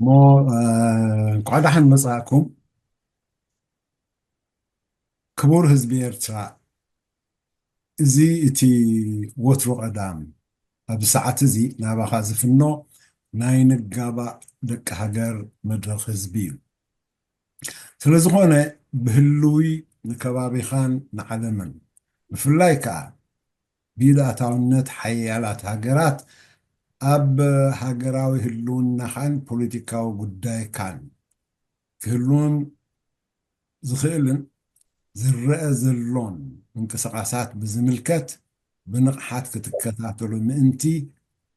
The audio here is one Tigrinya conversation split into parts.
እሞ፣ እ፣ እንኳዕ ደሓን መጻእኩም። ክቡር ህዝቢ ኤርትራ፣ እዚ እቲ ወትሩ ቀዳም፣ ኣብዚ ሰዓት እዚ ናባኻ ዝፍኖ ናይ ንጋባእ ደቂ ሃገር መድረኽ ህዝቢ እዩ። ስለ ዝኾነ፣ ብህልዊ ንከባቢኻን ንዓለምን፣ ብፍላይ ከኣ ብኢድ ኣእታውነት ሓያላት ሃገራት ኣብ ሃገራዊ ህልውናኻን ፖለቲካዊ ጉዳይካን ክህልውን ዝኽእልን ዝረአ ዘሎን ምንቅስቓሳት ብዝምልከት ብንቕሓት ክትከታተሎ ምእንቲ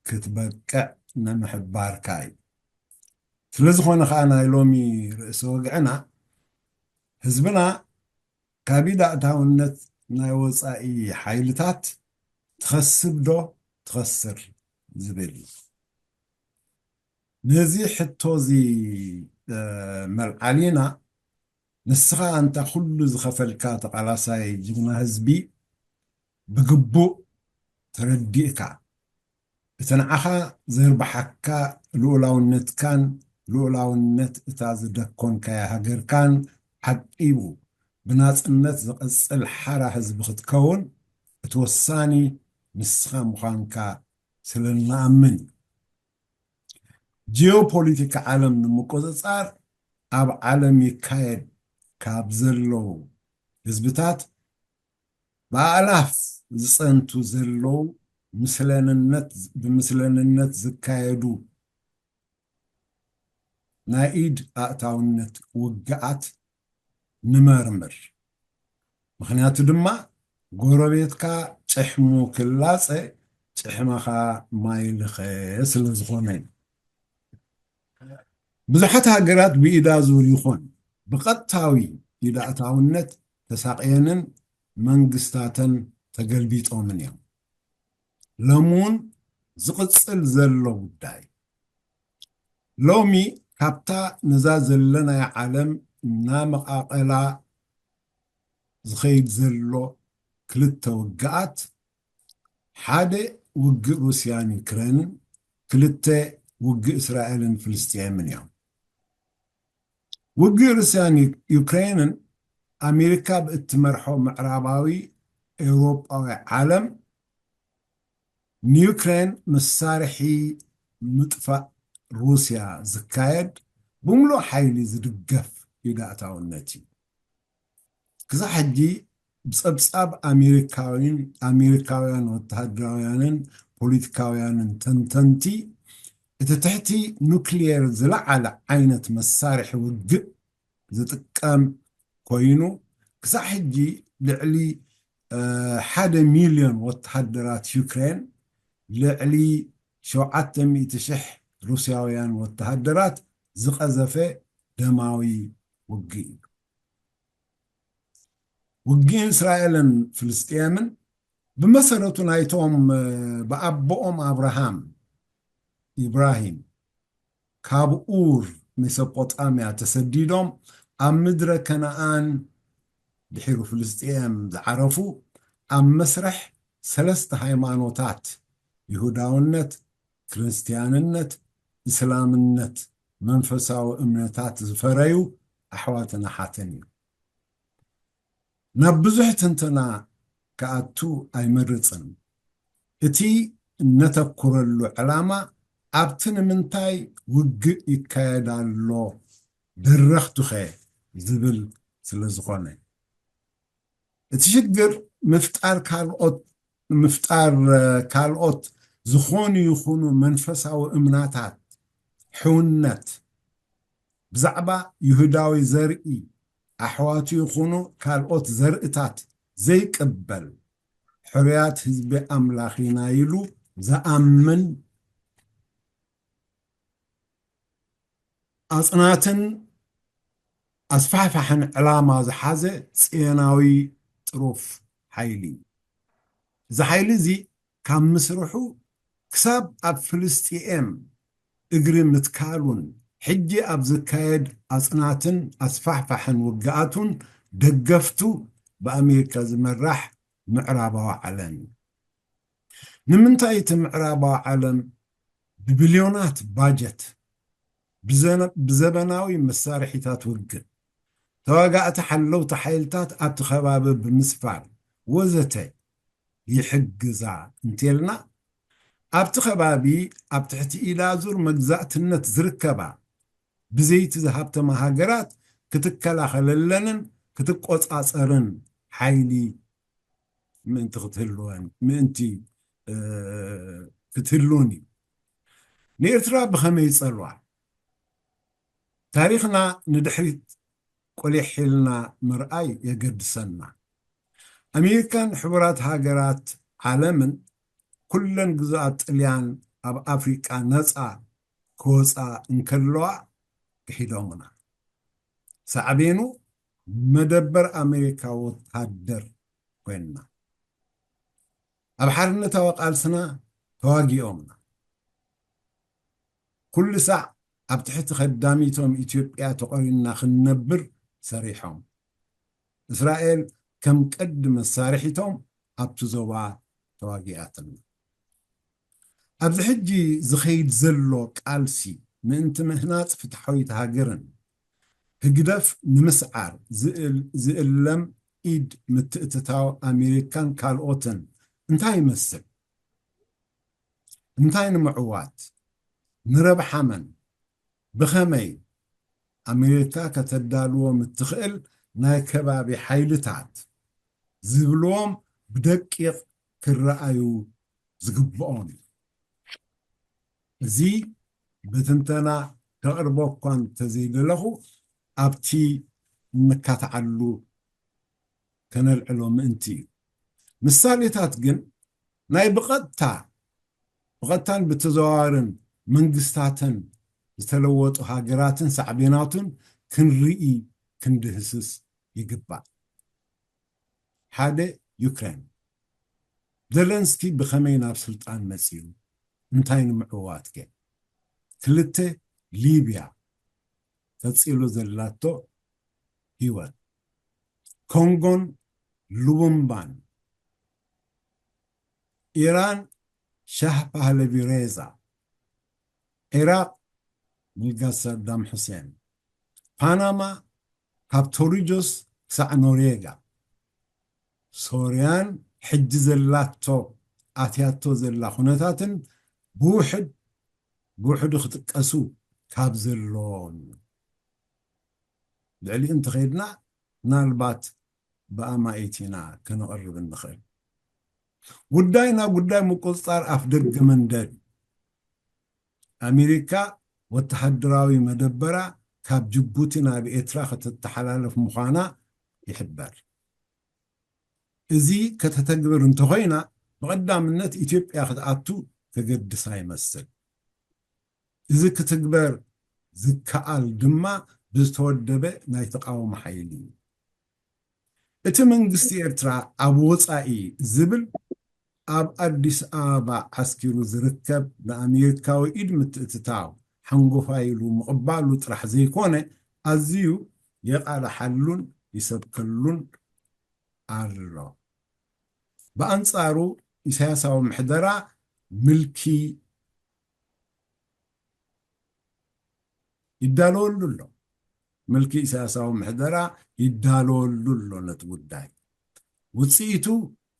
ክትበቅዕ ንምሕባርካ እዩ። ስለ ዝኾነ ኸኣ ናይ ሎሚ ርእሰ ወግዕና ህዝብና ካብ ኢድ ኣእታውነት ናይ ወጻኢ ሓይልታት ትኸስብ ዶ ትኸስር ዝብል እዩ። ነዚ ሕቶ እዚ፣ እ፣ መልዓሊና ንስኻ ኣንታ ኩሉ ዝኸፈልካ ተቓላሳይ ጅግና ህዝቢ ብግቡእ ተረዲእካ፣ እቲ ንዓኻ ዘርብሓካ ልኡላውነትካን ልኡላውነት እታ ዝደኮንካያ ሃገርካን ዓቂቡ፣ ብናጽነት ዝቐጽል ሓራ ህዝቢ ክትከውን እቲ ወሳኒ ንስኻ ምዃንካ ስለ እንኣምን እዩ። ጂኦፖለቲካ ዓለም ንምቁጽጻር ኣብ ዓለም ይካየድ ካብ ዘለዉ ህዝብታት ብኣእላፍ ዝጸንቱ ዘለዉ ምስለንነት፣ ብምስለንነት ዝካየዱ ናይ ኢድ ኣእታውነት ውግኣት ንመርምር። ምኽንያቱ ድማ ጎረቤትካ ጭሕሙ ክላጸ ጭሕምኻ ማይ ልኸ ስለ ዝኾነ እዩ። ብዙሓት ሃገራት ብኢዳ ዙር ይኹን ብቐጥታዊ ኢድ ኣእታውነት ተሳቕየንን መንግስታተን ተገልቢጦምን እዮም። ሎሚ እውን ዝቕጽል ዘሎ ጉዳይ። ሎሚ ካብታ ነዛ ዘለናያ ዓለም እናመቓቐላ ዝኸይድ ዘሎ ክልተ ውግኣት፣ ሓደ ውግእ ሩስያን ዩክሬንን፣ ክልተ ውግእ እስራኤልን ፍልስጤምን እዮም። ውግእ ሩስያን ዩ-፣ ዩክሬንን ኣሜሪካ ብእትመርሖ ምዕራባዊ ኤውሮጳዊ ዓለም ንዩክሬን መሳርሒ ምጥፋእ ሩስያ ዝካየድ ብምሉእ ሓይሊ ዝድገፍ ኢድ ኣእታውነት እዩ። ክሳብ ሕጂ ብጸብጻብ ኣሜሪካዊን፣ ኣሜሪካውያን ወተሃደራውያንን ፖለቲካውያንን ተንተንቲ፣ እቲ ትሕቲ ኑክሊየር ዝለዓለ ዓይነት መሳርሒ ውግእ ዝጥቀም ኮይኑ፣ ክሳብ ሕጂ ልዕሊ፣ እ፣ ሓደ ሚልዮን ወተሃደራት ዩክሬን፣ ልዕሊ ሸውዓተ ሚእቲ ሽሕ ሩስያውያን ወተሃደራት ዝቐዘፈ ደማዊ ውግእ እዩ። ውግእን እስራኤልን ፍልስጤምን ብመሰረቱ ናይቶም፣ እ፣ ብኣቦኦም ኣብርሃም፣ ኢብራሂም፣ ካብ ኡር ሜሶጶጣምያ ተሰዲዶም ኣብ ምድረ ከነኣን ድሒሩ ፍልስጤም ዝዓረፉ፣ ኣብ መስርሕ ሰለስተ ሃይማኖታት፣ ይሁዳውነት፣ ክርስትያንነት፣ እስላምነት፣ መንፈሳዊ እምነታት ዝፈረዩ ኣሕዋትን ኣሓትን እዩ። ናብ ብዙሕ ትንተና ክኣቱ ኣይመርጽን። እቲ እነተኩረሉ ዕላማ ኣብቲ ንምንታይ ውግእ ይካየድ ኣሎ፣ ደረኽቱኸ ዝብል ስለ ዝኾነ። እቲ ሽግር ምፍጣር ካልኦት፣ ምፍጣር፣ እ፣ ካልኦት ዝኾኑ ይኹኑ መንፈሳዊ እምናታት፣ ሕውነት፣ ብዛዕባ ይሁዳዊ ዘርኢ ኣሕዋቱ ይኹኑ ካልኦት ዘርእታት ዘይቅበል፣ ሕሩያት ህዝቢ ኣምላኽ ኢና ኢሉ ዝኣምን ኣጽናትን ኣስፋሕፋሕን ዕላማ ዝሓዘ ጽዮናዊ ጥሩፍ ሓይሊ እዩ። እዚ ሓይሊ እዚ ካብ ምስርሑ ክሳብ ኣብ ፍልስጥኤም እግሪ ምትካሉን ሕጂ ኣብ ዝካየድ ኣጽናትን ኣስፋሕፋሕን ውግኣቱን ደገፍቱ ብኣሜሪካ ዝመራሕ ምዕራባዊ ዓለም እዩ። ንምንታይ እቲ ምዕራባዊ ዓለም ብቢልዮናት ባጀት ብዘነ-፣ ብዘበናዊ መሳርሒታት ውግእ፣ ተዋጋእቲ ሓለውቲ ሓይልታት ኣብቲ ከባቢ ብምስፋር ወዘተ ይሕግዛ እንተልና፣ ኣብቲ ከባቢ ኣብ ትሕቲ ኢዳዙር መግዛእትነት ዝርከባ ብዘይቲ ዝሃብተማ ሃገራት ክትከላኸለለንን ክትቆጻጸርን ሓይሊ ምእንቲ ክትህልወን፣ ምእንቲ፣ እ፣ ክትህልውን እዩ። ንኤርትራ ብኸመይ ይጸልዋ? ታሪኽና ንድሕሪት ቆሊሕ ኢልና ምርኣይ የገድሰና። ኣሜሪካን ሕቡራት ሃገራት ዓለምን ኩለን ግዝኣት ጥልያን ኣብ ኣፍሪቃ ነጻ ክወጻ እንከለዋ ክሒዶምና። ሳዕቤኑ መደበር ኣሜሪካ ወታደር ኮይንና። ኣብ ሓርነታዊ ቃልስና ተዋጊኦምና። ኩሉ ሳዕ ኣብ ትሕቲ ከዳሚቶም ኢትዮጵያ ተቖሪንና ክንነብር ሰሪሖም። እስራኤል ከም ቀንዲ መሳርሒቶም ኣብቲ ዞባ ተዋጊኣትና። ኣብዚ ሕጂ ዝኸይድ ዘሎ ቃልሲ ምእንቲ ምህናጽ ፍትሓዊት ሃገርን ህግደፍ ንምስዓር ዝእል-፣ ዝእለም ኢድ ምትእትታው ኣሜሪካን ካልኦትን እንታይ ይመስል? እንታይ ንምዕዋት? ንረብሓ መን? ብኸመይ? ኣሜሪካ ከተዳልዎም እትኽእል ናይ ከባቢ ሓይልታት ዝብልዎም ብደቂቕ ክረኣዩ ዝግብኦም እዩ። እዚ ብትንተና ከቕርቦ እኳ እንተዘይደለኹ፣ ኣብቲ እንካትዓሉ ከነልዕሎ ምእንቲ እዩ። ምሳሌታት ግን ናይ ብቐጥታ፣ ብቐጥታን ብተዘዋዋርን መንግስታተን ዝተለወጡ ሃገራትን ሳዕቤናቱን ክንርኢ፣ ክንድህስስ ይግባእ። ሓደ፣ ዩክሬን። ዘለንስኪ ብኸመይ ናብ ስልጣን መጺኡ? እንታይ ንምዕዋት ከ? ክልተ፣ ሊብያ ቀጺሉ ዘላቶ ህይወት። ኮንጎን ሉቡምባን። ኢራን ሻህ ፓህለቪ ሬዛ። ዒራቕ ምልጋስ ሳዳም ሑሴን። ፓናማ ካብ ቶሪጆስ ክሳዕ ኖርዌጋ። ሶርያን ሕጂ ዘላቶ፣ ኣትያቶ ዘላ ኩነታትን ብውሕድ፣ ብውሕዱ ክጥቀሱ ካብ ዘለዎም። ልዕሊኡ እንተኸይድና ምናልባት ብኣማኢት ኢና ከነቕርብ እንኽእል። ጉዳይ ናብ ጉዳይ ምቁጽጻር ኣፍ ደገ መንደር እዩ። ኣሜሪካ ወተሃደራዊ መደበራ ካብ ጅቡቲ ናብ ኤርትራ ከተተሓላልፍ ምዃና ይሕበር። እዚ ከተተግብር እንተኾይና፣ ብቐዳምነት ኢትዮጵያ ክትኣቱ ከገድሳ ይመስል። እዚ ክትግበር ዝከኣል ድማ ብዝተወደበ ናይ ተቃውሞ ሓይሊ እዩ። እቲ መንግስቲ ኤርትራ ኣብ ወጻኢ ዝብል ኣብ ኣዲስ ኣበባ ዓስኪሩ ዝርከብ ንኣሜሪካዊ ኢድ ምትእትታው ሓንጎፋይ ኢሉ ምቕባሉ ጥራሕ ዘይኮነ፣ ኣዝዩ የቓልሓሉን ይሰብከሉን ኣሎ። ብኣንጻሩ፣ ኢሳያሳዊ ምሕደራ ምልኪ ይዳለወሉ ኣሎ። ምልኪ ኢሳያሳዊ ምሕደራ ይዳለወሉ ኣሎ ነቲ ጉዳይ። ውጽኢቱ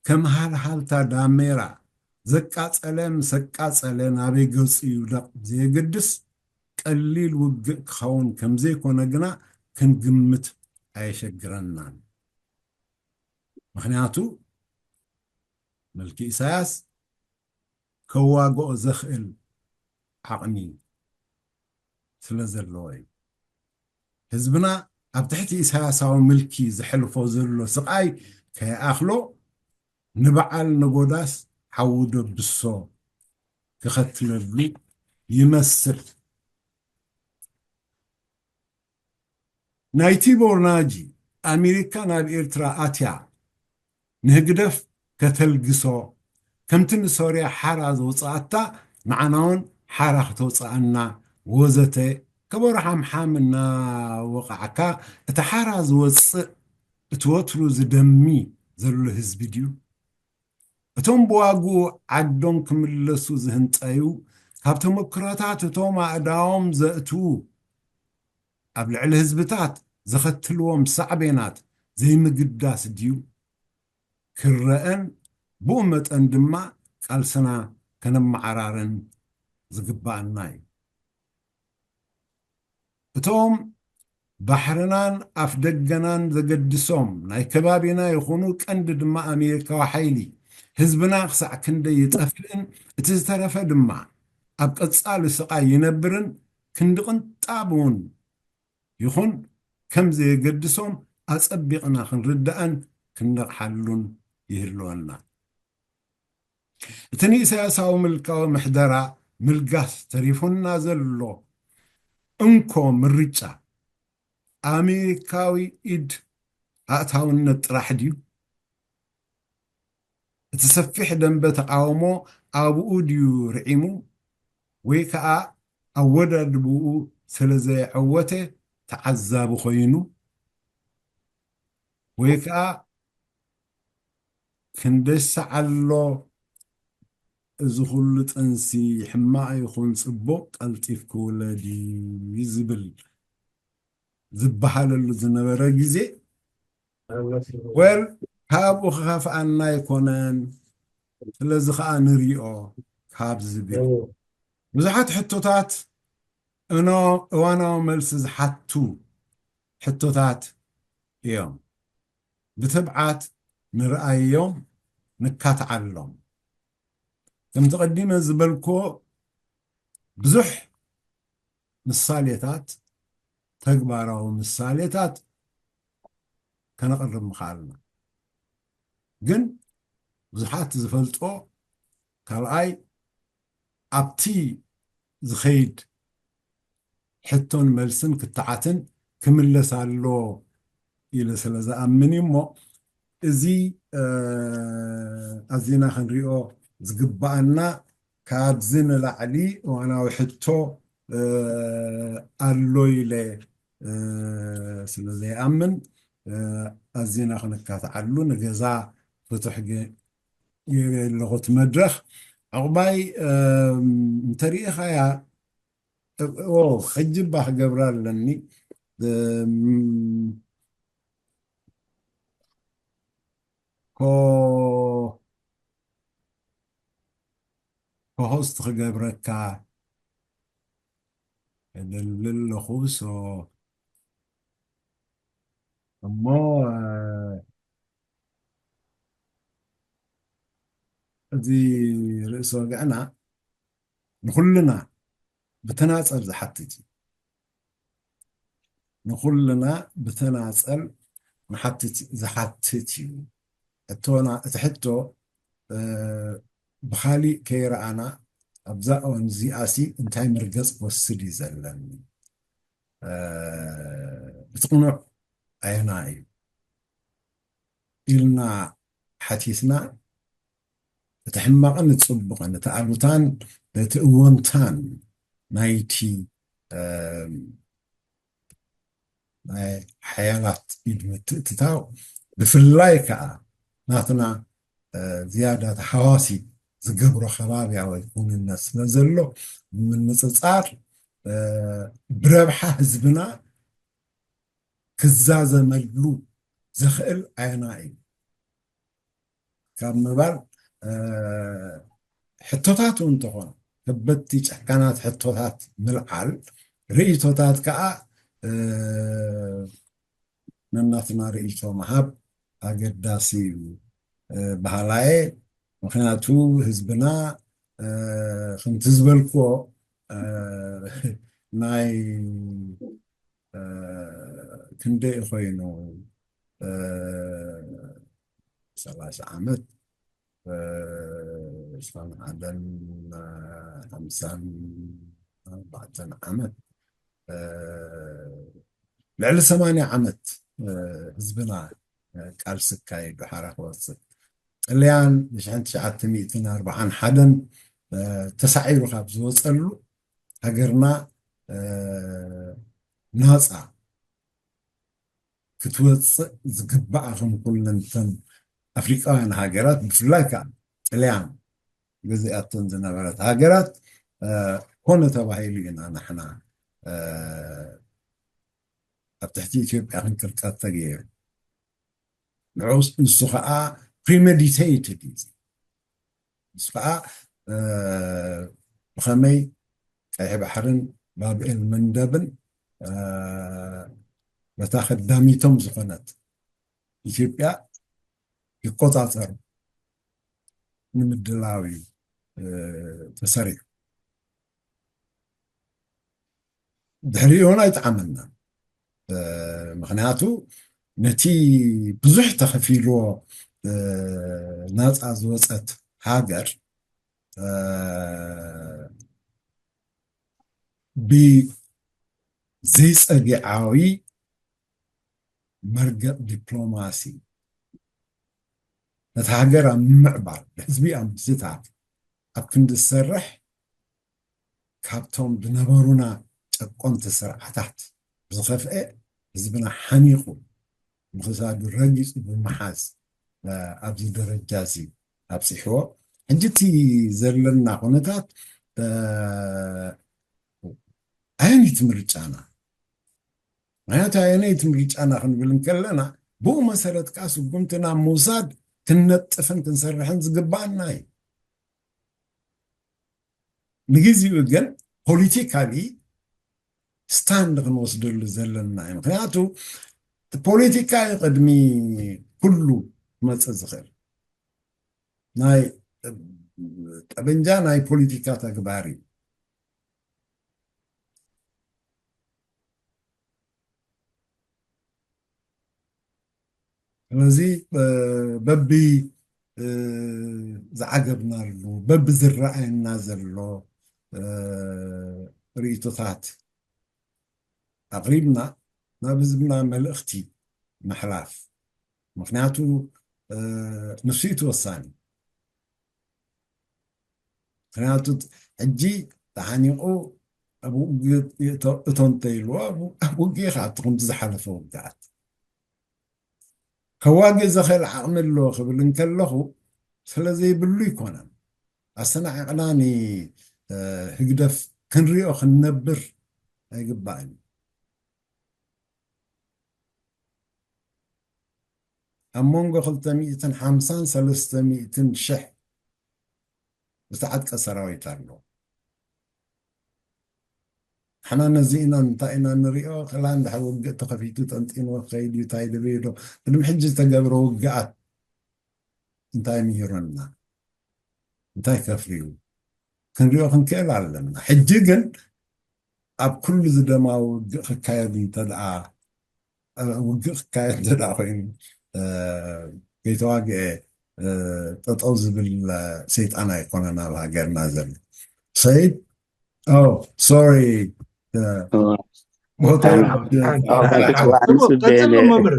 ከም ሃልሃልታ ዳሜራ ዘቃጸለ ምስ ኣቃጸለ ናበይ ገጹ ይውደቕ ብዘየገድስ፣ ቀሊል ውግእ ክኸውን ከም ዘይኮነ ግና ክንግምት ኣየሸግረናን። ምኽንያቱ፣ ምልኪ ኢሳያስ ከዋግኦ ዘኽእል ዓቕሚ ስለ ዘለዎ እዩ። ህዝብና ኣብ ትሕቲ ኢሳያሳዊ ምልኪ ዘሕልፎ ዘሎ ስቓይ ከይኣኽሎ፣ ንበዓል ነጎዳስ ሓዊ ደብሶ ክኸትለሉ ይመስል። ናይ ቲቦር ናጂ፣ ኣሜሪካ ናብ ኤርትራ ኣትያ ንህግደፍ ከተልግሶ፣ ከምቲ ንሶርያ ሓራ ዘውጽኣታ ንዓና እውን ሓራ ክተውጽኣና ወዘተ፣ ከበሮ ሓምሓም እናወቓዕካ፣ እቲ ሓራ ዝወጽእ፣ እቲ ወትሩ ዝደሚ ዘሎ ህዝቢ ድዩ? እቶም ብዋግኡ ዓዶም ክምለሱ ዝህንጠዩ፣ ካብ ተመክሮታት እቶም ኣእዳዎም ዘእትዉ ኣብ ልዕሊ ህዝብታት ዘኸትልዎም ሳዕቤናት ዘይምግዳስ ድዩ ክረአን፣ ብኡ መጠን ድማ ቃልስና ከነመዓራርን ዝግባኣና እዩ። እቶም ባሕርናን ኣፍደገናን ዘገድሶም ናይ ከባቢና ይኹኑ ቀንዲ ድማ ኣሜሪካዊ ሓይሊ ህዝብና ክሳዕ ክንደይ ይጠፍእን እቲ ዝተረፈ ድማ ኣብ ቀጻሊ ስቓይ ይነብርን ክንዲ ቅንጣብ እውን ይኹን ከም ዘየገድሶም ኣጸቢቕና ክንርዳእን ክንነቕሓሉን ይህልወና። እቲ ንኢሳያሳዊ ምልካዊ ምሕደራ ምልጋስ ተሪፉና ዘሎ እንኮ ምርጫ ኣሜሪካዊ ኢድ ኣእታውነት ጥራሕ ድዩ? እቲ ሰፊሕ ደንበ ተቓውሞ ኣብኡ ድዩ ርዒሙ? ወይ ከኣ ኣወዳድብኡ ስለ ዘየዐወተ ተዓዛቢ ኮይኑ? ወይ ከኣ ክንደይ ሰዓሎ እዚ ኩሉ ጥንሲ ሕማቕ ይኹን ጽቡቕ ቀልጢፍኪ ውለዲ ዝብል ዝበሃለሉ ዝነበረ ግዜ፣ ወል ካብኡ ክኸፍኣና ኣይኮነን። ስለዚ ኸኣ ንሪኦ ካብ ዝብል ብዙሓት ሕቶታት እኖ እዋናዊ መልሲ ዝሓቱ ሕቶታት እዮም። ብትብዓት ንርኣዮም፣ ንካትዓሎም። ከምቲ ቀዲመ ዝበልክዎ ብዙሕ ምሳሌታት፣ ተግባራዊ ምሳሌታት ከነቕርብ ምኽኣልና። ግን ብዙሓት ዝፈልጦ ካልኣይ ኣብቲ ዝኸይድ ሕቶን መልስን ክትዓትን ክምለስ ኣሎ ኢለ ስለ ዝኣምን እዩ እሞ፣ እዚ፣ እ፣ ኣዚና ክንሪኦ ዝግባኣና፣ ካብዚ ንላዕሊ እዋናዊ ሕቶ፣ እ፣ ኣሎ ኢለ፣ እ፣ ስለ ዘይኣምን፣ እ፣ ኣዚና ክንካትዓሉ፣ ንገዛ ፍቱሕ ገ-፣ ገይረ ኣለኹ እቲ መድረኽ። ዕቑባይ፣ እ፣ እንተሪኢኻያ፣ ኦ፣ ሕጂ እባ ክገብራ ኣለኒ። እም፣ ኮ-፣ ኮሆስት ክገብረካ እደሊ ኣለኹ። ሶ፣ እሞ፣ እ፣ እዚ ርእሲ ወግዕና ንኹልና ብተናጸል ዝሓትት እዩ። ንኹልና ብተናጸል ንሓትት፣ ዝሓትት እዩ። ሕቶና፣ እቲ ሕቶ፣ እ፣ ብኻሊእ ከይረኣና ኣብዛ እዋን እዚኣሲ እንታይ መርገጽ ክወስድ እዩ ዘለኒ? እ፣ እቲ ቅኑዕ ኣየና እዩ ኢልና ሓቲትና፣ እቲ ሕማቕን እቲ ጽቡቕን፣ እቲ ኣሉታን እቲ እወንታን ናይቲ፣ እ፣ ናይ ሓያላት ኢድ ምትእትታው፣ ብፍላይ ከኣ ናትና፣ እ፣ ዝያዳ ተሓዋሲ ዝገብሮ ከባብያዊ ክውንነት ስለ ዘሎ፣ ብምንጽጻር፣ እ፣ ብረብሓ ህዝብና ክዛዘመሉ ዘኽእል ኣየና እዩ ካብ ምባል፣ እ፣ ሕቶታት እውን እንተኾኑ፣ ከበድቲ ጨካናት ሕቶታት ምልዓል፣ ርእይቶታት ከኣ፣ እ፣ ነናትና ርእይቶ ምሃብ ኣገዳሲ እዩ፣ እ፣ በሃላየ። ምኽንያቱ ህዝብና፣ እ፣ ከምቲ ዝበልክዎ፣ እ፣ ናይ፣ እ፣ ክንደይ ኮይኑ፣ እ፣ ሰላሳ ዓመት፣ እ፣ ዕስራን ሓደን፣ እ፣ ሓምሳን ኣርባዕተን ዓመት፣ እ፣ ልዕሊ ሰማንያ ዓመት፣ እ፣ ህዝብና፣ እ፣ ቃልሲ ኣካይዱ ሓራ ክወፅእ። ጥልያን ብሽሕን ትሽዓተ ሚእትን ኣርባዓን ሓደን፣ እ፣ ተሳዒሩ ካብ ዝወፀሉ ሃገርና፣ እ፣ ናፃ ክትወፅእ ዝግባኣ ከም ኩለን እተን ኣፍሪቃውያን ሃገራት፣ ብፍላይ ከዓ ጥልያን ገዚኣተን ዝነበረት ሃገራት፣ እ፣ ኮነ ተባሂሉ ኢና ንሕና፣ እ፣ ኣብ ትሕቲ ኢትዮጵያ ክንቅጥቀጥ ተገይሩ። ንዑስ ንሱ ከዓ premeditated እዩ። ንሱ ከዓ ብኸመይ ቀይሕ ባሕርን ባብኤል መንደብን በታ ከዳሚቶም ዝኾነት ኢትዮጵያ ይቆፃፀሩ ንምድላው እዩ ተሰሪሑ። ድሕሪኡ እውን ኣይጠዓመና። ምክንያቱ ነቲ ብዙሕ ተኸፊልዎ ናፃ ዝወፀት ሃገር ብዘይፀግዓዊ መርገፅ ዲፕሎማሲ ነቲ ሃገር ኣብ ምምዕባል፣ ህዝቢ ኣብ ምስታፍ ኣብ ክንዲ ዝሰርሕ ካብቶም ዝነበሩና ጨቆንቲ ስርዓታት ብዝኸፍአ ህዝብና ሓኒቑ ብኽሳዱ ረጊፁ ብምሓዝ ኣብዚ ደረጃ እዚ ኣብፂሕዎ። ሕጂ እቲ ዘለና ኩነታት ኣየነይቲ ምርጫና? ምክንያቱ ኣየነይቲ ምርጫና ክንብል እንከለና ብኡ መሰረት ከዓ ስጉምቲ ናብ ምውሳድ ክንነጥፍን ክንሰርሕን ዝግባኣና እዩ። ንግዚኡ ግን ፖለቲካሊ ስታንድ ክንወስደሉ ዘለና እዩ። ምክንያቱ ፖለቲካ እዩ ቅድሚ ኩሉ ክመፅእ ዝኽእል። ናይ ጠበንጃ ናይ ፖለቲካ ተግባር እዩ። ስለዚ በቢ ዝዓገብናሉ በቢ ዝረኣየና ዘሎ ርእቶታት ኣቕሪብና ናብ ህዝብና መልእኽቲ ምሕላፍ። ምክንያቱ ንሱ እዩ ተወሳኒ። ምክንያቱ ሕጂ ተሓኒቑ ኣብ ውግእ እቶ እንተኢልዎ ኣብ ውግእ ከዓ እቲ ከምቲ ዝሓለፈ ውግኣት ከዋግእ ዘኽእል ዓቕሚ ኣለዎ ክብል እንከለኹ ስለ ዘይብሉ ይኮነን። ኣሰናዒቕና ንህግደፍ ክንሪኦ ክንነብር ኣይግባእን። ኣብ መንጎ ክልተ ሚእትን ሓምሳን ሰለስተ ሚእትን ሽሕ ዝተዓጥቀ ሰራዊት ኣሎ። ሓና ነዚ ኢና እንታይ ኢና ንሪኦ? ከላ እንድሕር ውግእ ተኸፊቱ ጠንጢንዎ ክኸይድ እዩ እንታይ ድብል ዶ ቅድሚ ሕጂ ዝተገብረ ውግኣት እንታይ ምሂሩና? እንታይ ከፍርዩ? ክንሪኦ ክንክእል ኣለና። ሕጂ ግን ኣብ ኩሉ ዝደማዊ ውግእ ክካየድ እንተደኣ ውግእ ክካየድ እንተደኣ ኮይኑ ከይተዋግአ ጠጠው ዝብል ሰይጣን ኣይኮነን ኣብ ሃገርና ዘሎ። ሰይድ ሶሪ ቀፅሎ መምህር።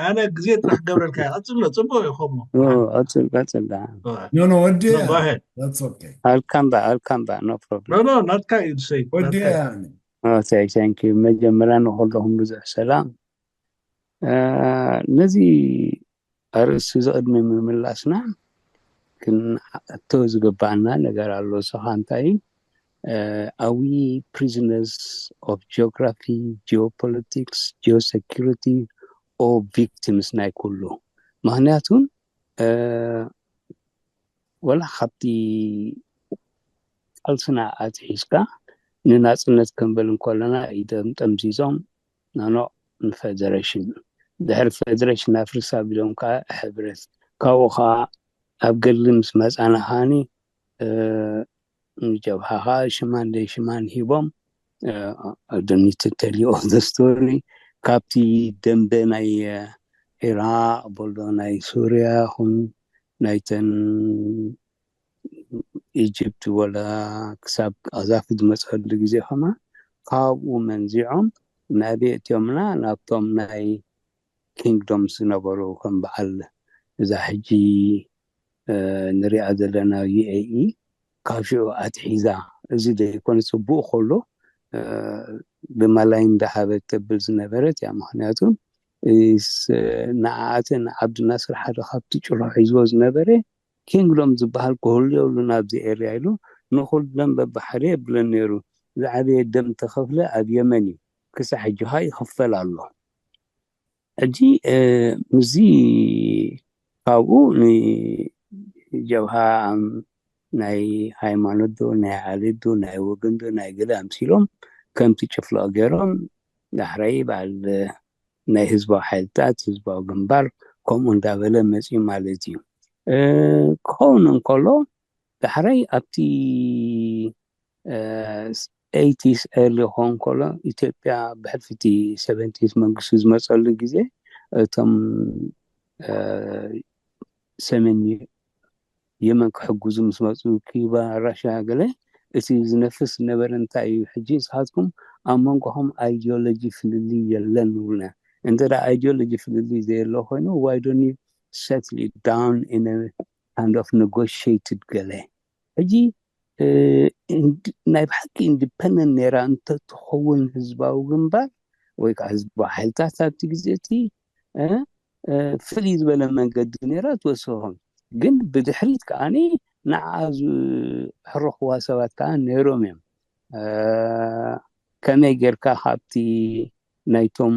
ኣነ ግዜ ጥራሕ ክገብረልካ። ቀፅሎ፣ ፅቡቅ እዩ ከምኡ። ቀፅል ቀፅል። ኖ ኖ ወዲ ኣልካምባ ኣልካምባ። ኖ ፕሮብለም። ናትካ እዩ ሰይድ። ወዲ ተንኪዩ። መጀመርያ ንኩለኹም ብዙሕ ሰላም። ነዚ ኣርእስቲ እዚ ቅድሚ ምምላስና ክንሓቶ ዝግባኣና ነገር ኣሎ። እሱ ከዓ እንታይ እዩ? Are we prisoners of geography, geopolitics, geosecurity, or victims ናይ ኩሉ? ምክንያቱ ወላ ካብቲ ቃልስና ኣትሒዝካ ንናፅነት ክንብል እንከለና ኢዶም ጠምዚዞም ናኖ ንፌደሬሽን፣ ድሕሪ ፌደሬሽን ኣፍርስ ኣቢሎም ከዓ ሕብረት፣ ካብኡ ከዓ ኣብ ገድሊ ምስ መፃና ከዓኒ ንጀብሃ ከዓ ሽማን ደይ ሽማን ሂቦም። I don't need to tell you all the story። ካብቲ ደንበ ናይ ኢራቅ በሎ ናይ ሱርያ ኹን ናይተን ኢጅፕት ወላ ክሳብ ቃዛፊ ዝመፀሉ ግዜ ከማ ካብኡ መንዚዖም ናበይ እትዮምና? ናብቶም ናይ ኪንግዶምስ ዝነበሩ ከም በዓል እዛ ሕጂ ንሪኣ ዘለና ዩ ኤ ኢ ካብ ሽዑ ኣትሒዛ። እዚ ዘይኮነ ፅቡቅ ከሎ ብመላይ እንዳሃበት ተብል ዝነበረት እያ። ምክንያቱ ንዓኣተን ዓብዱናስር ሓደ ካብቲ ጭርሖ ሒዝዎ ዝነበረ ኪንግዶም ዝበሃል ክህሉ የብሉን ኣብዚ ኤርያ ኢሉ ንኩለን በብሓደ የብለን ነይሩ። ዝዓበየ ደም ተኸፍለ ኣብ የመን እዩ። ክሳብ ሕጂ ኸኣ ይኽፈል ኣሎ። ሕጂ ምስዚ ካብኡ ንጀብሃ ናይ ሃይማኖት ዶ ናይ ዓሌት ዶ ናይ ወገን ዶ ናይ ገለ ኣምሲሎም ከምቲ ጭፍለቕ ገይሮም ዳሕራይ በዓል ናይ ህዝባዊ ሓይልታት ህዝባዊ ግንባር ከምኡ እንዳበለ መፅዩ ማለት እዩ። ክኸውን እንከሎ ዳሕራይ ኣብቲ ኤይቲስ ኤርሊ ክኸውን ከሎ ኢትዮጵያ ብሕልፊ እቲ ሰቨንቲስ መንግስቱ ዝመፀሉ ግዜ እቶም ሰሜን የመን ክሕግዙ ምስ መፁ ኪባ ራሽያ ገለ እቲ ዝነፍስ ዝነበረ እንታይ እዩ? ሕጂ ንስኻትኩም ኣብ መንጎኹም ኣይዲዮሎጂ ፍልልይ የለን ንብሉና። እንተ ደኣ ኣይዲዮሎጂ ፍልልይ ዘየሎ ኮይኑ why don't you settle it down in a kind of negotiated ገለ ሕጂ ናይ ብሓቂ ኢንዲፐንደንት ነይራ እንተትኸውን ህዝባዊ ግንባር ወይ ከዓ ህዝባዊ ሓይልታት ኣብቲ ግዜ እቲ ፍልይ ዝበለ መንገዲ ነይራ ትወስኾም ግን ብድሕሪት ከዓኒ ንዓ ዝሕርኽዋ ሰባት ከዓ ነይሮም እዮም ከመይ ጌርካ ካብቲ ናይቶም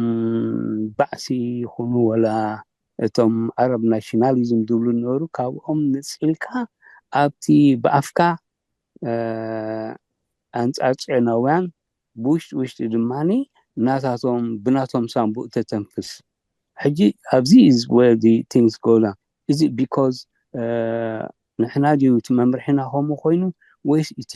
ባዕሲ ይኹኑ ወላ እቶም ኣረብ ናሽናሊዝም ዝብሉ ነበሩ ካብኦም ንፅልካ ኣብቲ ብኣፍካ ኣንፃር ፅዮናውያን ብውሽጢ ውሽጢ ድማ ናታቶም ብናቶም ሳንቡእ ተተንፍስ ሕጂ ኣብዚ is where the things go down is it because ንሕና ድዩ እቲ መምርሒና ከምኡ ኮይኑ ወይስ እቲ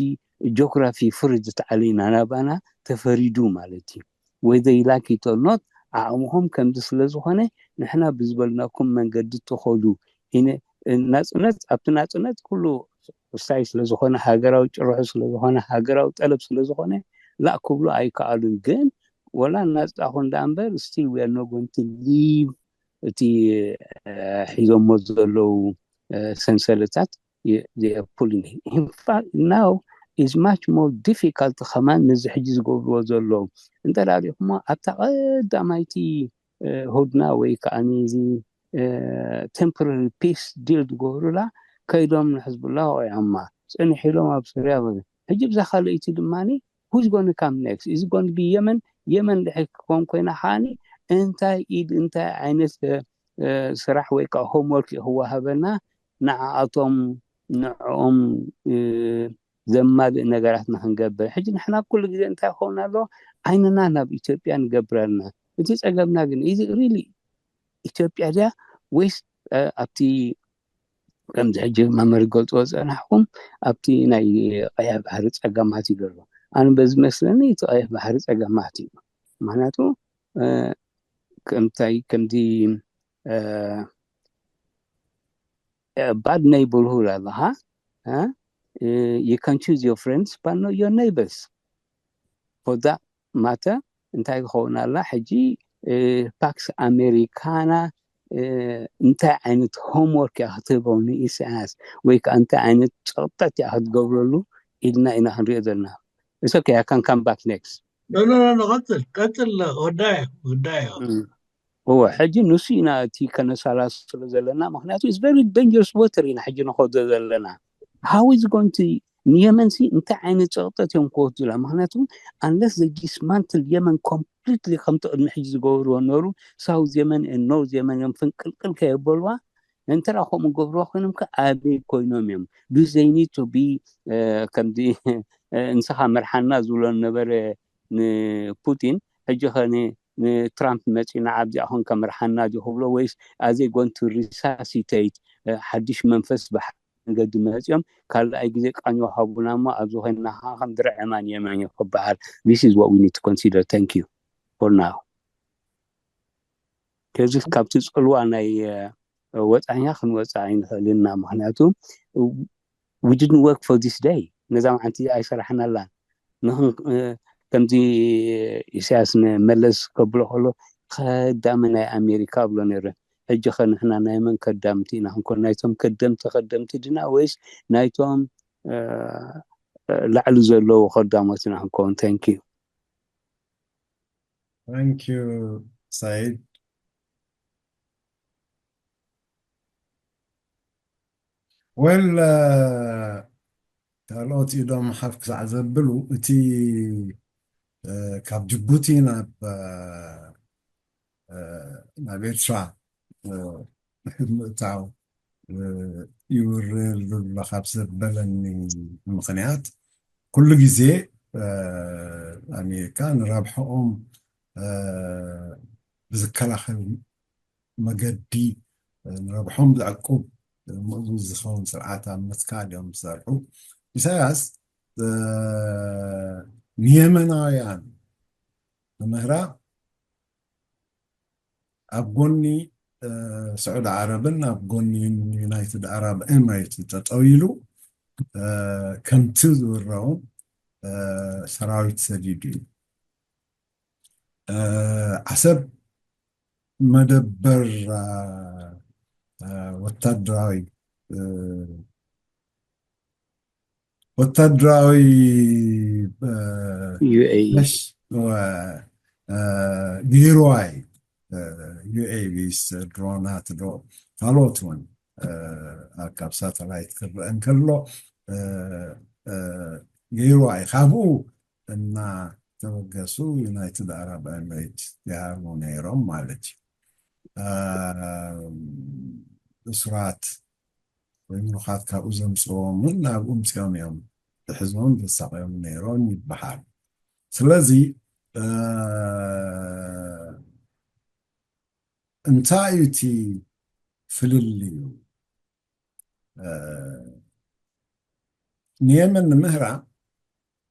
ጂኦግራፊ ፍርድ ተዓሊና ናባና ተፈሪዱ ማለት እዩ whether you like it or not ዓቕምኹም ከምዚ ስለ ዝኾነ ንሕና ብዝበልናኩም መንገዲ ትኸዱ ናፅነት ኣብቲ ናፅነት ኩሉ ውሳይ ስለ ዝኾነ ሃገራዊ ጭርሑ ስለ ዝኾነ ሃገራዊ ጠለብ ስለ ዝኾነ ላእ ክብሉ ኣይከኣሉን ግን ወላ ናፅጣኹ እንዳ እምበር still we are not going to leave እቲ ሒዞሞ ዘለዉ ሰንሰለታት pulling in fact now is much more difficult ከማን ነዚ ሕጂ ዝገብርዎ ዘለዉ እንተ ሪኢኹሞ ኣብታ ቀዳማይቲ ሁድና ወይ ከዓ እዚ temporary peace deal ዝገብሩላ ከይዶም ንሕዝቡላ ወቂዖማ ፅንሕ ኢሎም ኣብ ሶርያ በሉ ሕጂ ብዛ ካልኣይቲ ድማ who's going to come next is going to be የመን የመን ድሕር ክኮን ኮይና ከዓኒ እንታይ ኢድ እንታይ ዓይነት ስራሕ ወይ ከዓ homework ክወሃበና ንዓኣቶም ንዕኦም ዘማልእ ነገራት ንክንገብር ሕጂ ንሕና ኩሉ ግዜ እንታይ ክኸውን ኣለዎ ዓይንና ናብ ኢትዮጵያ ንገብር ኣለና እቲ ፀገምና ግን እዚ really ኢትዮጵያ ድያ ወይስ ኣብቲ ከምዚ ሕጂ መምህር ገልፅዎ ዝፀናሕኩም ኣብቲ ናይ ቀይሕ ባሕሪ ፀገማት እዩ ዘሎ ኣነ በዚ መስለኒ እቲ ቀይሕ ባሕሪ ፀገማት እዩ ምክንያቱ ከምታይ ከምዚ bad neighborhood ኣለካ you can choose your friends but not your neighbors for that matter እንታይ ክኸውን ኣላ ሕጂ pax americana እንታይ ዓይነት homework እያ ክትህበው ንኢሳያስ ወይ ከዓ እንታይ ዓይነት ፀቕጠት እያ ክትገብረሉ ኢልና ኢና ክንሪኦ ዘለና it's okay I can come back next no no no ቀፅል ቀፅል ወዳዮ ወዳዮ እወ ሕጂ ንሱ ኢና እቲ ከነሳላስሎ ዘለና ምክንያቱ is very dangerous water ኢና ሕጂ ንኸዶ ዘለና how is going to ንየመን ሲ እንታይ ዓይነት ፀቕጠት እዮም ክወስዱላ ምክንያቱ unless they dismantle የመን completely ከምቲ ቅድሚ ሕጂ ዝገብርዎ ነሩ ሳውዝ የመን ኖርዝ የመን እዮም ፍንቅልቅል ከየበልዋ እንተ ከምኡ ገብርዋ ኮይኖም ከ ኣበይ ኮይኖም እዮም do they need to be ከምዚ ንስኻ መርሓና ዝብሎ ነበረ ንፑቲን ሕጂ ከ ንትራምፕ መፂና ኣብዚኣ ኮን ከመርሓና ድዩ ክብሎ ወይስ ኣዘይ ጎንቱ resuscitate ሓድሽ መንፈስ ብሓ መንገዲ መፂኦም ካልኣይ ግዜ ቃኝ ሃቡና እሞ ኣብዚ ኮይንና ከዓ ከም ድርዕ የማን የመን እዩ ክበሃል this is what we need to consider thank you for now ከዚ ካብቲ ፅልዋ ናይ ወፃኛ ክንወፃ ኣይንኽእልና ምክንያቱ we didn't work for this day ነዛ መዓንቲ ኣይሰራሕናላን ከምዚ ኢሳያስ ንመለስ ከብሎ ከሎ ከዳሚ ናይ ኣሜሪካ ብሎ ነይሩ ሕጂ ከ ንሕና ናይ መን ከዳምቲ ኢና ክንኮን ናይቶም ከደምቲ ከደምቲ ድና ወይስ ናይቶም ላዕሊ ዘለዉ ከዳሞት ኢና ክንከውን thank you thank you Said well ካልኦት ኢዶም ሓፍ ክሳዕ ዘብሉ እቲ እ፣ ካብ ጅቡቲ ናብ፣ እ፣ እ፣ ናብ ኤርትራ፣ እ፣ ምእታው፣ እ፣ ይውረድ ዘሎ ካብ ዘበለኒ ምኽንያት፣ ኩሉ ግዜ፣ እ፣ ኣሜሪካ ንረብሕኦም፣ እ፣ ብዝከላኸል መገዲ፣ እ፣ ንረብሖም ዘዕቁብ፣ እ፣ ምእዙዝ ዝኸውን ስርዓት ኣብ ምትካል እዮም ዝሰርሑ። ኢሳያስ፣ እ፣ ንየመናውያን ንምህራብ ኣብ ጎኒ፣ እ፣ ስዑዲ ዓረብን ኣብ ጎኒ ዩናይትድ ኣረብ ኤምሬት ጠጠው ኢሉ፣ እ፣ ከምቲ ዝውረውን፣ እ፣ ሰራዊት ሰዲዱ እዩ። እ፣ ዓሰብ መደበር፣ እ፣ እ፣ ወታደራዊ፣ እ፣ ወታደራዊ፣ እ፣ ዩ ኤ ኢ። መሽ-፣ ወ-፣ እ፣ ገይርዋ እዩ። እ፣ ዩ ኤ ቪስ፣ ድሮናት ዶ ካልኦት እውን፣ እ፣ ካብ ሳተላይት ክረአ እንከሎ፣ እ፣ እ፣ ገይርዋ እዩ። ካብኡ እናተበገሱ ዩናይትድ ኣረብ ኤምሬት ይሃርሙ ነይሮም ማለት እዩ። እ፣ እሱራት ወይ ምሩኻት ካብኡ ዘምፅዎም እውን ናብኡ ምፅኦም እዮም ዝሕዝዎም ዘሳቕዮም ነይሮም ይበሃል። ስለዚ፣ እ፣ እንታይ እዩ እቲ ፍልልዩ? እ፣ ንየመን ንምህራም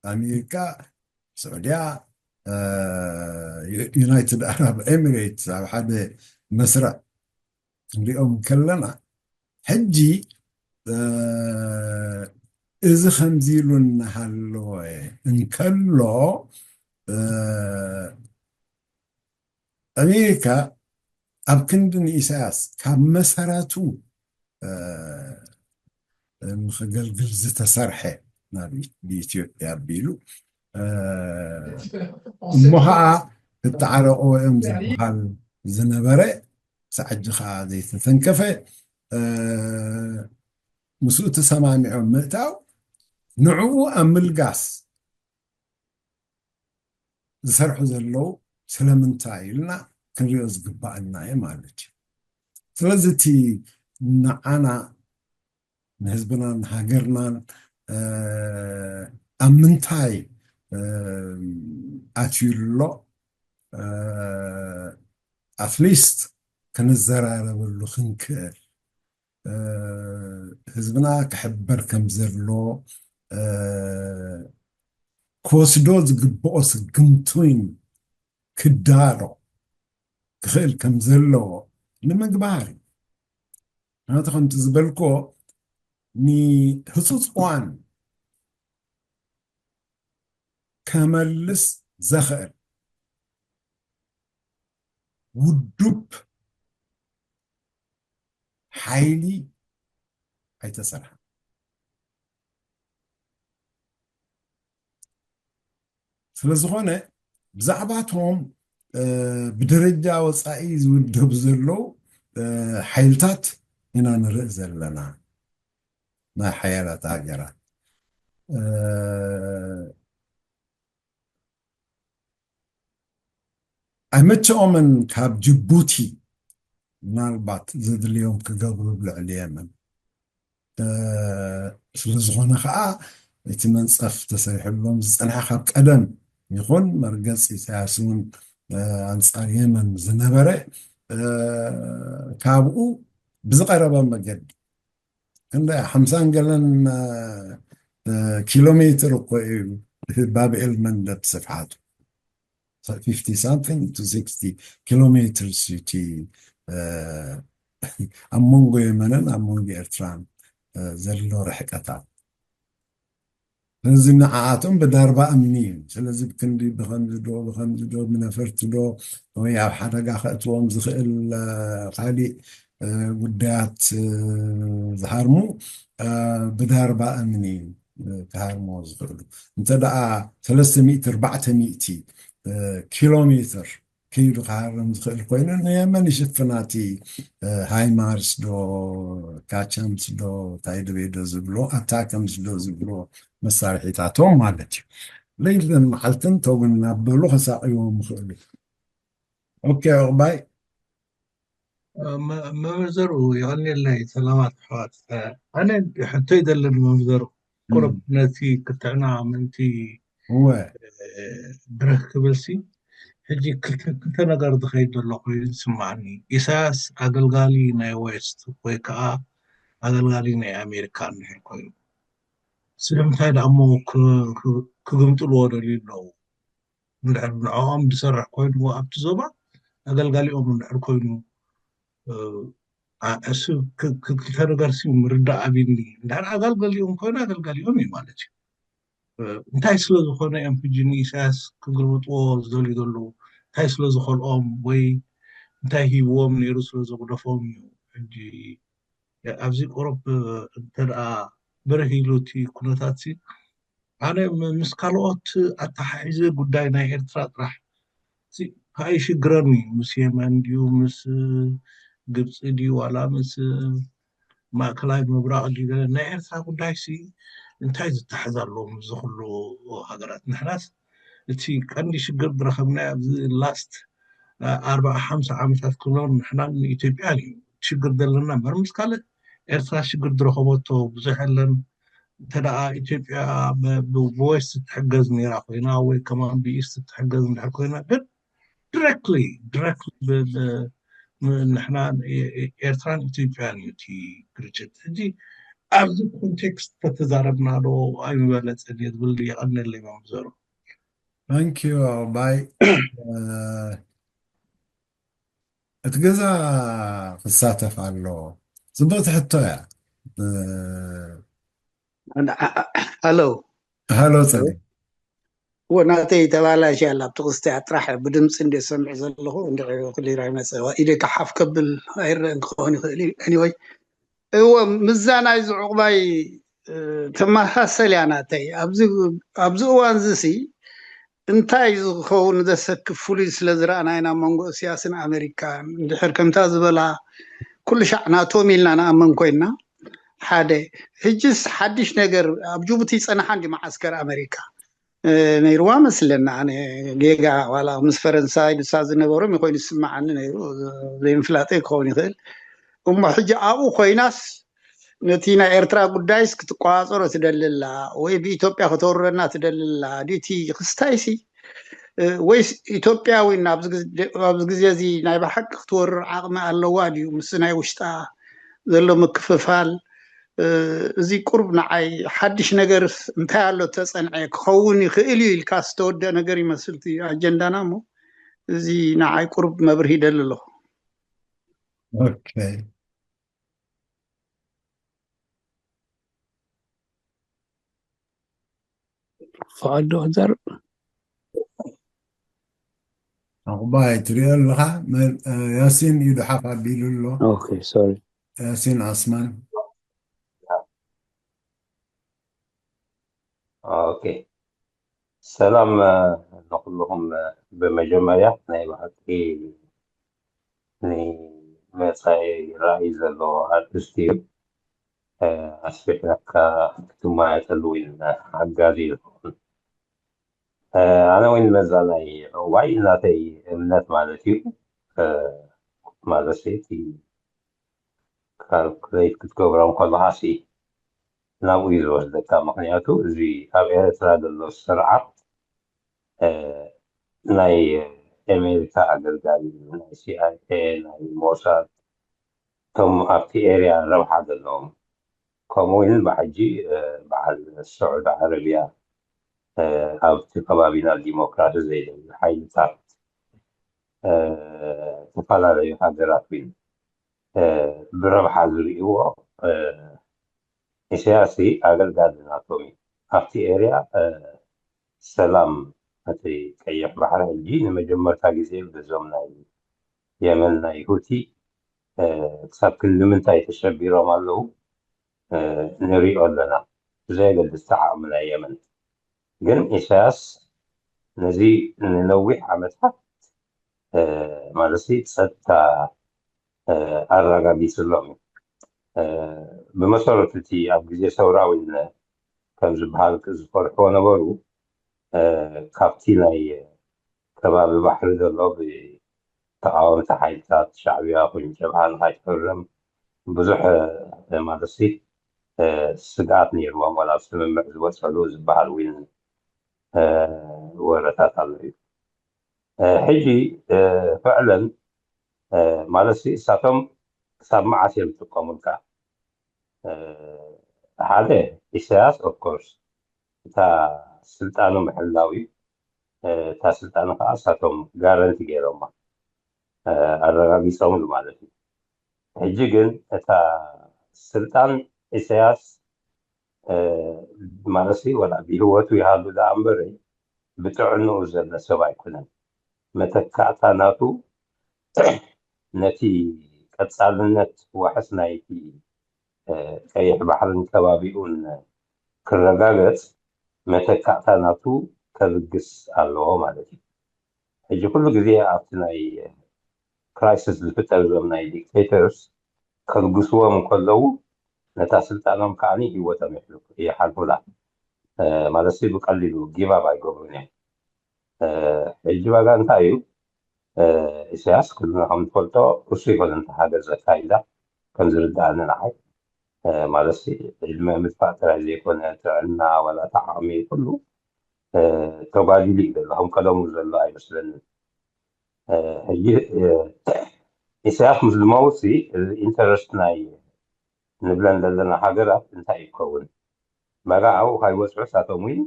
ኣሜሪካ፣ ስዑድያ፣ እ፣ ዩ-፣ ዩናይትድ ኣረብ ኤሚሬትስ ኣብ ሓደ መስርዕ ክንሪኦም ከለና፣ ሕጂ፣ እ፣ እዚ ከምዚ ኢሉ እናሃለወ እንከሎ፣ እ፣ ኣሜሪካ ኣብ ክንዲ ንኢሳያስ ካብ መሰረቱ፣ እ፣ ንኸገልግል ዝተሰርሐ ናብ ብኢትዮጵያ ኣቢሉ፣ እ፣ እሞ ኸዓ ክተዓረቑ እዮም ዝበሃል ዝነበረ፣ ክሳዕ ሕጂ ኸዓ ዘይተተንከፈ፣ እ፣ ምስኡ ተሰማሚዖም ምእታው፣ ንዕኡ ኣብ ምልጋስ ዝሰርሑ ዘለዉ ስለምንታይ ኢልና ክንሪኦ ዝግባኣና እዩ ማለት እዩ። ስለዚ እቲ ንዓና፣ ንህዝብና፣ ንሃገርናን፣ እ፣ ኣብ ምንታይ፣ እ፣ ኣትዩ ኣሎ፣ እ፣ ኣትሊስት ክንዘራረበሉ ክንክእል፣ እ፣ ህዝብና ክሕበር ከም ዘሎ፣ እ፣ ክወስዶ ዝግብኦ ስግምቱን ክዳሎ ክኽእል ከም ዘለዎ ንምግባር እዩ። ምክንያቱ ከምቲ ዝበልኮ ንህፁፅ እዋን ከመልስ ዘኽእል ውዱብ ሓይሊ ኣይተሰርሐን። ስለ ዝኾነ ብዛዕባቶም፣ እ፣ ብደረጃ ወፃኢ ዝውደቡ ዘለዉ፣ እ፣ ሓይልታት ኢና ንርኢ ዘለና፣ ናይ ሓያላት ሃገራት። እ፣ ኣይመቸኦምን ካብ ጅቡቲ ምናልባት ዘድልዮም ክገብሩ ኣብ ልዕሊ የመን። እ፣ ስለ ዝኾነ ኸዓ እቲ መንፀፍ ተሰሪሕሎም ዝፀንሐ ካብ ቀደም ይኹን መርገፂ ኢሳያስ እውን፣ እ፣ ኣንፃር የመን ዝነበረ፣ እ፣ ካብኡ ብዝቐረበ መገዲ ክንደይ ሓምሳን ገለን፣ እ፣ እ፣ ኪሎ ሜትር እኮ እዩ ባብኤል መንደብ ስፍሓቱ። ፊፍቲ ሳምቲንግ ቱ ሲክስቲ ኪሎ ሜትርስ እዩ እቲ፣ እ፣ ኣብ መንጎ የመንን ኣብ መንጎ ኤርትራን፣ እ፣ ዘሎ ርሕቀታት። ስለዚ ንዓኣቶም ብዳርባ እምኒ እዩ። ስለዚ ብክንዲ፣ ብኸምዚ ዶ፣ ብኸምዚ ዶ፣ ብነፈርቲ ዶ፣ ወይ ኣብ ሓደጋ ከእትዎም ዝኽእል፣ እ፣ ካሊእ፣ እ፣ ጉዳያት፣ እ፣ ዝሃርሙ፣ እ፣ ብዳርባ እምኒ እዩ፣ እ፣ ክሃርምዎ ዝኽእሉ። እንተ ደኣ ሰለስተ ሚእቲ፣ ኣርባዕተ ሚእቲ፣ እ፣ ኪሎ ሜትር ከይዱ ክሃርም ዝኽእል ኮይኑ፣ ንየመን ይሽፍና እቲ፣ እ፣ ሃይማርስ ዶ፣ ካቸምስ ዶ፣ እንታይ ድቤ ዶ ዝብሎ፣ ኣታከምስ ዶ ዝብሎ መሳርሒታቶም ማለት እዩ። ለይትን መዓልትን ተው እናበሉ ከሳቕይዎም ይኽእሉ። ኦኬ፣ ዕቑባይ። መምህር ዘርኡ፣ የቐንየለይ። ሰላማት ኣሕዋት። ኣነ ሕቶይ ዘለኒ መምህር ዘርኡ፣ ቁሩብ ነቲ ክትዕና ምእንቲ እወ ብርህ ክብልሲ፣ ሕጂ ክልተ ክልተ ነገር ዝኸይድ ዘሎ ኮይኑ ዝስማዓኒ። ኢሳያስ ኣገልጋሊ ናይ ዌስት ወይ ከዓ ኣገልጋሊ ናይ ኣሜሪካ እንድሕር ኮይኑ፣ ስለምንታይ ደኣ እሞ ክ- ክ- ክግምጥልዎ ደልዩ ኣለዉ? እንድሕር ንዕኦም ዝሰርሕ ኮይኑ ኣብቲ ዞባ ኣገልጋሊኦም እንድሕር ኮይኑ፣ እ፣ ኣ- እሱ ክ- ክ- ክልተ ነገርሲ ምርዳእ ኣብኒ። እንድሕር ኣገልጋሊኦም ኮይኑ ኣገልጋሊኦም እዩ ማለት እዩ። እ፣ እንታይ ስለ ዝኾነ እዮም ሕጂ ንኢሳያስ ክግልብጥዎ ዝደልዩ ዘለዉ? እንታይ ስለ ዝኸልኦም ወይ እንታይ ሂብዎም ነይሩ ስለ ዘጉደፎም እዩ? ሕጂ ኣብዚ ቁሩብ እንተ ደኣ ብርህ ኢሉ እቲ ኩነታት ሲ፣ ኣነ ም- ምስ ካልኦት ኣተሓሒዘ ጉዳይ ናይ ኤርትራ ጥራሕ ሲ ኣይሽግረኒ። ምስ የመን ድዩ፣ ምስ ግብፂ ድዩ፣ ዋላ ምስ ማእከላይ ምብራቕ ድዩ፣ ገለ ናይ ኤርትራ ጉዳይ ሲ እንታይ ዝተሓዝ ኣለዎ ምስዚ ኩሉ ሃገራት? ንሕናስ እቲ ቀንዲ ሽግር ዝረኸብናዮ ኣብዚ ላስት ኣርባዓ ሓምሳ ዓመታት ክብሎ ንሕናን ንኢትዮጵያን እዩ ሽግር ዘለና እምበር ምስ ካልእ ኤርትራ ሽግር ዝረኸበቶ ብዙሕ የለን። እንተ ደኣ ኢትዮጵያ ብ- ብ- ብወስት ትሕገዝ ነይራ ኮይና ወይ ከማን ብኢስት ትሕገዝ እንድሕር ኮይና ግን ዲረክትሊ ዲረክትሊ ንሕና ኤርትራን ኢትዮጵያን እዩ እቲ ግርጭት። ሕጂ ኣብዚ ኮንቴክስት ተተዛረብና ዶ ኣይምበለፀን እየ ዝብል። የቐንለይ መምዘሩ። ታንኪዩ ኣባይ። እቲ ገዛ ክሳተፍ ኣለዎ። ፅብቕቲ ሕቶ እያ። ሃሎ ሃሎ ፀገ እዎ ናተይ ተባላሽ ኣላ ኣብቲ ክስቲያ ጥራሕ ብድምፂ እንደ ሰምዕ ዘለኹ እንደ ክሊር ኣይመፀ ኢደ ከሓፍ ከብል ኣይረአን ክኸውን ይኽእል እዩ። Anyway እዎ ምዛ ናይዚ ዕቑባይ ተመሳሰል እያ ናተይ ኣብዚ እዋን እዚ ሲ እንታይ ዝኸውን ዘሰክፍ ፍሉይ ስለ ዝረኣና ኢና ኣብ መንጎ እስያስን ኣሜሪካን እንድሕር ከምታ ዝበላ ኩሉ ሻዕ ናቶም ኢልና ንኣመን ኮይንና ሓደ ሕጅስ ሓድሽ ነገር ኣብ ጅቡቲ ይፀንሓ እንዲ መዓስከር ኣሜሪካ ነይርዋ መስለና ኣነ ጌጋ ዋላ ምስ ፈረንሳይ ንሳ ዝነበሮም ይኮይኑ ዝስምዓኒ ነይሩ ዘይምፍላጠይ ክኸውን ይኽእል እሞ ሕጂ ኣብኡ ኮይናስ ነቲ ናይ ኤርትራ ጉዳይስ ክትቋፀሮ ትደልላ ወይ ብኢትዮጵያ ከተወርረና ትደልላ ድቲ ክስታይሲ ወይስ ኢትዮጵያዊ ኣብዚ ግዜ እዚ ናይ ብሓቂ ክትወርር ዓቕሚ ኣለዋ ድዩ ምስ ናይ ውሽጣ ዘሎ ምክፍፋል እዚ ቁርብ ንዓይ ሓድሽ ነገርስ እንታይ ኣሎ ተፀንዐ ክኸውን ይኽእል እዩ ኢልካ ዝተወደአ ነገር ይመስል እቲ ኣጀንዳና እሞ እዚ ንዓይ ቁርብ መብርሂ ይደሊ ኣለኹ። ፍቓዱ ክዘር ዕቑባይ ትሪኦ ኣለኻ? ያሲን ኢዱ ሓፍ ኣቢሉ ኣሎ። ኦኬ ሶሪ ያሲን ዓስማን ኦኬ ሰላም ንኩልኹም። ብመጀመርያ ናይ ብሓቂ ንመፃኢ ራእይ ዘለዎ ኣርቲስት እዩ። ኣስፊሕካ ክትማየጠሉ እውን ሓጋዚ ይኸውን። ኣነ እውን መዛ ናይ ዕዋይ እናተይ እምነት ማለት እዩ ማለት እቲ ካልኩሌት ክትገብሮም ከለካ ሲ ናብኡ እዩ ዝወስደካ። ምክንያቱ እዚ ኣብ ኤርትራ ዘሎ ስርዓት ናይ ኣሜሪካ ኣገልጋሊ ናይ ሲኣይኤ ናይ ሞሳድ እቶም ኣብቲ ኤርያ ረብሓ ዘለዎም ከምኡ እውን ብሕጂ በዓል ስዑድ ዓረብያ ኣብቲ ከባቢና ዲሞክራሲ ዘይደልዩ ሓይልታት ዝተፈላለዩ ሃገራት እውን ብረብሓ ዝርእይዎ ኢሳያስ ኣገልጋሊ ናቶም እዩ። ኣብቲ ኤርያ ሰላም እቲ ቀይሕ ባሕሪ ሕጂ ንመጀመርታ ግዜ በዞም ናይ የመን ናይ ሁቲ ክሳብ ክንዲ ምንታይ ተሸቢሮም ኣለዉ ንሪኦ ኣለና። ብዘየገድስ ዓቕሚ ናይ የመን ግን ኢሳያስ ነዚ ንነዊሕ ዓመታት ማለት ጸጥታ ኣረጋጊጽሎም እዩ። ብመሰረቱ እቲ ኣብ ግዜ ሰውራ እውን ከም ዝበሃል ዝፈርሕዎ ነበሩ። እ፣ ካብቲ ናይ ከባቢ ባሕሪ ዘሎ ብተቓወምቲ ሓይልታት ሻዕብያ ኮይኑ ጀብሃ ንኸይትፍርም ብዙሕ፣ እ፣ ማለት ሲ፣ እ፣ ስግኣት ነይርዎም፣ ዋላ ኣብ ስምምዕ ዝበፅሕሉ ዝበሃል እውን፣ እ፣ ወረታት ኣሎ እዩ። እ፣ ሕጂ፣ እ፣ ፍዕለን፣ እ፣ ማለት ሲ እሳቶም ክሳብ መዓስ እዮም ዝጥቀሙልካ? እ፣ ሓደ፣ ኢሳያስ ኦፍኮርስ እታ ስልጣኑ ምሕላው እዩ። እ፣ እታ ስልጣኑ ከዓ እሳቶም ጋረንቲ ገይሮማ፣ እ፣ ኣረጋጊፆምሉ ማለት እዩ። ሕጂ ግን እታ ስልጣን ኢሳያስ፣ እ፣ ማለት ሲ ወላ ብህይወቱ ይሃሉ ደኣ እምበረ ብጥዕንኡ ዘሎ ሰብ ኣይኮነን። መተካእታ ናቱ ነቲ ቀጻልነት ዋሕስ ናይቲ፣ እ፣ ቀይሕ ባሕርን ከባቢኡን ክረጋገጽ መተካእታ ናቱ ከብግስ ኣለዎ ማለት እዩ። ሕጂ ኩሉ ግዜ ኣብቲ ናይ ክራይሲስ ዝፍጠር እዞም ናይ ዲክቴተርስ ከብግስዎም እንከለዉ ነታ ስልጣኖም ከዓኒ ህይወቶም ይሕልፉ-፣ ይሓልፉላ። እ፣ ማለት ሲ ብቀሊሉ ጊቭ ኣፕ ኣይገብሩን እዮም። እ፣ ሕጂ ዋጋ እንታይ እዩ? እ፣ ኢሳያስ ኩልና ከም ንፈልጦ እሱ ይኮነ እንተ ሃገር ዘካይዳ ከም ዝርድኣኒ ንዓይ። እ፣ ማለት ሲ ዕድመ ምጥፋእ ጥራይ ዘይኮነ ጥዕና ዋላ እቲ ዓቕሚ ኩሉ፣ እ፣ ተጓዲሉ እዩ ዘሎ። ከም ቀደሙ ዘሎ ኣይመስለንን። እ፣ ሕጂ፣ እ፣ ኢሳያስ ምስ ዝመውት ሲ እዚ ኢንተረስት ናይ ንብለን ዘለና ሃገራት እንታይ ይከውን? ባጋ ኣብኡ ካይበጽሑ እሳቶም እውን፣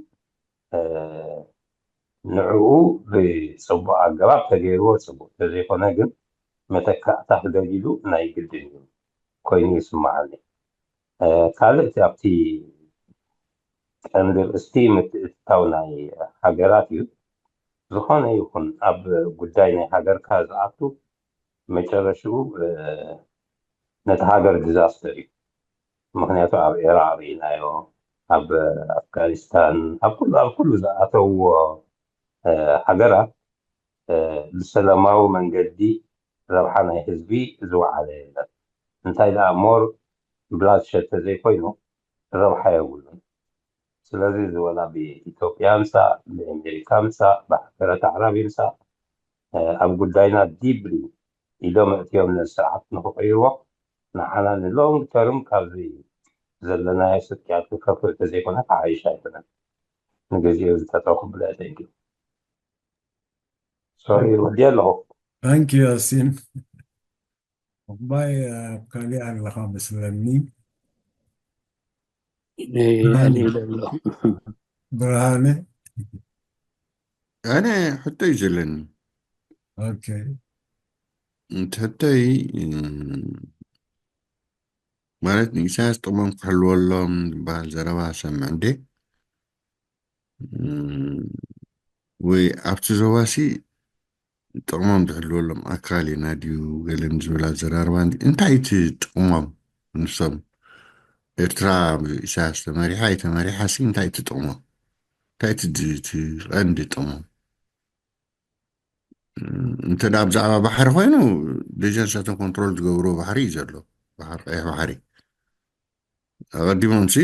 እ፣ ንዕኡ ብጽቡቕ ኣገባብ ተገይርዎ ጽቡቕ፣ ተዘይኮነ ግን መተካእታ ክደልይሉ ናይ ግድን እዩ ኮይኑ ይስምዓኒ። እ፣ ካልእ እቲ ኣብቲ ቀንዲ ርእስቲ ምትእትታው ናይ ሃገራት እዩ። ዝኾነ ይኹን ኣብ ጉዳይ ናይ ሃገርካ ዝኣቱ መጨረሽኡ፣ እ፣ ነቲ ሃገር ዲዛስተር እዩ። ምኽንያቱ ኣብ ኢራቕ ርኢናዮ፣ ኣብ ኣፍጋኒስታን፣ ኣብ ኩሉ፣ ኣብ ኩሉ ዝኣተውዎ፣ እ፣ ሃገራት፣ እ፣ ብሰላማዊ መንገዲ ረብሓ ናይ ህዝቢ ዝወዓለ የለን። እንታይ ደኣ ሞር ብላድሸድ ተዘይኮይኑ ረብሓ የብሉን። ስለዚ እዚ ወላ ብኢትዮጵያ ምጻእ፣ ብኣሜሪካ ምጻእ፣ ብሃገራት ኣዕራብ ምጻእ፣ እ፣ ኣብ ጉዳይና ዲፕሊ ኢዶም ኣእትዮም ነዚ ስርዓት ንኽቕይርዎ ንዓና ንሎንግ ተርም ካብዚ ዘለናዮ ስቅያት ክከፍእ ተዘይኮነ ክሓይሽ ኣይኮነን። ንግዜኡ ዝጠጠው ክብለ ተንኪ ሶሪ ወዲ ኣለኹ። ታንኪ ያሲን። እባይ ኣብ ካሊእ ኣለኻ መስለኒ። እይ፣ ብርሃነ። ኣልዒለ ኣለኹ። ብርሃነ። ኣነ ሕቶ እዩ ዘለኒ። ኦኬ። እቲ ሕቶይ፣ እም፣ ማለት ንኢሳያስ ጥቕሞም ክሕልወሎም ዝበሃል ዘረባ ሰምዕ እንዴ? እም፣ ወይ ኣብቲ ዞባሲ ጥቕሞም ዝሕልወሎም ኣካል ኢና ድዩ ገለን ዝብል ኣዘራርባ እንዲ-፣ እንታይ እቲ ጥቕሞም ንሶም? ኤርትራ ብኢሳያስ ተመሪሓ ኣይተመሪሓ ሲ እንታይ እቲ ጥቕሞም? እንታይ እቲ ድ-፣ እቲ ቀንዲ ጥቕሞም? እም፣ እንተ ደኣ ብዛዕባ ባሕሪ ኮይኑ፣ ደጀን ሳቶም ኮንትሮል ዝገብርዎ ባሕሪ እዩ ዘሎ። ባሕሪ፣ ቀይሕ ባሕሪ። ኣቐዲሞም ሲ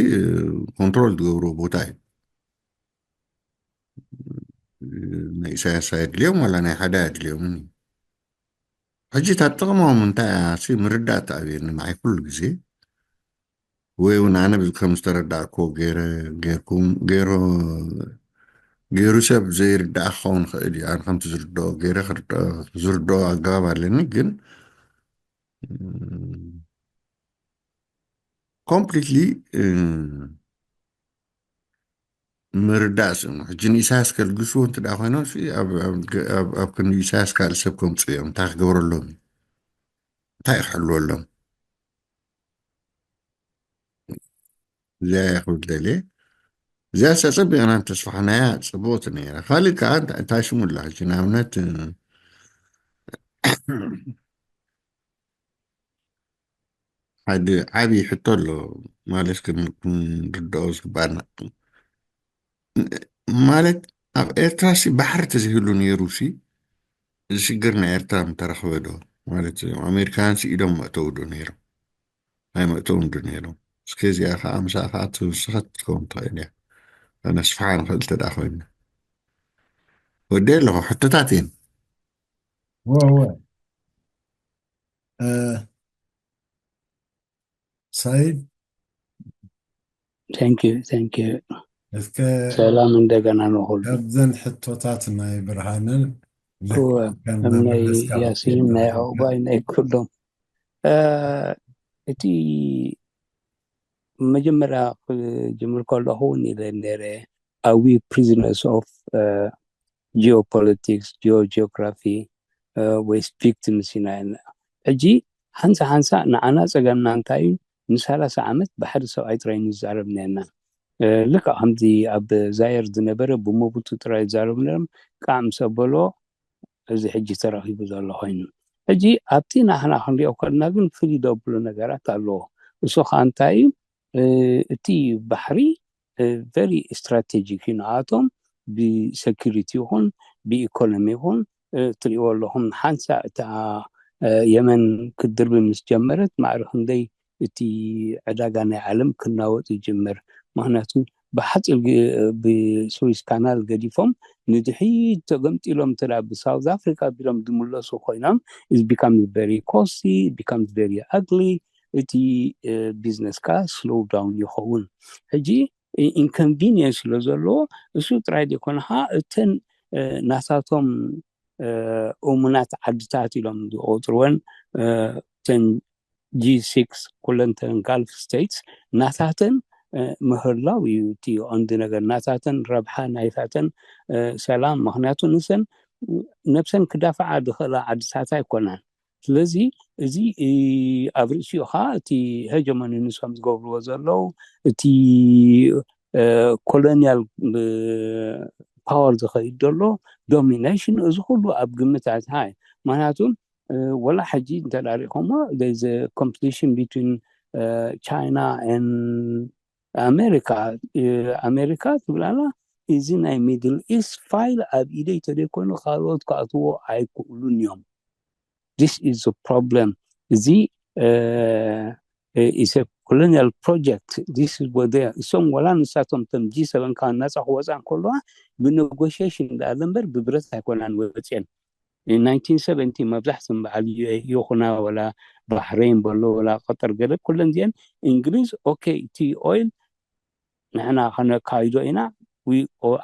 ኮንትሮል ዝገብርዎ ቦታ እዩ። ናይ ኢሳያስ ኣየድልዮም ዋላ ናይ ሓደ ኣየድልዮምን እዩ። ሕጂ እታ ጥቕሞም እንታይ እያ ሲ ምርዳእ ተኣብየኒ ንዓይ ኩሉ ግዜ። ወይ እውን ኣነ ብዚ ከም ዝተረዳእክዎ ገይረ፣ ገይርኩም፣ ገይሮ፣ ገይሩ ሰብ ዘይርዳእ ክኸውን ይኽእል እዩ። ኣነ ከምቲ ዝርድኦ ገይረ ክርድኦ፣ ዝርድኦ ኣገባብ ኣለኒ፣ ግን፣ እም፣ ኮምፕሊትሊ፣ እም፣ ምርዳእ ስእኑ። ሕጂ ንኢሳያስ ከልግስዎ እንተ ደኣ ኮይኖም ሲ ኣብ፣ ኣብ፣ ኣብ፣ ኣብ ክንዲ ኢሳያስ ካልእ ሰብ ከምጽኡ እዮም። እንታይ ክገብረሎም እዩ? እንታይ ክሕልወሎም? እዚኣ እያ ክብል ደልየ። እዚኣ ሲ ኣጸቢቕና እንተስፋሕናያ ጽቡቕቲ ነይራ። ካልእ ከኣ እንታይ፣ እንታይ ሽሙ ኣላ? ሕጂ ንኣብነት፣ ሓደ ዓብዪ ሕቶ ኣሎ ማለት ክን-፣ ክንርድኦ ዝግባኣና። ማለት ኣብ ኤርትራ ሲ ባሕሪ ተዘይህሉ ነይሩ ሲ እዚ ሽግር ናይ ኤርትራ ምተረኽበ ዶ? ማለት ኣሜሪካውያን ሲ ኢዶም መእተው ዶ ነይሮም? ኣይመእተውን ዶ ነይሮም? እስከ እዚኣ ከዓ ምሳኻ ትውስኸት ክትከውን ትኽእል እያ። ኣነስፍሓ ንኽእል እንተ ደኣ ኮይና። ወደ ኣለኹ ሕቶታት እየን። ወወ ሳይድ thank you thank you እስከ ሰላም እንደገና ንኹሉ ካብዘን ሕቶታት ናይ ብርሃንን እወ፣ ከም ናይ ያሲን ናይ ዑቅባይ ናይ ኩሎም እቲ መጀመርያ ክጅምር ከለኹ እውን ኢለ ነረ are we prisoners of geopolitics geogeography ወይስ victims ኢና ሕጂ ሓንሳ ሓንሳ ንዓና ፀገምና እንታይ እዩ ንሰላሳ ዓመት ብሓደ ሰብኣይ ጥራይ ንዛረብ ነና ልካ ከምዚ ኣብ ዛየር ዝነበረ ብመቡቱ ጥራይ ይዛረቡ ነሮም ቃዕ ምስ ኣበሎ እዚ ሕጂ ተረኺቡ ዘሎ ኮይኑ ሕጂ ኣብቲ ናህና ክንሪኦ ከለና ግን ፍልይ ዘብሉ ነገራት ኣለዎ እሱ ከዓ እንታይ እዩ እቲ ባሕሪ very strategic እዩ ንኣቶም ብሰኪሪቲ ይኹን ብኢኮኖሚ ይኹን ትሪእዎ ኣለኹም ሓንሳ እታ የመን ክትድርቢ ምስ ጀመረት ማዕሪ ክንደይ እቲ ዕዳጋ ናይ ዓለም ክናወጥ ይጅምር ምክንያቱ ብሓፂር ብስዊስ ካናል ገዲፎም ንድሕሪት ተገምጢሎም እንተ ብሳውዝ ኣፍሪካ ቢሎም ዝምለሱ ኮይኖም is become very costly become very ugly እቲ ቢዝነስ ከዓ ስሎው ዳውን ይኸውን ሕጂ ኢንኮንቪኒየንስ ስለ ዘለዎ እሱ ጥራይ ዘይኮነ ከዓ እተን ናሳቶም እሙናት ዓድታት ኢሎም ዝቆፅርወን እተን ጂ ሲክስ ኩለንተን ጋልፍ ስቴትስ ናታተን ምህላው እዩ እቲ ቀንዲ ነገር ናታተን ረብሓ ናይታተን ሰላም ምክንያቱ ንሰን ነብሰን ክዳፍዓ ዝኽእላ ዓድታት ኣይኮናን ስለዚ እዚ ኣብ ርእሲኡ ከዓ እቲ ሄጀሞኒ ንሶም ዝገብርዎ ዘለዉ እቲ ኮሎኒያል ፓወር ዝኸይድ ዘሎ ዶሚኔሽን እዚ ኩሉ ኣብ ግምት ኣትሃ ምክንያቱ ወላ ሕጂ እንተዳሪእኹሞ competition between China and ኣሜሪካ ኣሜሪካ ትብላና እዚ ናይ ሚድል ኢስት ፋይል ኣብ ኢደይ ተደይኮኑ ካልኦት ክኣትዎ ኣይክእሉን እዮም this is the problem እዚ is a colonial project this is what they እሶም ወላ ንሳቶም ቶም ጂ ሰበን ካብ ናፃ ክወፃ እንከለዋ ብኔጎሽሽን ዳኣለ እምበር ብብረት ኣይኮናን ወፅየን nineteen seventy መብዛሕቶም በዓል ዩ ኤ ይኹና ወላ ባሕሬን በሎ ወላ ቀጠር ገለ ኩለን እዚአን እንግሊዝ ኦኬ እቲ ኦይል ንሕና ከነካይዶ ኢና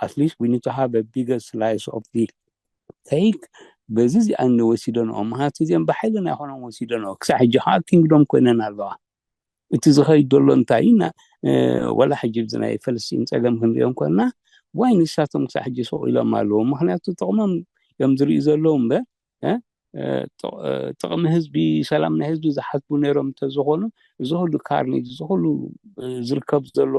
at least we need to have a bigger slice of the cake በዚ እዚኣን ወሲደንኦ ምክንያቱ እዚአን ብሓይሊ ናይ ኮኖም ወሲደንኦ ክሳዕ ሕጂ ከዓ ኪንግዶም ኮይነን ኣለዋ እቲ ዝኸይድ ዘሎ እንታይ ኢና ወላ ሕጂ ብዚ ናይ ፈለስጢን ፀገም ክንሪኦም ኮና ዋይ ንሳቶም ክሳዕ ሕጂ ሱቕ ኢሎም ኣለዉ ምክንያቱ ጥቕሞም እዮም ዝርእዩ ዘለዉ እምበር ጥቕሚ ህዝቢ ሰላም ናይ ህዝቢ ዝሓስቡ ነይሮም እንተዝኾኑ እዚ ኩሉ ካርኔጅ እዚ ኩሉ ዝርከብ ዘሎ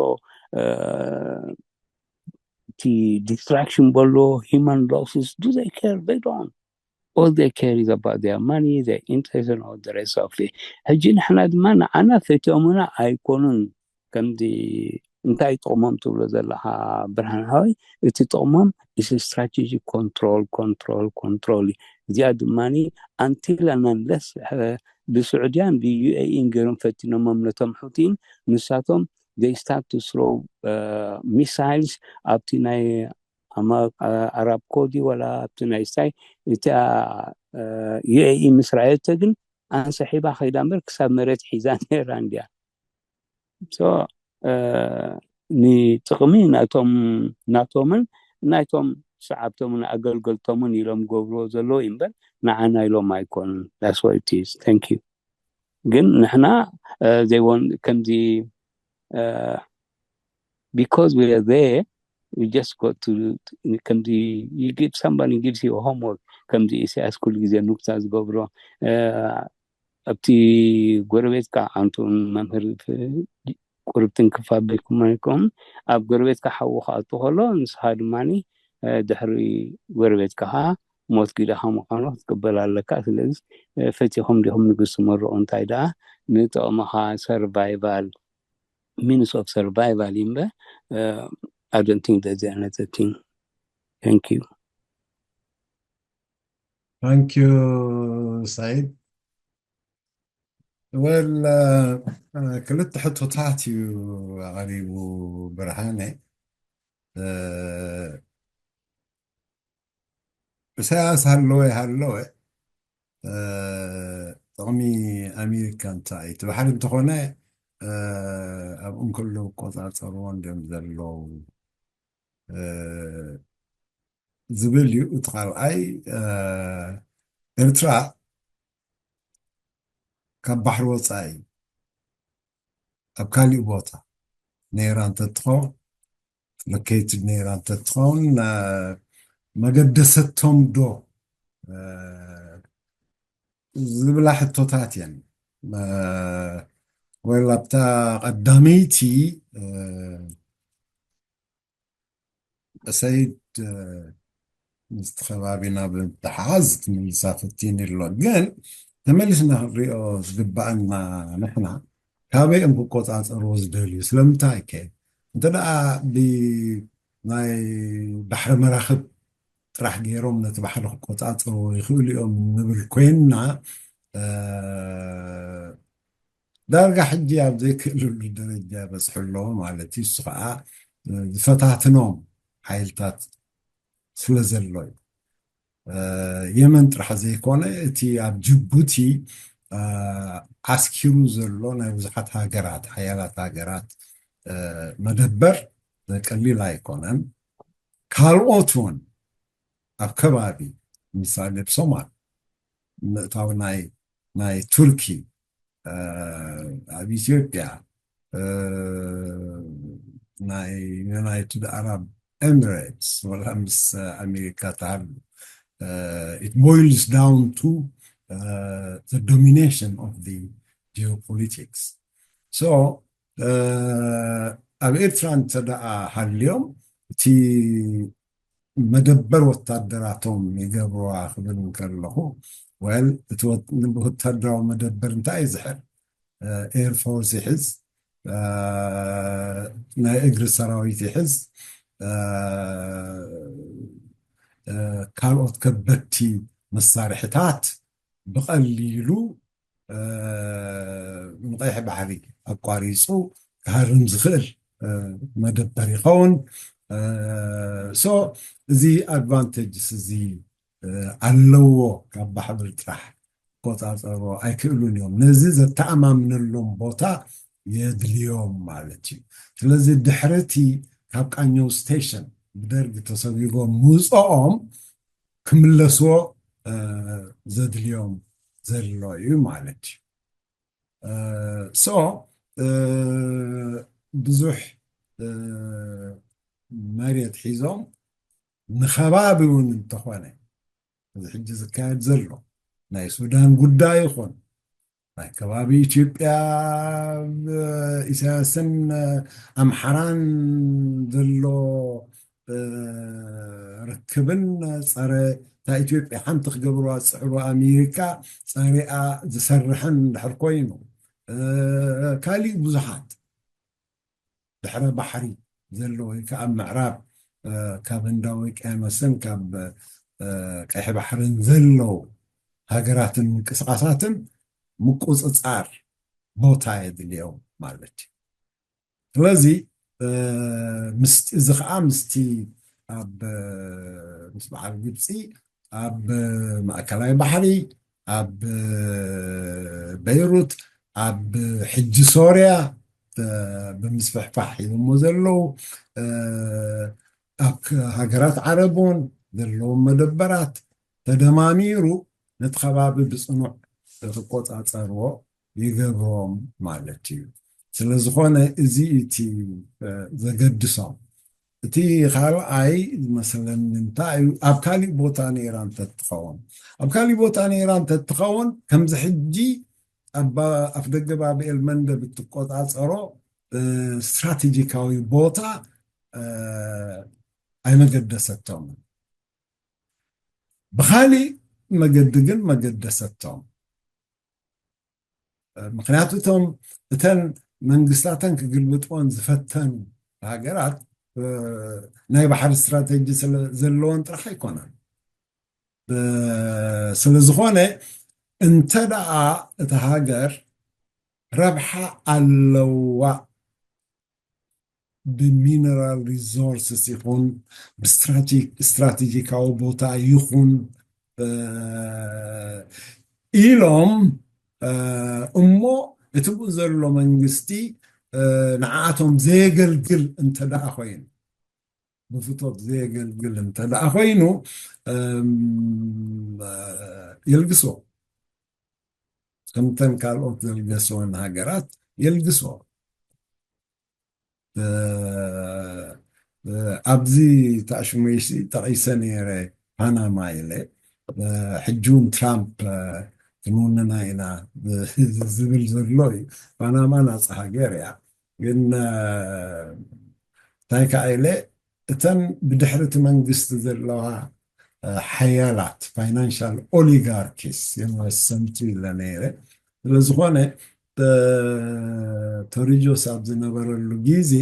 እቲ ዲስትራክሽን በሎ human losses do they care they don't all they care is about their money their interest and all the rest of it ሕጂ ንሕና ድማ ንዓና ፈትዮምና ኣይኮኑን ከምዚ እንታይ ጥቕሞም ትብሎ ዘለኻ ብርሃን ሃወይ እቲ ጥቕሞም is strategic control control control እዩ እዚኣ ድማ until and unless ብስዑድያን ብዩኤኢን ገይሮም ፈቲኖሞም ነቶም ሑቲን ንሳቶም they start to throw missiles ኣብቲ ናይ ኣራብ ኮዲ ወላ ኣብቲ ናይ ስታይ እቲኣ ዩኤኢ ምስ ረኣየቶ ግን ኣንሰሒባ ከይዳ እምበር ክሳብ መሬት ሒዛ ነይራ እንድያ ንጥቕሚ ናቶም ናቶምን ናይቶም ሰዓብቶምን ኣገልገልቶምን ኢሎም ገብርዎ ዘለዉ እዩ እምበር ንዓና ኢሎም ኣይኮኑን that's what it is thank you ግን ንሕና they want ከምዚ because we are there we just got to ከምዚ you give somebody gives you homework ከምዚ ኢሳያስ ኩሉ ግዜ ኑክታ ዝገብሮ ኣብቲ ጎረቤትካ ኣንቱ መምህር ቁርብትን ክፋበይኩም ይኮም ኣብ ጎረቤትካ ሓዉ ክኣቱ ከሎ ንስኻ ድማ ድሕሪ ጎረቤትካ ከዓ ሞት ግዳኻ ምዃኑ ክትቅበል ኣለካ ስለዚ ፈቲኹም ዲኹም ንግስቲ መርቑ እንታይ ደኣ ንጥቕምኻ survival means of survival እምበር I don't think there's another thing thank you thank you ሳይድ well ክልተ ሕቶታት እዩ ኣቕሪቡ ብርሃነ ኢሳያስ ሃለወ ሃለወ፣ እ፣ ጥቕሚ ኣሜሪካ እንታይ እዩ? እቲ ባሕሪ እንተኾነ፣ እ፣ ኣብኡ እንከሎ ይቆጻጸርዎ እንድዮም ዘለዉ፣ እ፣ ዝብል እዩ። እቲ ካልኣይ፣ እ፣ ኤርትራ ካብ ባሕሪ ወጻኢ ኣብ ካሊእ ቦታ ነይራ እንተትኸውን፣ ሎኬትድ ነይራ እንተትኸውን፣ እ፣ መገደሰቶም ዶ፣ እ፣ ዝብላ ሕቶታት እየን። እ፣ ወላ ኣብታ ቀዳመይቲ፣ እ፣ ሰይድ፣ እ፣ ምስቲ ከባቢና ብምትሓዝ ክምልሳ ፈቲኒ ኣሎ። ግን ተመሊስና ክንሪኦ ዝግባኣና ንሕና ካበይ እዮም ክቆጻጸርዎ ዝደልዩ? ስለምንታይ ከ? እንተ ደኣ ብናይ ባሕሪ መራኽብ ጥራሕ ገይሮም ነቲ ባሕሪ ክቆጻጸርዎ ይኽእሉ እዮም ንብል ኮይንና፣ እ፣ ዳርጋ ሕጂ ኣብ ዘይክእልሉ ደረጃ በጽሑ ኣለዎ ማለት እዩ። እሱ ኸዓ፣ እ፣ ዝፈታትኖም ሓይልታት ስለ ዘሎ እዩ። እ፣ የመን ጥራሕ ዘይኮነ፣ እቲ ኣብ ጅቡቲ፣ እ፣ ዓስኪሩ ዘሎ ናይ ብዙሓት ሃገራት፣ ሓያላት ሃገራት፣ እ፣ መደበር ቀሊል ኣይኮነን። ካልኦት እውን ኣብ ከባቢ፣ ምሳሌ ኣብ ሶማል ምእታው ናይ፣ ናይ ቱርኪ፣ እ፣ ኣብ ኢትዮጵያ፣ እ፣ ናይ ዩናይትድ ኣረብ ኤሚሬትስ፣ ወላ ምስ ኣሜሪካ ተሃሉ፣ እ፣ it boils down to, እ፣ the domination of the geopolitics. So፣ እ፣ ኣብ ኤርትራ እንተ ደኣ ሃልዮም፣ እቲ መደበር ወታደራቶም ይገብርዋ ክብል እንከለኹ፣ ወል፣ እቲ ወት-፣ ወታደራዊ መደበር እንታይ እዩ ዝሕል? እ፣ ኤርፎርስ ይሕዝ፣ እ፣ ናይ እግሪ ሰራዊት ይሕዝ፣ እ፣ እ፣ ካልኦት ከበድቲ መሳርሕታት ብቐሊሉ፣ እ፣ ንቐይሕ ባሕሪ ኣቋሪጹ ክሃርም ዝኽእል፣ እ፣ መደበር ይኸውን። እ፣ ሶ፣ እዚ ኣድቫንቴጅስ እዚ፣ እ፣ ኣለዎ። ካብ ባሕሪ ጥራሕ ቆጻጸርዎ ኣይክእሉን እዮም። ነዚ ዘተኣማምነሎም ቦታ የድልዮም ማለት እዩ። ስለዚ ድሕሪ እቲ ካብ ቃኘው ስቴሽን ብደርጊ ተሰጒጎም ምውፅኦም ክምለስዎ፣ እ፣ ዘድልዮም ዘሎ እዩ ማለት እዩ። እ፣ ሶ፣ እ፣ ብዙሕ፣ እ፣ መሬት ሒዞም ንኸባቢ እውን እንተኾነ፣ እዚ ሕጂ ዝካየድ ዘሎ ናይ ሱዳን ጉዳይ ይኹን፣ ናይ ከባቢ ኢትዮጵያ፣ ብ-፣ ኢሳያስን ኣምሓራን ዘሎ፣ እ፣ ርክብን ጸረ እታ ኢትዮጵያ ሓንቲ ክገብርዋ ዝጽዕሩ ኣሜሪካ ጸሪኣ ዝሰርሕን እንድሕር ኮይኑ፣ እ፣ ካሊእ ብዙሓት ድሕረ ባሕሪ ዘሎ ወይ ከዓ ኣብ ምዕራብ፣ እ፣ ካብ ህንዳዊ ውቅያኖስን ካብ፣ እ፣ ቀይሕ ባሕርን ዘለዉ ሃገራትን ምንቅስቃሳትን ምቁጽጻር ቦታ የድልዮም ማለት እዩ። ስለዚ፣ እ፣ ምስቲ፣ እዚ ከዓ ምስቲ ኣብ፣ እ፣ ምስ በዓል ግብፂ ኣብ ማእከላይ ባሕሪ፣ ኣብ በይሩት፣ ኣብ ሕጂ ሶርያ፣ እ፣ ብምስፍሕፋሕ ሂቦሞ ዘለዉ፣ እ፣ ኣብ ክ-፣ ሃገራት ዓረብ እውን ዘለዎም መደበራት ተደማሚሩ ነቲ ከባቢ ብጽኑዕ ክቆጻጸርዎ ይገብሮም ማለት እዩ። ስለ ዝኾነ እዚ እቲ፣ እ፣ ዘገድሶም። እቲ ካልኣይ ዝመስለኒ እንታይ እዩ፣ ኣብ ካሊእ ቦታ ነይራ እንተትኸውን፣ ኣብ ካሊእ ቦታ ነይራ እንተትኸውን፣ ከምዚ ሕጂ ኣብ ኣፍደገ ባብኤል መንደብ እትቆጻጸሮ፣ እ፣ ስትራቴጂካዊ ቦታ፣ እ፣ ኣይመገደሰቶምን። ብኻሊእ መገዲ ግን መገደሰቶም። ምኽንያቱ እቶም፣ እተን መንግስታተን ክግልብጥዎን ዝፈተኑ ሃገራት፣ እ፣ ናይ ባሕሪ ስትራቴጂ ስለ ዘለወን ጥራሕ ኣይኮነን። እ፣ ስለ ዝኾነ እንተ ደኣ እታ ሃገር ረብሓ ኣለዋ ብሚነራል ሪሶርስስ ይኹን ብስትራቴጂካዊ ቦታ ይኹን ኢሎም እሞ እቲ ብኡ ዘሎ መንግስቲ ንዓኣቶም ዘየገልግል እንተ ደኣ ኮይኑ ብፍቶት ዘየገልግል እንተ ደኣ ኮይኑ የልግስዎ ከምተን ካልኦት ዘልገስወን ሃገራት የልግስዎ ኣብዚ ታሽሙይሲ ጠቒሰ ነይረ ፓናማ ኢለ ሕጂ እውን ትራምፕ ክንውንና ኢና ዝብል ዘሎ እዩ። ፓናማ ናፃ ሃገር እያ። ግን እንታይ ከዓ ኢለ እተን ብድሕሪ እቲ መንግስቲ ዘለዋ ሓያላት ፋይናንሻል ኦሊጋርኪስ የመሰምቱ ኢለ ነይረ። ስለዝኾነ ቶሪጆስ ኣብ ዝነበረሉ ግዜ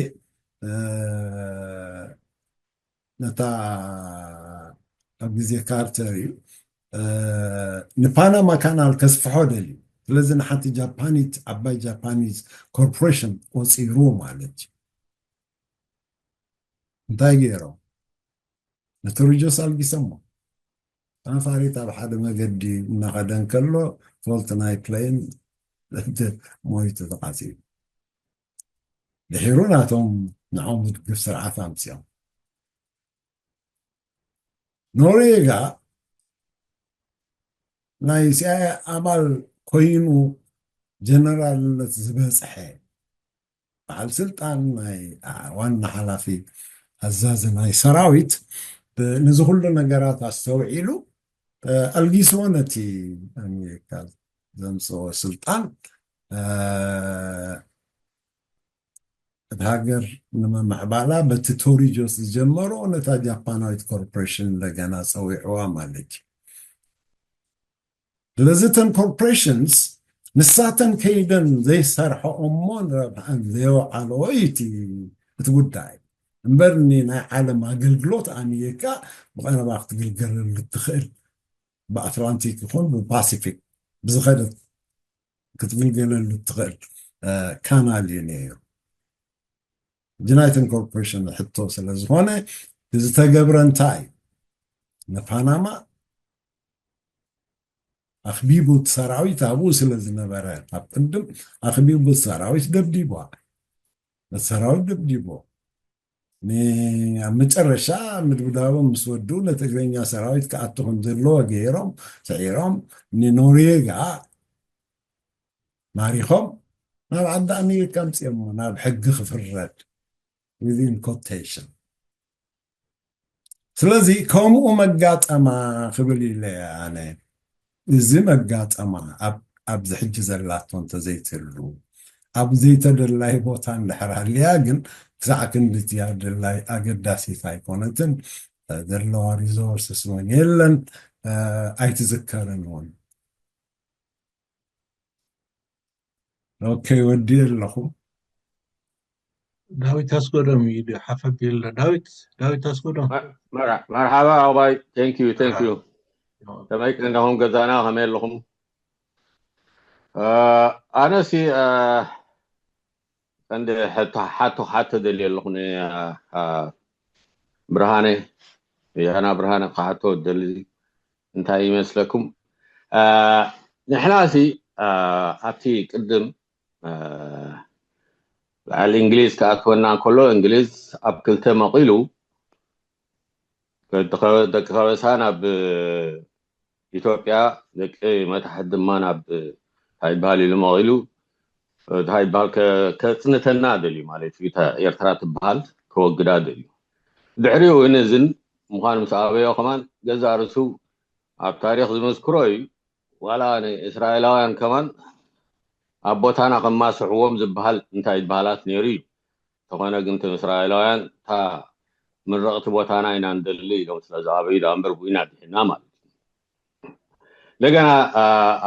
ነታ ኣብ ግዜ ካርተር እዩ ንፓናማ ካናል ከስፍሖ ደልዩ። ስለዚ ንሓንቲ ጃፓኒት ዓባይ ጃፓኒዝ ኮርፖሬሽን ቆፂሩ ማለት እዩ። እንታይ ገይሮም? ነቶሪጆስ ኣልጊሰሞ ነፋሪት ኣብ ሓደ መገዲ እናኸደ እንከሎ ፎልት ናይ ፕሌን ሞይቱ ተቓፂሉ። ድሒሩ ናቶም ንዖም ዝድግፍ ስርዓት ኣምፅኦም። ኖርዌጋ ናይ ሲኣይኤ ኣባል ኮይኑ ጀነራልነት ዝበፅሐ በዓል ስልጣን ናይ ዋና ሓላፊ ኣዛዚ ናይ ሰራዊት ነዚ ኩሉ ነገራት ኣስተውዒሉ ኣልጊስዎ ነቲ ኣሜሪካ ዘምፅኦ ስልጣን እቲ ሃገር ንምምዕባላ በቲ ቶሪጆስ ዝጀመሮ ነታ ጃፓናዊት ኮርፖሬሽን እንደገና ፀዊዕዋ ማለት እዩ። ስለዚ እተን ኮርፖሬሽንስ ንሳተን ከይደን ዘይሰርሐኦሞ ንረብሓን ዘየውዓለኦ እዩ እቲ ጉዳይ እምበር ናይ ዓለም ኣገልግሎት ኣሜሪካ ብቐረባ ክትግልገለሉ እትኽእል ብኣትላንቲክ ይኹን ብፓሲፊክ ብዝኸደት ክትግልገለሉ እትኽእል ካናል እዩ ነይሩ። ጅናይትን ኮርፖሬሽን ሕቶ ስለ ዝኾነ ዝተገብረ እንታይ ንፓናማ ኣኽቢቡ እቲ ሰራዊት ኣብኡ ስለ ዝነበረ ካብ ቅድም ኣኽቢቡ ሰራዊት ደብዲቧ ሰራዊት ደብዲቦ ኣብ መጨረሻ ምድብዳቦም ምስ ወዱ ነቲ እግረኛ ሰራዊት ክኣቱ ከም ዘለዎ ገይሮም ስዒሮም ንኖርዌጋ ማሪኾም ናብ ዓዲ ኣሜሪካ ኣምፅኦሞ ናብ ሕጊ ክፍረድ within quotation። ስለዚ ከምኡ መጋጠማ ክብል ኢለ ኣነ እዚ መጋጠማ ኣብዚ ሕጂ ዘላቶ እንተዘይትህሉ ኣብ ዘይተደላይ ቦታ እንድሕር ሃልያ ግን ክሳዕ ክንድቲ ኣደላይ ኣገዳሲት ኣይኮነትን። ዘለዋ ሪሶርስስ እውን የለን ኣይትዝከርን እውን። ኦኬ ወዲ ኣለኹ። ዳዊት ኣስጎዶም እዩ ሓፍ ኣቢሉ ኣሎ። ዳዊት ዳዊት ኣስጎዶም። መርሓባ ኣባይ thank you thank you። ከመይ ቀንዳኹም ገዛና ከመይ ኣለኹም? ኣነሲ ቀንዲ ሓቶ ሓቶ ደልየ ኣለኹ ብርሃነ ያና ብርሃነ ክሓቶ ደሊ እንታይ ይመስለኩም? ንሕና ሲ ኣብቲ ቅድም በዓል እንግሊዝ ክኣትወና እንከሎ እንግሊዝ ኣብ ክልተ መቒሉ ደቂ ከበሳ ናብ ኢትዮጵያ ደቂ መታሕት ድማ ናብ እንታይ ይበሃል ኢሉ መቒሉ እንታይ ይበሃል ከፅንተና ደልዩ ማለት እዩ። ኤርትራ ትበሃል ከወግዳ ደልዩ። ድሕሪኡ እነዝን ምዃኑ ምስ ኣበዮ ከማን ገዛእ ርእሱ ኣብ ታሪኽ ዝምስክሮ እዩ። ዋላ ንእስራኤላውያን ከማን ኣብ ቦታና ከማስሕዎም ዝበሃል እንታይ ይበሃላት ነይሩ እዩ። እንተኾነ ግን እቶም እስራኤላውያን እታ ምርቕቲ ቦታና ኢና ንደሊ ኢሎም ስለ ዝኣበዩ ደኣ እምበር ብኡ ኢና ድሒና ማለት እዩ። እንደገና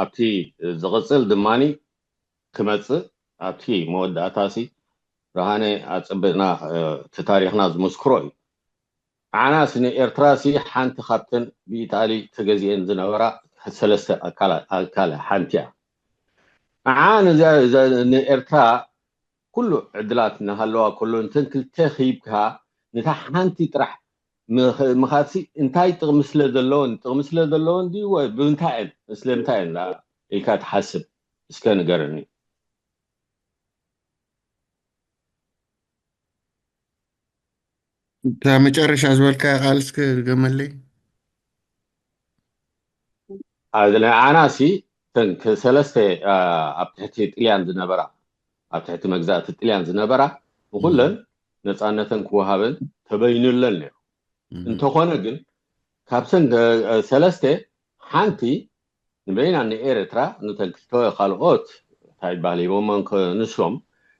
ኣብቲ ዝቕፅል ድማኒ ክመፅእ ኣብቲ መወዳእታሲ ብርሃነ ኣፅብቕና እቲ ታሪኽና ዝምስክሮ እዩ። ዓናስ ንኤርትራሲ ሓንቲ ካብተን ብኢጣሊ ተገዚኤን ዝነበራ ሰለስተ ኣካል ሓንቲ እያ። ንዓ ንኤርትራ ኩሉ ዕድላት እናሃለዋ ከሎ፣ እንተን ክልተ ክሂብካ፣ ነታ ሓንቲ ጥራሕ ምኽ-፣ ምኻድሲ እንታይ ጥቕሚ ስለ ዘለዎን፣ ጥቕሚ ስለ ዘለዎን ድዩ ወይ ብምንታይ እየን፣ ስለምንታይ እየን ኢልካ ትሓስብ? እስከ ንገረኒ። እታ መጨረሻ ዝበልካያ ቃል እስከ ድገመለይ። ኣነ ንዓናሲ እተን ከ-፣ ሰለስተ፣ ኣ፣ ኣብ ትሕቲ ጥልያን ዝነበራ፣ ኣብ ትሕቲ መግዛእቲ ጥልያን ዝነበራ፣ ንኹለን ነፃነተን ክወሃበን ተበይኑለን ነይሩ። እንተኾነ ግን፣ ካብተን፣ እ፣ ሰለስተ ሓንቲ ንበይና ንኤርትራ፣ ነተን ክልተ ካልኦት እንታይ ይበሃል ሂቦሞን ከ-፣ ንሶም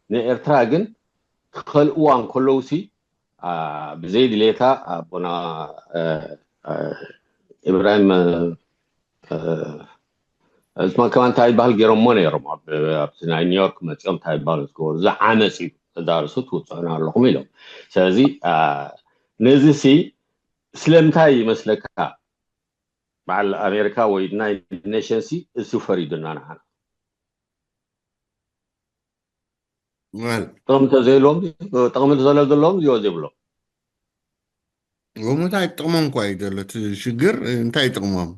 ንኤርትራ ግን ክኸልእዋ እንከለውሲ፣ ኣ፣ ብዘይ ድሌታ ኣቦና፣ እ፣ እ፣ ኢብራሂም፣ እ፣ እ፣ እስማ ከማን እንታይ ይበሃል ገይሮሞ ነይሮም። ኣብ፣ ኣብቲ ናይ ኒውዮርክ መፂኦም እንታይ ይበሃል ዝገበሩ፣ እዚ ዓመፅ እዩ፣ እዛ ርእሱ ትውፅዑና ኣለኹም ኢሎም። ስለዚ፣ ኣ፣ ነዚ ሲ ስለምንታይ ይመስለካ በዓል ኣሜሪካ ወይ ናይ ኔሽንሲ እሱ ፈሪዱና ንዓና? ማለት ጥቕሚ ተዘይብሎም፣ ጥቕሚ ተዘለዘሎም እዮ ዘይብሎም። እሞ እንታይ ጥቕሞም እኳ እዩ ዘሎ እቲ ሽግር? እንታይ ጥቕሞም?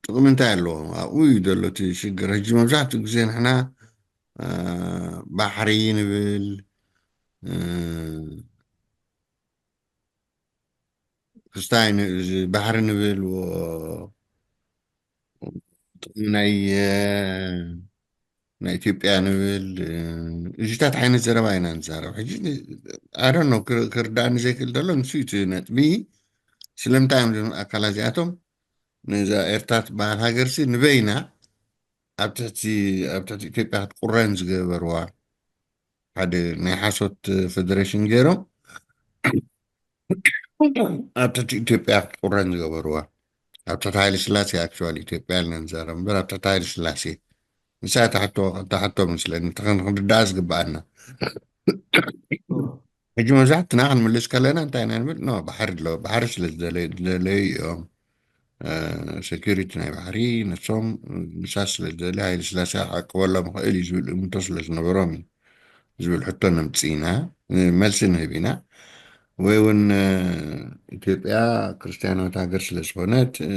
ጥቕሚ እንታይ ኣለዎም? ኣብኡ እዩ ዘሎ እቲ ሽግር። ሕጂ መብዛሕትኡ ግዜ ንሕና፣ አ፣ ባሕሪ ንብል፣ እ፣ ክስታይ ን-፣ እዚ ባሕሪ ንብል፣ ወ-፣ ጥቕሚ ናይ፣ እ፣ ናይ ኢትዮጵያ ንብል፣ እ፣ እዚታት ዓይነት ዘረባ ኢና ንዛረብ። ሕጂ I don't know፣ ክር-፣ ክርዳእኒ ዘይክእል ዘሎ ንሱ እዩ እቲ ነጥቢ። ስለምንታይ እዮም እዞም ኣካላት እዚኣቶም ነዛ ኤርትራ ትበሃል ሃገርሲ ንበይና ኣብ ትሕቲ፣ ኣብ ትሕቲ ኢትዮጵያ ክትቁረን ዝገበርዋ? ሓደ ናይ ሓሶት ፌደሬሽን ገይሮም ኣብ ትሕቲ ኢትዮጵያ ክትቁረን ዝገበርዋ። ኣብ ትሕቲ ሃይለ ስላሴ፣ actually፣ ኢትዮጵያ ኢልና ንዛረብ እምበር፣ ኣብ ትሕቲ ሃይለ ስላሴ። ንሳ እታ ሕቶ፣ እታ ሕቶ መስለኒ፣ እቲ ክን-፣ ክንርዳኣ ዝግበኣና። ሕጂ መብዛሕትና ክንምልስ ከለና እንታይ ኢና ንብል? ኖ፣ ባሕሪ ኣሎ፣ ባሕሪ ስለ ዝደለዩ፣ ዝደለዩ እዮም። እ፣ ሴኩሪቲ ናይ ባሕሪ ነሶም፣ ንሳ ስለ ዝደሊ፣ ሃይለ ስላሴ ክዕቅበሎም ይኽእል እዩ ዝብል እምንቶ ስለ ዝነበሮም እዩ ዝብል ሕቶ ነምጽእ ኢና፣ እ፣ መልሲ ንህብ ኢና። ወይ እውን፣ እ፣ ኢትዮጵያ ክርስትያናዊት ሃገር ስለ ዝኾነት፣ እ፣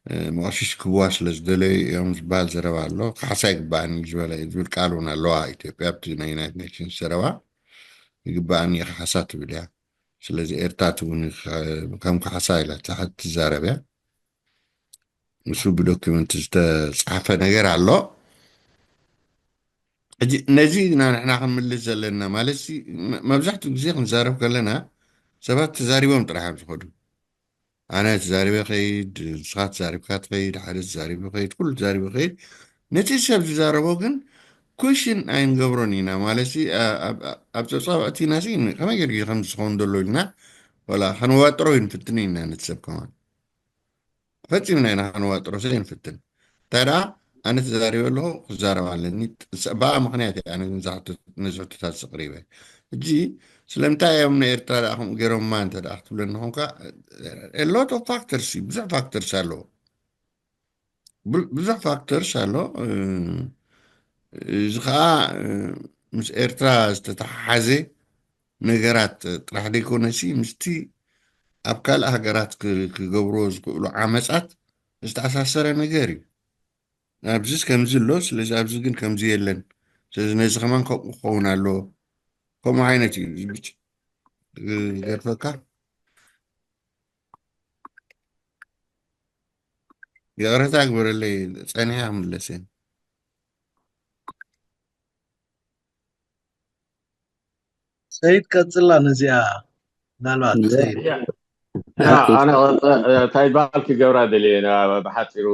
እ፣ መቐሽሽ ክብዋ ስለ ዝደለዩ እዮም ዝበሃል ዘረባ ኣሎ። ካሕሳ ይግባኣኒ ዝበለ፣ ዝብል ቃል እውን ኣለዋ ኢትዮጵያ ኣብቲ ናይ ዩናይትድ ኔሽንስ ዘረባ። ይግባኣኒ እዩ ካሕሳ ትብል እያ። ስለዚ ኤርትራ ትውን ከ-፣ ከም ካሕሳ ኢላ ትሓ-፣ ትዛረብ እያ። ንሱ ብዶክመንት ዝተጻሕፈ ነገር ኣሎ። ሕጂ ነዚ ኢና ንሕና ክንምልስ ዘለና። ማለት ሲ፣ መ-፣ መብዛሕትኡ ግዜ ክንዛረብ ከለና ሰባት ተዛሪቦም ጥራሕ እዮም ዝኸዱ። ኣነ ተዛሪበ ከይድ፣ ንስኻ ተዛሪብካ ትኸይድ፣ ሓደ ተዛሪቡ ከይድ፣ ኩሉ ተዛሪቡ ከይድ። ነቲ ሰብ ዝዛረቦ ግን ኩሽን ኣይንገብሮን ኢና። ማለት ሲ፣ ኣ-፣ ኣብ፣ ኣብ ጸብጻብ ኣእቲና ሲ፣ ከመይ ገይሩ እዩ ከምዚ ዝኸውን ዘሎ ኢልና፣ ወላ ከነዋጥሮ ይንፍትን ኢና ነቲ ሰብ ከማን። ፈጺምና ኢና ከነዋጥሮ ዘይንፍትን። እንታይ ደኣ፣ ኣነ ተዛሪበ ኣለኹ፣ ክዛረብ ኣለኒ። ስ-፣ ብኣ ምኽንያት እየ ኣነ ነዚ ሕቶ-፣ ነዚ ሕቶታት ዘቕሪበ። ሕጂ ስለምንታይ እዮም ንኤርትራ ደኣ ከምኡ ገይሮማ እንተ ደኣ ክትብለኒ ኾንካ፣ a lot of factors እዩ፣ ብዙሕ ፋክተርስ ኣለዎ። ብ-፣ ብዙሕ ፋክተርስ ኣሎ። እ፣ እዚ ኸኣ፣ እ፣ ምስ ኤርትራ ዝተተሓሓዘ ነገራት ጥራሕ ዘይኮነሲ፣ ምስቲ ኣብ ካልእ ሃገራት ክ-፣ ክገብርዎ ዝኽእሉ ዓመጻት ዝተኣሳሰረ ነገር እዩ። ኣብዚስ ከምዚ ኣሎ፣ ስለዚ ኣብዚ ግን ከምዚ የለን። ስለዚ ነዚ ከማን ከምኡ ክኸውን ኣለዎ። ከምኡ ዓይነት እዩ። እዚ ብጭ-፣ ዝገርፈካ። ይቕረታ ግበረለይ፣ ጸኒሐ ክምለስ እየ። ሰይድ ቀጽላ ነዚኣ ምናልባት ሰይድ ያ፣ ያ፣ ኣነ ቐጸ-፣ እንታይ ባል ክገብራ ደልየ፣ ና-፣ ብሓጺሩ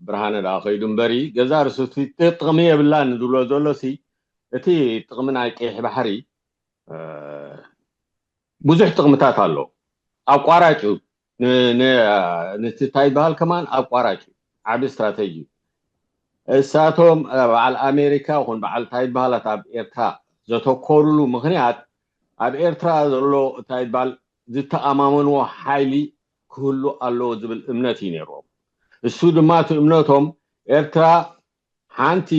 ብርሃነ ደኣ ከይዱ እምበሪ፣ ገዛ ርእሱ እቲ ጥቕሚ የብላን ዝብሎ ዘሎ ሲ፣ እቲ ጥቕሚ ናይ ቀይሕ ባሕሪ፣ እ፣ ብዙሕ ጥቕምታት ኣሎ። ኣቋራጭ እዩ። ን-፣ ን-፣ ንቲ እንታይ ይበሃል ከማን ኣቋራጭ እዩ። ዓቢ ስትራተጂ እዩ። እሳቶም፣ እ፣ በዓል ኣሜሪካ ይኹን በዓል እንታይ ይበሃላት ኣብ ኤርትራ ዘተኮሩሉ ምኽንያት፣ ኣብ ኤርትራ ዘሎ እንታይ ይበሃል ዝተኣማመንዎ ሓይሊ ክህሉ ኣለዎ ዝብል እምነት እዩ ነይርዎም። እሱ ድማ እቲ እምነቶም ኤርትራ ሓንቲ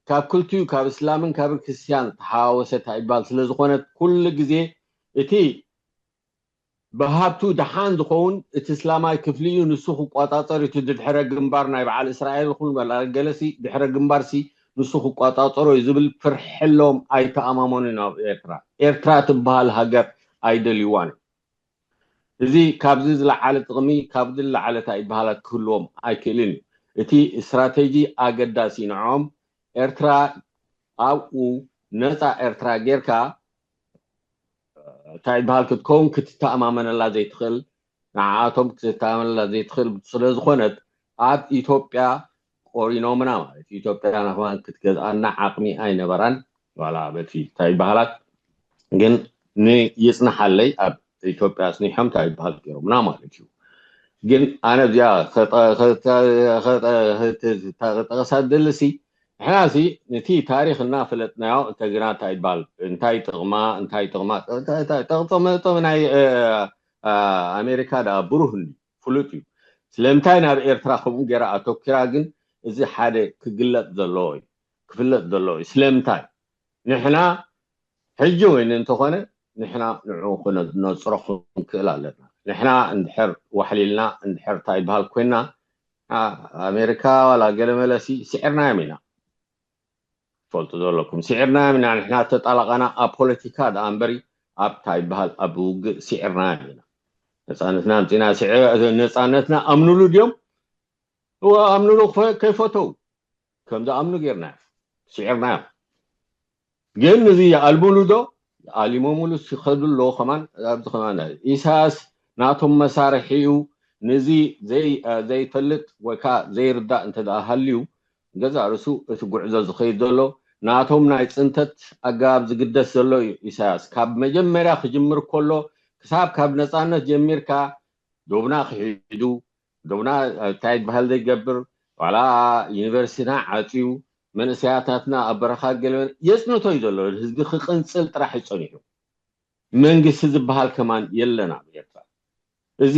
ካብ ክልቲኡ ካብ እስላምን ካብ ክርስትያን ተሓዋወሰት ኣይባል ስለ ዝኾነት ኩሉ ግዜ እቲ ብሃብቱ ደሓን ዝኸውን እቲ እስላማይ ክፍሊ እዩ፣ ንሱ ክቋጻጸር እቲ ድድሕረ ግንባር ናይ በዓል እስራኤል ይኹን በላ ገለሲ ድሕረ ግንባርሲ ንሱ ክቋጻጸሮ እዩ ዝብል ፍርሒ ኣለዎም። ኣይተኣማመኑን ኣብ ኤርትራ። ኤርትራ ትበሃል ሃገር ኣይደልይዋን እዩ። እዚ ካብዚ ዝለዓለ ጥቕሚ ካብዚ ዝለዓለ እንታይ ይበሃላት ክህልዎም ኣይክእልን እዩ። እቲ ስትራቴጂ ኣገዳሲ ንዕኦም ኤርትራ ኣብኡ ነፃ ኤርትራ ጌርካ እንታይ ይበሃል ክትከውን ክትተኣማመነላ ዘይትኽእል ንዓኣቶም ክትተኣማመነላ ዘይትኽእል ስለ ዝኾነት ኣብ ኢትዮጵያ ቆሪኖምና ማለት ኢትዮጵያ ናባን ክትገዝኣና ዓቕሚ ኣይነበራን ዋላ በቲ እንታይ ይበሃላት ግን ንይፅናሓለይ ኣብ ኢትዮጵያ ኣፅኒሖም እንታይ ይበሃል ገይሮምና ማለት እዩ ግን ኣነ እዚኣ ጠቐሳ ደልሲ ንሕና ሲ ነቲ ታሪክ እናፈለጥናዮ እንተግና እንታይ ይበሃል እንታይ ጥቕማ እንታይ ጥቕማ ጥቕሚ ናይ ኣሜሪካ ደኣ ብሩህ እንዲ ፍሉጥ እዩ ስለምንታይ ናብ ኤርትራ ከምኡ ገይራ ኣተኪራ ግን እዚ ሓደ ክግለጥ ዘለዎ እዩ ክፍለጥ ዘለዎ እዩ ስለምንታይ ንሕና ሕጂ ወይኒ እንተኾነ ንሕና ንዑ ክነፅሮ ክንክእል ኣለና ንሕና እንድሕር ዋሕሊልና እንድሕር እንታይ ይበሃል ኮይና ኣሜሪካ ዋላ ገለመለሲ ስዒርናዮም ኢና ትፈልጡ ዘለኩም ስዒርናዮም ኢና ንሕና ተጣላቐና ኣብ ፖለቲካ ደኣ እምበሪ ኣብታ ይበሃል ኣብ ውግእ ስዒርናዮም ኢና ነፃነትና ኣምፂና ነፃነትና ኣምኑሉ ድዮም እወ ኣምኑሉ ከይፈተው ከም ዝኣምኑ ጌርና ስዒርናዮም ግን እዚ ይኣልሙሉ ዶ ይኣሊሞምሉ ይኸዱ ኣለዉ ከማን ኣብዚ ከማን ኢሳያስ ናቶም መሳርሒ እዩ ንዚ ዘይፈልጥ ወይ ከዓ ዘይርዳእ እንተ ደኣ ሃልዩ ገዛእ ርእሱ እቲ ጉዕዞ ዝኸይድ ዘሎ ናቶም ናይ ፅንተት ኣገባብ ዝግደስ ዘሎ እዩ ኢሳያስ ካብ መጀመርያ ክጅምር ከሎ ክሳብ ካብ ነፃነት ጀሚርካ ዶብና ክሒዱ ዶብና እንታይ ዝበሃል ዘይገብር ዋላ ዩኒቨርሲቲና ዓፅዩ መንእሰያታትና ኣብ በረኻ ገለ የፅንቶ እዩ ዘሎ ህዝቢ ክቅንፅል ጥራሕ እዩ ፀኒሑ መንግስቲ ዝበሃል ከማን የለን ኣብ ኤርትራ እዚ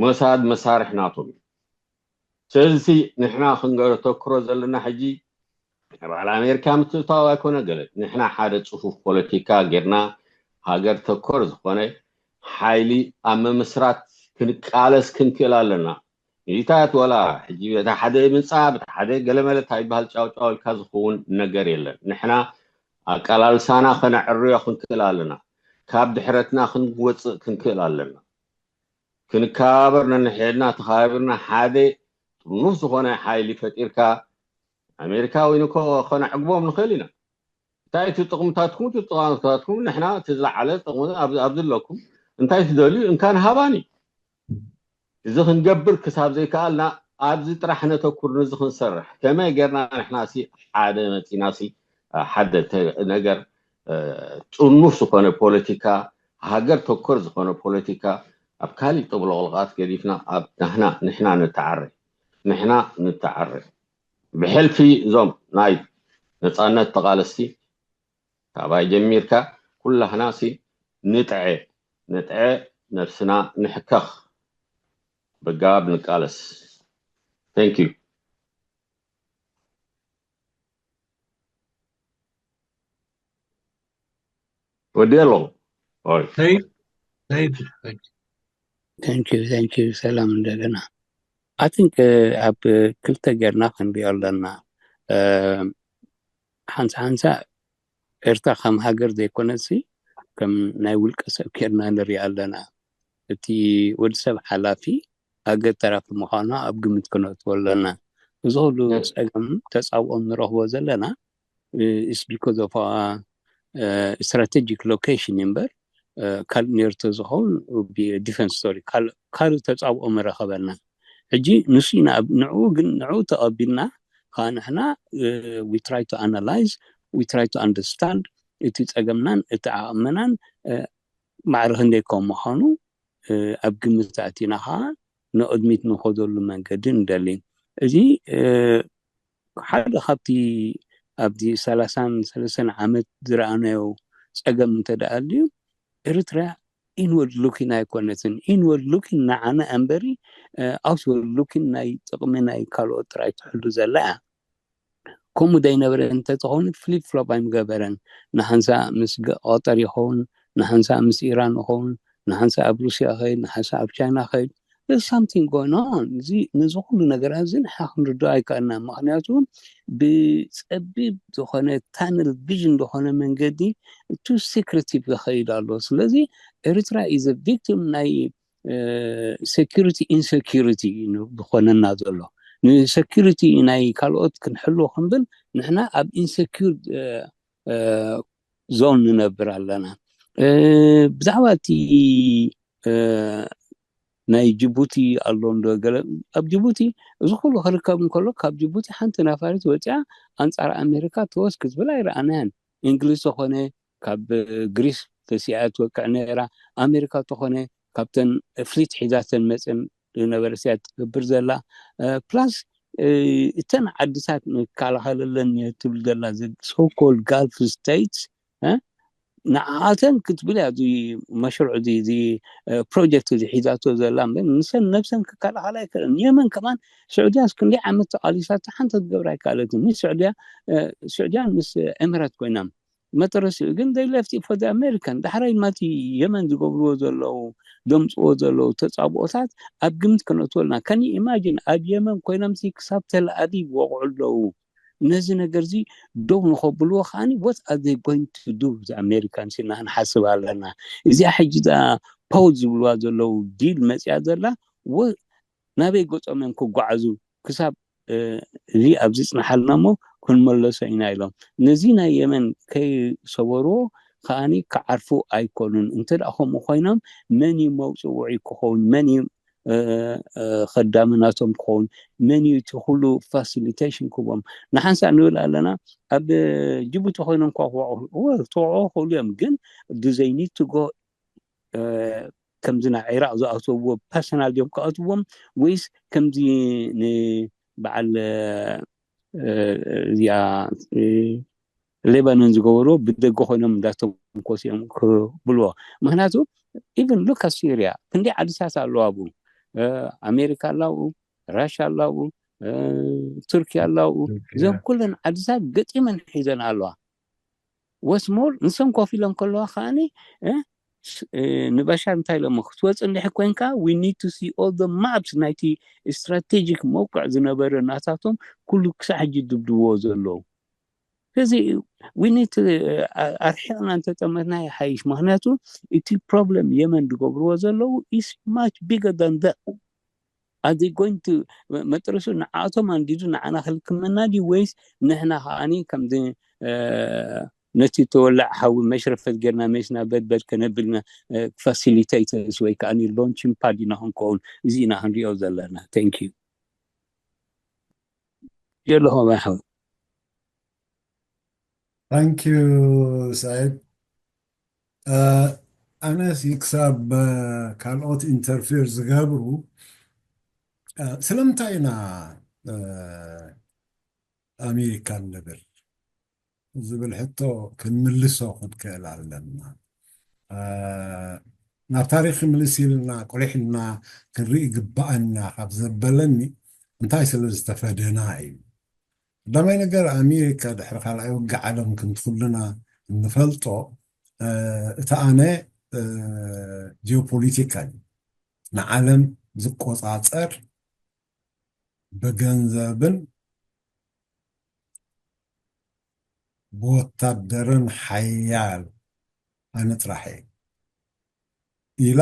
ሞሳድ መሳርሒ ናቶም እዩ ስለዚ ንሕና ክንተክሮ ዘለና ሕጂ በዓል ኣሜሪካ ምትእታው ኣይኮነ ገለ ንሕና ሓደ ፅፉፍ ፖለቲካ ጌርና ሃገር ተኮር ዝኾነ ሓይሊ ኣብ ምምስራት ክንቃለስ ክንክእል ኣለና። ሚሊታት ወላ ሕጂ በታ ሓደ ምጻ በታ ሓደ ገለመለ እንታይ ይበሃል ጫውጫው ኢልካ ዝኸውን ነገር የለን። ንሕና ኣቀላልሳና ከነዕርዮ ክንክእል ኣለና። ካብ ድሕረትና ክንወፅእ ክንክእል ኣለና። ክንከባበር ነንሕድና ተኸባቢርና ሓደ ጥርኑፍ ዝኾነ ሓይሊ ፈጢርካ ኣሜሪካ ወይ ንኮ ከነዕግቦም ንኽእል ኢና። እንታይ እቲ ጥቕምታትኩም እቲ ጥቕምታትኩም ንሕና እቲ ዝለዓለ ጥቕሚ ኣብዚ ኣለኩም እንታይ ትደልዩ እንካን ሃባኒ እዚ ክንገብር ክሳብ ዘይከኣልና ኣብዚ ጥራሕ ነተኩር ንዚ ክንሰርሕ ከመይ ጌርና ንሕና ሲ ሓደ መፂና ሲ ሓደ ነገር ጥርኑፍ ዝኾነ ፖለቲካ ሃገር ተኮር ዝኾነ ፖለቲካ ኣብ ካሊእ ጥብሎቕልቓት ገዲፍና ኣብ ናህና ንሕና ንተዓረ ንሕና ንተዓረ ብሕልፊ እዞም ናይ ነፃነት ተቓለስቲ ካባይ ጀሚርካ ኩላህና ሲ ንጥዐ ንጥዐ ነብስና ንሕከኽ ብጋብ ንቃለስ thank you ወዲ ኣለኹ thank you thank you ሰላም እንደገና I think ኣብ ክልተ ጌርና ክንሪኦ ኣለና ሓንሳ ሓንሳ ኤርትራ ከም ሃገር ዘይኮነሲ ከም ናይ ውልቀ ሰብ ጌርና ንሪኣ ኣለና እቲ ወዲ ሰብ ሓላፊ ሃገር ተራፊ ምዃኑ ኣብ ግምት ክነእትዎ ኣለና እዚ ኩሉ ፀገም ተፃብኦም ንረኽቦ ዘለና is because of strategic location እምበር ካልእ ነርቶ ዝኸውን defense story ካልእ ተፃብኦ ምረኸበና ሕጂ ንሱ ኢና ንዕኡ ግን ንዕኡ ተቐቢልና ከዓ ንሕና we try to analyze we try to understand እቲ ፀገምናን እቲ ዓቕምናን ማዕረ ክንደይ ከም ምዃኑ ኣብ ግምት ኣእቲና ከዓ ንቕድሚት ንኸደሉ መንገዲ ንደሊ እዚ ሓደ ካብቲ ኣብዚ ሰላሳን ሰለስተን ዓመት ዝረኣናዮ ፀገም እንተ ደኣ ኣልዩ ኤርትራ inward looking ኣይኮነትን inward looking ንዓና እምበሪ outward looking ናይ ጥቕሚ ናይ ካልኦት ጥራይ ትሕሉ ዘላ እያ ከምኡ ዘይነበረ እንተተኾኑ ፍሊፕ ፍሎፕ ኣይምገበረን። ንሓንሳ ምስ ገ- ቀጠር ይኸውን፣ ንሓንሳ ምስ ኢራን ይኸውን፣ ንሓንሳ ኣብ ሩስያ ኸይድ፣ ንሓንሳ ኣብ ቻይና ኸይድ። There's something going on። እዚ ነዚ ኩሉ ነገራት እዚ ንሕና ክንርድኦ ኣይከኣልና። ምክንያቱ ብፀቢብ ዝኾነ ታነል ቪዥን ዝኾነ መንገዲ ቱ ሴክሬቲቭ ዝኸይድ ኣሎ። ስለዚ ኤርትራ ኢዝ ቪክቲም ናይ ሴኪሪቲ ኢንሴኪሪቲ ዝኾነና ዘሎ። ንሴኪሪቲ ናይ ካልኦት ክንሕሉ ክንብል ንሕና ኣብ ኢንሴኪር ዞን ንነብር ኣለና። ብዛዕባ እቲ ናይ ጅቡቲ ኣሎ እንዶ ገለ፣ ኣብ ጅቡቲ እዚ ኩሉ ክርከብ እንከሎ ካብ ጅቡቲ ሓንቲ ነፋሪት ወፂኣ ኣንፃር ኣሜሪካ ተወስ ክትብል ኣይረኣናያን። እንግሊዝ ተኾነ ካብ ግሪስ ተሲኣ ትወቅዕ ነይራ። ኣሜሪካ ተኾነ ካብተን ፍሊት ሒዛተን መፅን ዝነበረ ስያ ትገብር ዘላ ፕላስ እተን ዓድታት ንከላኸለለን ትብል ዘላ so called Gulf states ንዓኣተን ክትብል እያ እዚ መሽሩዕ እዚ እዚ ፕሮጀክት እዚ ሒዛቶ ዘላ እምበር ንሰን ነብሰን ክከላኸላ ኣይክእለን። የመን ከማን ስዑድያ ክንደይ ዓመት ተቃሊሳቶ ሓንቲ ክትገብር ኣይከኣለትን። ምስ ስዑድያ ስዑድያን ምስ ኤምረት ኮይና መጠረሲኡ ግን they left it for the American። ዳሕራይ ድማ እቲ የመን ዝገብርዎ ዘለዉ ዘምፅዎ ዘለዉ ተፃብኦታት ኣብ ግምት ከነእትወልና ከን ኢማጂን ኣብ የመን ኮይኖም ሲ ክሳብ ተል ኣቪቭ ይወቕዑ ኣለዉ። ነዚ ነገር እዚ ደው ንኸብልዎ ከዓኒ what are they going to do the Americans ኢልና ክንሓስብ ኣለና። እዚኣ ሕጂ እዛ ፖውዝ ዝብልዋ ዘለዉ ዲል መፅያ ዘላ ናበይ ገፆም እዮም ክጓዓዙ ክሳብ እዚ ኣብ ዝፅንሓልና እሞ ክንመለሶ ኢና ኢሎም ነዚ ናይ የመን ከይሰበርዎ ከዓኒ ክዓርፉ ኣይኮኑን። እንተ ደኣ ከምኡ ኮይኖም መን እዩ መውፅውዒ ክኸውን? መን እዩ ከዳሚ ናቶም ክኸውን? መን እዩ እቲ ኩሉ ፋሲሊቴሽን ክቦም? ንሓንሳእ ንብል ኣለና ኣብ ጅቡቲ ኮይኖም ኳ ክወቅዑ ክኽእሉ እዮም ግን do they need to go ከምዚ ናብ ዒራቕ ዝኣተውዎ ፐርሰናል ድዮም ክኣትዎም ወይስ ከምዚ ንበዓል እዚኣ ሌባኖን ዝገበርዎ ብደገ ኮይኖም እንዳተንኮሱ እዮም ክብልዎ? ምክንያቱ ኢቨን ሉካ ሲርያ ክንደይ ዓድታት ኣለዋ ኣብኡ፣ ኣሜሪካ ኣላ ኣብኡ፣ ራሻ ኣላ ኣብኡ፣ ቱርኪ ኣላ ኣብኡ። እዞም ኩለን ዓድታት ገጢመን ሒዘን ኣለዋ። ወስ ሞር ንሶም ኮፍ ኢሎም ከለዋ ከዓኒ ንበሻር እንታይ ኢሎሞ ክትወፅእ እንድሕር ኮይንካ we need to see all the maps ናይቲ ስትራቴጂክ መውቅዕ ዝነበረ ናታቶም ኩሉ ክሳዕ ሕጂ ድብድብዎ ዘለዉ። ስለዚ we need to ኣርሒቕና እንተጠመትና ይሓይሽ። ምክንያቱ እቲ ፕሮብለም የመን ዝገብርዎ ዘለዉ is much bigger than that። Are they going to መጥረሱ ንዓቶም ኣንዲዱ ንዓና ክልክመና ድዩ ወይስ ንሕና ከዓኒ ከምዚ ነቲ ተወላዕ ሓዊ መሽረፈት ጌርና ሜስና በድበድ ከነብልና ፋሲሊቴተርስ ወይ ከዓ ሎንችን ፓድ ኢና ክንከውን? እዚ ኢና ክንሪኦ ዘለና። Thank you። የለኹም ኣይሓው Thank you ሳይድ። ኣነስ ክሳብ ካልኦት ኢንተርፌር ዝገብሩ ስለምንታይ ኢና ኣሜሪካ ንብል ዝብል ሕቶ ክንምልሶ ክንክእል ኣለና። ናብ ታሪክ ምልስ ኢልና ቁሊሕ ኢልና ክንርኢ ግባኣና ካብ ዘበለኒ እንታይ ስለ ዝተፈደና እዩ። ቀዳማይ ነገር ኣሜሪካ ድሕሪ ካልኣይ ውግእ ዓለም ከምቲ ኩልና እንፈልጦ እቲ ኣነ ጂኦፖሊቲካ እዩ። ንዓለም ዝቆፃፀር ብገንዘብን ብወታደርን ሓያል ኣነ ጥራሕ እየ ኢላ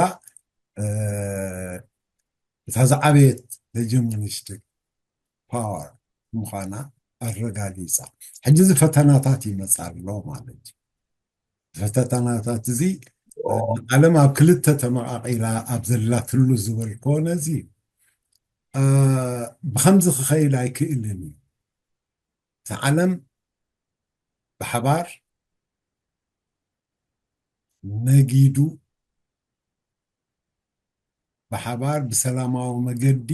እታ ዝዓበየት ሄጀሞኒስቲክ ፓወር ምዃና ኣረጋጊፃ። ሕጂ እዚ ፈተናታት ይመፃ ኣሎ ማለት እዩ። ፈተናታት እዚ ዓለም ኣብ ክልተ ተመቃቂላ ኣብ ዘላትሉ ዝበልኮ ነዚ ብከምዚ ክኸይድ ኣይክእልን እዩ። እቲ ዓለም ብሓባር ነጊዱ ብሓባር ብሰላማዊ መገዲ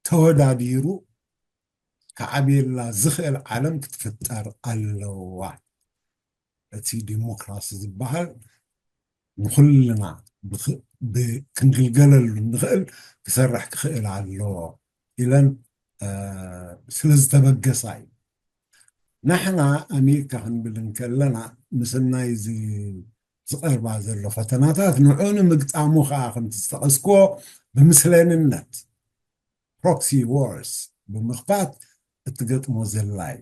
ተወዳዲሩ ክዓብየላ ዝኽእል ዓለም ክትፍጠር ኣለዋ። እቲ ዲሞክራሲ ዝበሃል ንኹልና ክንግልገለሉ ንኽእል ክሰርሕ ክኽእል ኣለዎ ኢለን ስለ ዝተበገሳ እዩ። ንሕና ኣሜሪካ ክንብል እንከለና፣ ምስናይ ዝ-፣ ዝቐርባ ዘሎ ፈተናታት ንዑ ንምግጣሙ ከዓ፣ ከምቲ ዝጠቐስክዎ፣ ብምስለንነት፣ ፕሮክሲ ዋርስ ብምኽፋት እትገጥሞ ዘላ እዩ።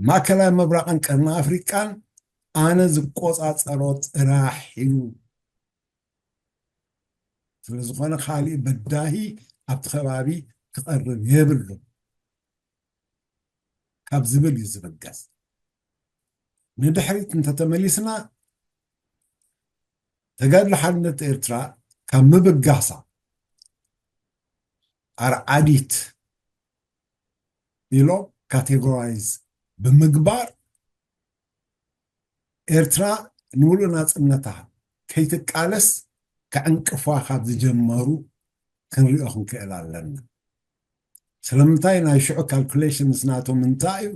ማእከላይ ምብራቕን ቀርኒ ኣፍሪቃን ኣነ ዝቆጻጸሮ ጥራሕ እዩ። ስለ ዝኾነ፣ ካሊእ በዳሂ ኣብቲ ከባቢ ክቐርብ የብሉን ካብ ዝብል እዩ ዝብገስ። ንድሕሪት እንተተመሊስና፣ ተጋድሎ ሓርነት ኤርትራ ካብ ምብጋሳ፣ ኣርዓዲት ኢሎም ካቴጎራይዝ ብምግባር፣ ኤርትራ ንምሉእ ናጽነታ ከይትቃለስ ክዕንቅፋ ካብ ዝጀመሩ ክንሪኦ ክንክእል ኣለና። ስለምንታይ? ናይ ሽዑ ካልኩሌሽንስ ናቶም እንታይ እዩ?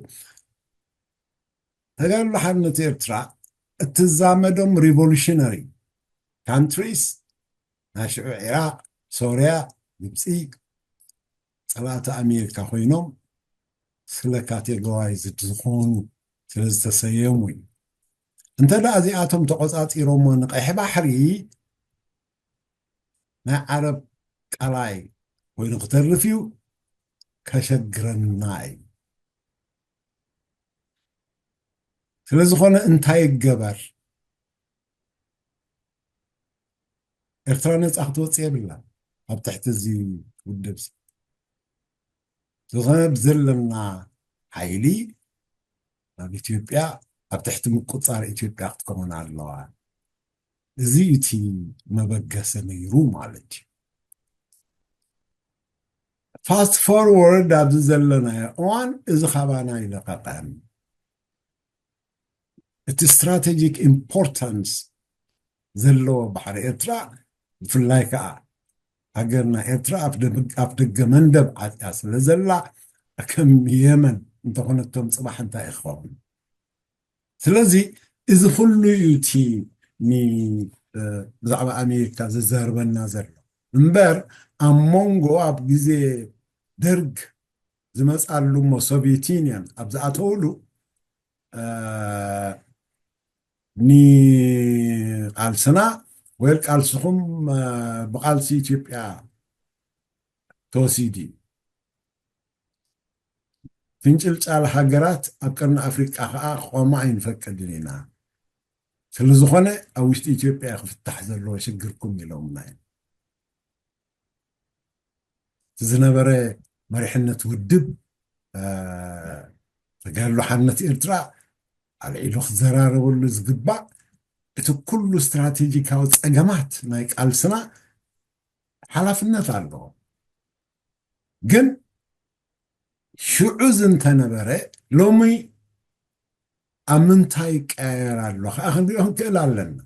ተጋድሎ ሓርነት ኤርትራ እትዛመዶም ሪቮሉሽነሪ ካንትሪስ፣ ናይ ሽዑ ዒራቕ፣ ሶርያ፣ ግብፂ፣ ጸላእቲ ኣሜሪካ ኮይኖም ስለ ካቴጎራይዝድ ዝኾኑ፣ ስለ ዝተሰየሙ እዩ። እንተ ደኣ እዚኣቶም ተቖጻጺሮሞ ንቀይሕ ባሕሪ፣ ናይ ዓረብ ቀላይ ኮይኑ ክተርፍ እዩ፣ ከሸግረና እዩ። ስለ ዝኾነ እንታይ ይገበር? ኤርትራ ነጻ ክትወጽእ የብላን ኣብ ትሕቲ እዚ ውድብ እዚ። ዝኾነ ብዘለና ሓይሊ ኣብ ኢትዮጵያ፣ ኣብ ትሕቲ ምቁጻር ኢትዮጵያ ክትከውን ኣለዋ። እዚ እቲ መበገሲ ነይሩ ማለት እዩ። ፋስት ፎርወርድ ኣብዚ ዘለናዮ እዋን እዚ ካባና ይለቐቐን። እቲ ስትራቴጂክ ኢምፖርታንስ ዘለዎ ባሕሪ ኤርትራ፣ ብፍላይ ከዓ ሃገርና ኤርትራ ኣፍ ደብ-፣ ኣፍ ደገ መንደብ ዓጥያ ስለ ዘላ፣ ከም የመን እንተኾነቶም ጽባሕ እንታይ ይኸውን? ስለዚ እዚ ኩሉ እዩ እቲ ኒ-፣ እ፣ ብዛዕባ ኣሜሪካ ዘዛርበና ዘሎ እምበር፣ ኣብ መንጎ ኣብ ግዜ ደርግ ዝመጻሉ እሞ ሶቪየት ዩኒየን ኣብ ዝኣተውሉ፣ እ፣ ንቃልስና ወይ ቃልስኹም፣ እ፣ ብቃልሲ ኢትዮጵያ ተወሲዱ እዩ። ፍንጭልጫል ሃገራት ኣብ ቀርኒ ኣፍሪቃ ኸዓ ክቆማ ኣይንፈቅድን ኢና። ስለ ዝኾነ ኣብ ውሽጢ ኢትዮጵያ ክፍታሕ ዘለዎ ሽግርኩም ኢሎምና እዮም። እቲ ዝነበረ መሪሕነት ውድብ፣ እ፣ ተጋድሎ ሓርነት ኤርትራ ኣልዒሉ ክዘራረበሉ ዝግባእ፣ እቲ ኩሉ ስትራቴጂካዊ ጸገማት ናይ ቃልስና ሓላፍነት ኣለዎ። ግን ሽዑ እዚ እንተነበረ፣ ሎሚ ኣብ ምንታይ ይቀያየር ኣሎ ከዓ ክንሪኦ ክንክእል ኣለና።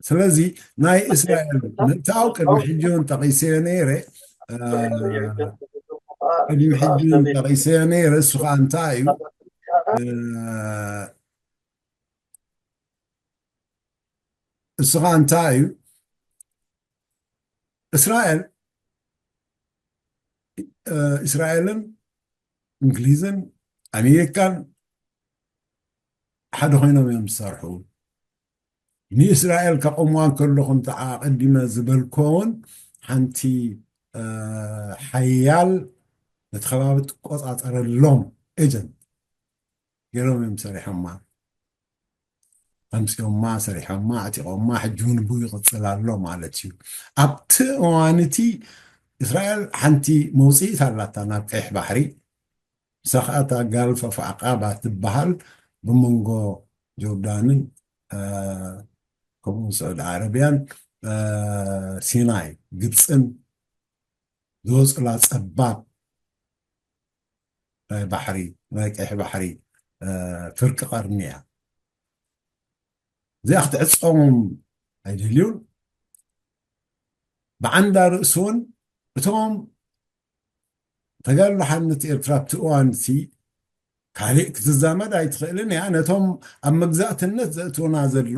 ስለዚ ናይ እስራኤል ምእታው ቅድሚ ሕጂ እውን ጠቒሰዮ ነይረ፣ እ፣ ቅድሚ ሕጂ እውን ጠቒሰዮ ነይረ። እሱ ከዓ እንታይ እዩ? እ፣ እሱ ከዓ እንታይ እዩ? እስራኤል፣ እ፣ እስራኤልን እንግሊዝን ኣሜሪካን ሓደ ኮይኖም እዮም ዝሰርሑ። ንእስራኤል ከቆምዋ እንከለኹም፣ ኣቐዲመ ዝበልኩዎ እውን፣ ሓንቲ፣ እ፣ ሓያል ነቲ ከባቢ ትቆጻጸረሎም ኤጀንት ገይሮም እዮም ሰሪሖማ። ኣምሲኦማ፣ ሰሪሖማ፣ ኣዕጢቖማ፣ ሕጂ እውን ብኡ ይቕጽል ኣሎ ማለት እዩ። ኣብቲ እዋን እቲ እስራኤል ሓንቲ መውጽኢት ኣላታ ናብ ቀይሕ ባሕሪ፣ ንሳ ኸኣ እታ ጋልፍ ኦፍ ዓቃባ ትበሃል፣ ብመንጎ ጆርዳንን፣ እ፣ ከምኡ ስዑዲ ዓረብያን፣ እ፣ ሲናይ፣ ግብጽን ዝወጽላ ጸባብ ናይ ባሕሪ፣ ናይ ቀይሕ ባሕሪ፣ እ፣ ፍርቂ ቀርኒ እያ። እዚኣ ክትዕጸዎም ኣይደልዩን። ብዓንዳ ርእሲ እውን እቶም ተጋድሎ ሓርነት ኤርትራ ኣብቲ እዋን እቲ ካልእ ክትዛመድ ኣይትኽእልን እያ። ነቶም ኣብ መግዛእትነት ዘእትውና ዘለዉ፣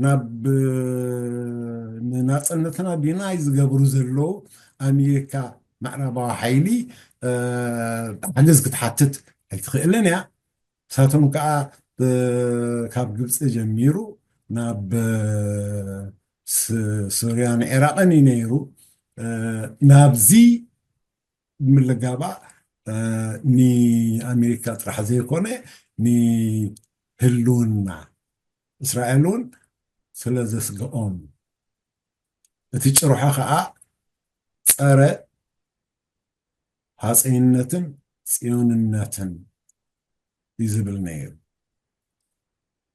ናብ፣ እ፣ ንናጽነትና ዲናይ ዝገብሩ ዘለዉ ኣሜሪካ፣ ምዕራባዊ ሓይሊ፣ ሓገዝ ክትሓትት ኣይትኽእልን እያ። ንሳቶም ከዓ ካብ ግብፂ ጀሚሩ ናብ ሱርያን ዒራቅን እዩ ነይሩ። ናብዚ ብምልጋባእ ንኣሜሪካ ጥራሕ ዘይኮነ ንህልውና እስራኤል እውን ስለ ዘስግኦም፣ እቲ ጭርሖ ከዓ ጸረ ሃፀይነትን ፅዮንነትን እዩ ዝብል ነይሩ።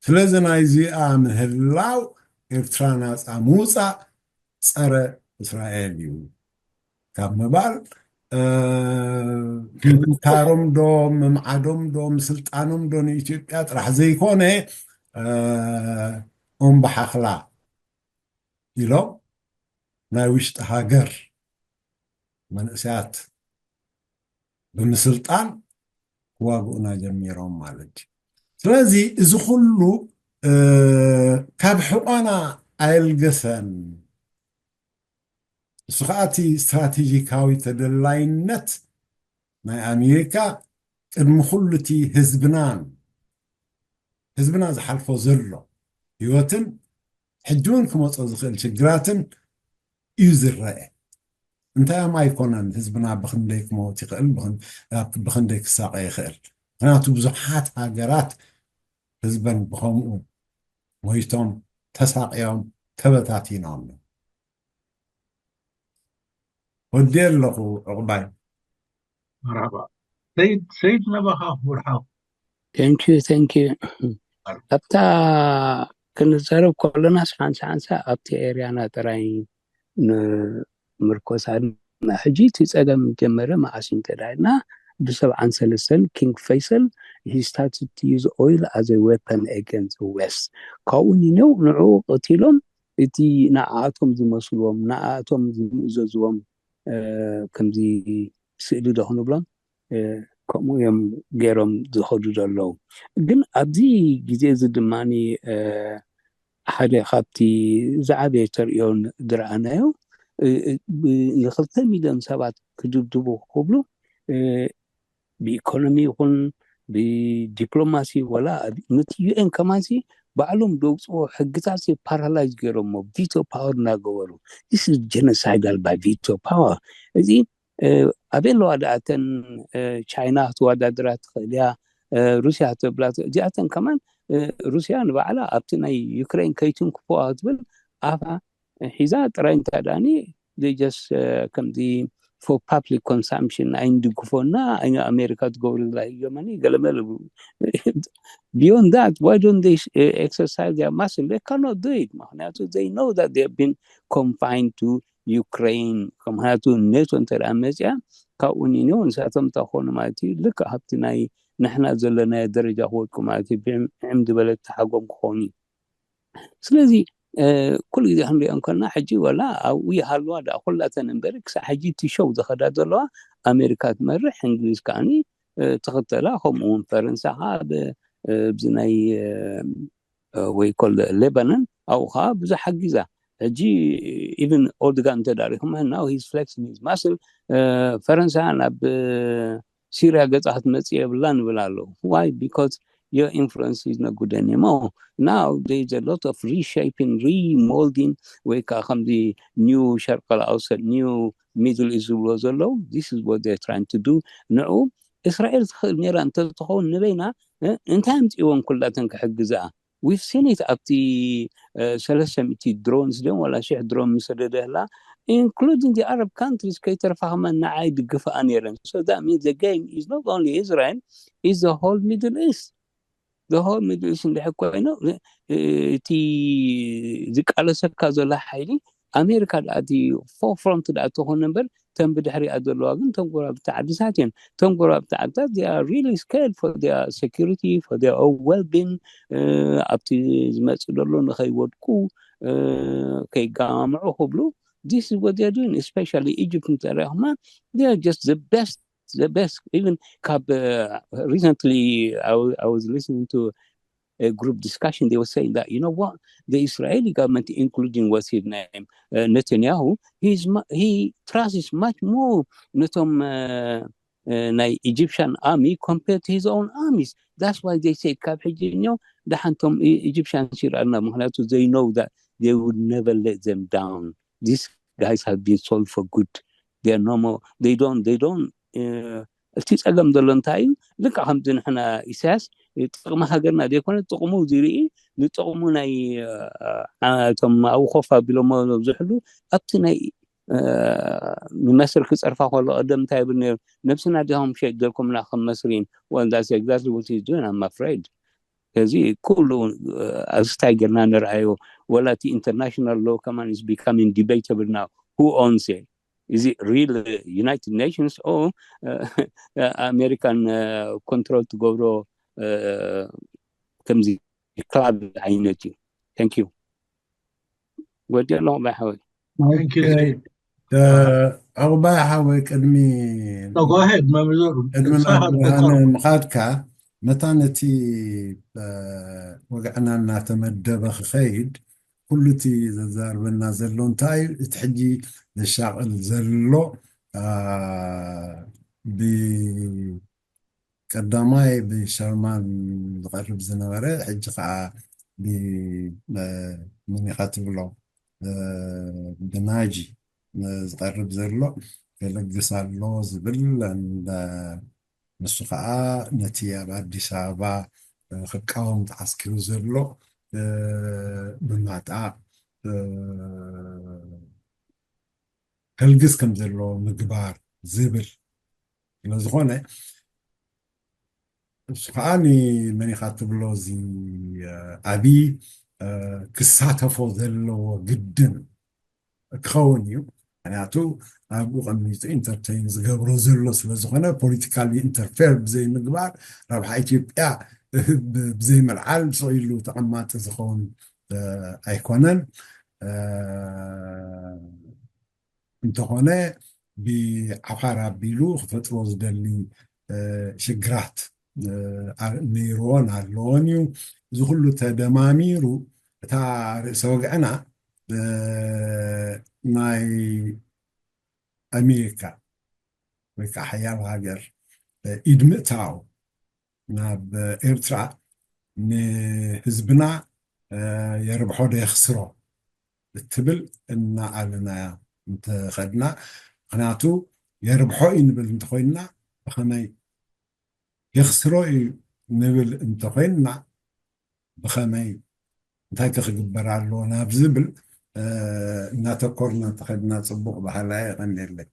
ስለዚ ናይዚኣ ምህላው ኤርትራ ናፃ ምውፃእ ጸረ እስራኤል እዩ ካብ ምባል ምምካሮም ዶ ምምዓዶም ዶ ምስልጣኖም ዶ ንኢትዮጵያ ጥራሕ ዘይኮነ ኦም በሓኽላ ኢሎም ናይ ውሽጢ ሃገር መንእሰያት ብምስልጣን ክዋግኡና ጀሚሮም ማለት እዩ። ስለዚ እዚ ኩሉ ካብ ሕቆና ኣየልገሰን። እሱ ከዓ እቲ ስትራቴጂካዊ ተደላይነት ናይ ኣሜሪካ ቅድሚ ኩሉ እቲ ህዝብናን ህዝብና ዝሓልፎ ዘሎ ህይወትን ሕጂ እውን ክመፆ ዝኽእል ሽግራትን እዩ ዝረአ። እንታይ እዮም ኣይኮነን ህዝብና ብክንደይ ክመውት ይኽእል፣ ብክንደይ ክሳቀ ይኽእል። ምክንያቱ ብዙሓት ሃገራት ህዝበን ብከምኡ ሞይቶም ተሳቅዮም ተበታቲኖም። ወዲ ኣለኹ ዕቁባይ። መርሓባ ሰይድ ሰይድ ነበኻ። ወርሓው Thank you, thank you. ኣብታ ክንዛረብ ከለናስ ሓንሳ ሓንሳ ኣብቲ ኤርያና ጥራይ ንምርኮስ ኣለና። ሕጂ እቲ ጸገም ጀመረ መዓስ እንተዳልና ብሰብዓን ሰለስተን ኪንግ ፈይሰል he started to use oil as a weapon against the west። ካብኡ ንነው ንዕኡ ቀቲሎም እቲ ንዓኣቶም ዝመስልዎም ንዓኣቶም ዝምእዘዝዎም ከምዚ ስእሊ ዶ ክንብሎም ከምኡ እዮም ገይሮም ዝኸዱ ዘለዉ። ግን ኣብዚ ግዜ እዚ ድማ ሓደ ካብቲ ዝዓበየ ተርእዮ ዝረኣናዮ ንክልተ ሚልዮን ሰባት ክድብድቡ ክብሉ ብኢኮኖሚ ይኹን ብዲፕሎማሲ ወላ ነቲ ዩኤን ከማንሲ ባዕሎም ደውፅዎ ሕግታት ፓራላይዝ ገይሮሞ ቪቶ ፓወር እናገበሩ this is genocidal by veto power። እዚ ኣበይ ኣለዋ ደኣተን ቻይና ክትወዳድራ ትኽእል እያ ሩስያ ትብላ እዚኣተን ከማን ሩስያ ንባዕላ ኣብቲ ናይ ዩክሬን ከይትንክፎ ትብል ኣፋ ሒዛ ጥራይ እንተ ደኣኒ just ከምዚ for public consumption ኣይንድግፎና ኣሜሪካ ትገብሩ ዘላ ሂገመኒ ገለመለ beyond that why don't they exercise their muscle? They cannot do it ምክንያቱ they know that they have been confined to Ukraine። ምክንያቱ ኔቶ እንተ ደኣ መፅያ ካብኡ ኒኖ ንሳቶም እንታይ ክኾኑ ማለት እዩ ልክዕ ኣብቲ ናይ ንሕና ዘለናዮ ደረጃ ክወድቁ ማለት እዩ ብዕም ዝበለ ተሓጎም ክኾኑ እዩ። ስለዚ ኩሉ ግዜ ክንሪኦ እንከልና ሕጂ ወላ ኣብኡ ይሃልዋ ደኣ ኩላተን እምበሪ ክሳብ ሕጂ እቲ ሾው ዝኸዳ ዘለዋ ኣሜሪካ ትመርሕ እንግሊዝ ከዓኒ ትኽተላ ከምኡ እውን ፈረንሳ ከዓ ኣብዚ ናይ ወይ ኮል ሌባኖን ኣብኡ ከዓ ብዙሕ ሓጊዛ ሕጂ even ኦርድጋን እንተዳሪኹም now he's flexing his muscle ፈረንሳ ናብ ሲርያ ገፃ ክትመፅእ የብላ ንብል ኣለዉ why because your influence is not good anymore now there is a lot of reshaping remolding ወይ ከዓ ከምዚ new ሸርቀል ኣውሰድ new middle east ዝብሎ ዘለዉ this is what they're trying to do ንዑ እስራኤል ትኽእል ነይራ እንተዝትኸውን ንበይና እንታይ ኣምፅእወን ኩላተን ክሕግዝኣ we've seen it ኣብቲ ሰለስተ ሚእቲ drones ድዮም ዋላ ሽሕ drone ምሰደደላ including the Arab countries ከይተርፋ ከማን ንዓይ ድግፍኣ ነይረን so that means the game is not only Israel is the whole Middle East the whole Middle East እንድሕር ኮይኑ እቲ ዝቃለሰካ ዘሎ ሓይሊ ኣሜሪካ ደኣ እቲ forefront ደኣ ተኾነ እምበር ተን ብድሕሪኣ ዘለዋ ግን ተን ጎረባብቲ ዓድታት እየን ተን ጎረባብቲ ዓድታት they are really scared for their security for their well being ኣብቲ ዝመፅእ ዘሎ ንኸይወድቁ ከይጋምዑ ክብሉ this is what they're doing especially Egypt እንተሪእኹማ they are just the best the best even ካብ recently I was listening to a group discussion they were saying that you know what the Israeli government including what's his name uh, Netanyahu he's he trusts much more ነቶም uh, ናይ Egyptian army compared to his own armies. That's why they said ካብ ሕጂ እኒኦ ደሓንቶም Egyptians ይርኣና፣ ምክንያቱ they know that they would never let them down. These guys have been sold for good. They are no more, they don't, they don't, እቲ ጸገም ዘሎ እንታይ እዩ? ልክዕ ከምዚ ንሕና ኢሳያስ ጥቕሚ ሃገርና ዘይኮነ ጥቕሙ ዝርኢ ንጥቕሙ ናይ እቶም ኣብኡ ኮፍ ኣቢሎሞ ዝሕሉ ኣብቲ ናይ ንመስር ክጸርፋ ከሎ ቀደም እንታይ ይብል ነይሩ? ነብስና ዲኹም ሸይጥ ዘልኩምና ከም መስሪን ወንዳስ exactly what he's doing, I'm afraid. ከዚ ኩሉ ኣብዚ እንታይ ጌርና ንርኣዮ? ወላ እቲ international law ከማን is becoming debatable now. Who owns it? Is it real United Nations or American control ትገብሮ ከምዚ club ዓይነት እዩ? Thank you. ወዲ ኣለኹ ባይ ሓወይ። ዑቕባይ ሓወይ ቅድሚ ቅድሚ ናብ ብርሃነ ምኻድካ ነታ ነቲ ወግዕና እናተመደበ ክኸይድ ኩሉ እቲ ዘዛርበና ዘሎ እንታይ እዩ እቲ ሕጂ ዘሻቕል ዘሎ ብቀዳማይ ብሸርማን ዝቐርብ ዝነበረ ሕጂ ከዓ ብመኒኻ ትብሎ ብናጂ ዝቐርብ ዘሎ የለግስ ኣሎ ዝብል ንሱ ከዓ ነቲ ኣብ ኣዲስ ኣበባ ክቃወም ተዓስኪሩ ዘሎ ብማጣ ከልግስ ከም ዘለዎ ምግባር ዝብል ስለዝኾነ እሱ ከዓ ንመኒኻ ትብሎ እዚ ኣብይ ክሳተፎ ዘለዎ ግድን ክኸውን እዩ። ምክንያቱ ኣብኡ ቀሚጡ ኢንተርቴን ዝገብሮ ዘሎ ስለዝኾነ ፖለቲካል ኢንተርፌር ብዘይምግባር ረብሓ ኢትዮጵያ ብዘይምልዓል ስቕ ኢሉ ተቐማጢ ዝኸውን ኣይኮነን። እንተኾነ ብዓፋር ኣቢሉ ክፈጥሮ ዝደሊ ሽግራት ነይርዎን ኣለዎን እዩ። እዚ ኩሉ ተደማሚሩ እታ ርእሰ ወግዕና ናይ ኣሜሪካ ወይ ከዓ ሓያል ሃገር ኢድ ምእታው ናብ ኤርትራ ንህዝብና የርብሖ ዶ የኽስሮ እትብል እናኣለናያ እንተኸድና ምክንያቱ የርብሖ እዩ ንብል እንተኮይንና ብኸመይ የኽስሮ እዩ ንብል እንተኮይንና ብኸመይ እንታይ ከ ክግበር ኣለዎ ናብ ዝብል እናተኮርና እንተኸድና ፅቡቕ ባህላ የቐንየለይ።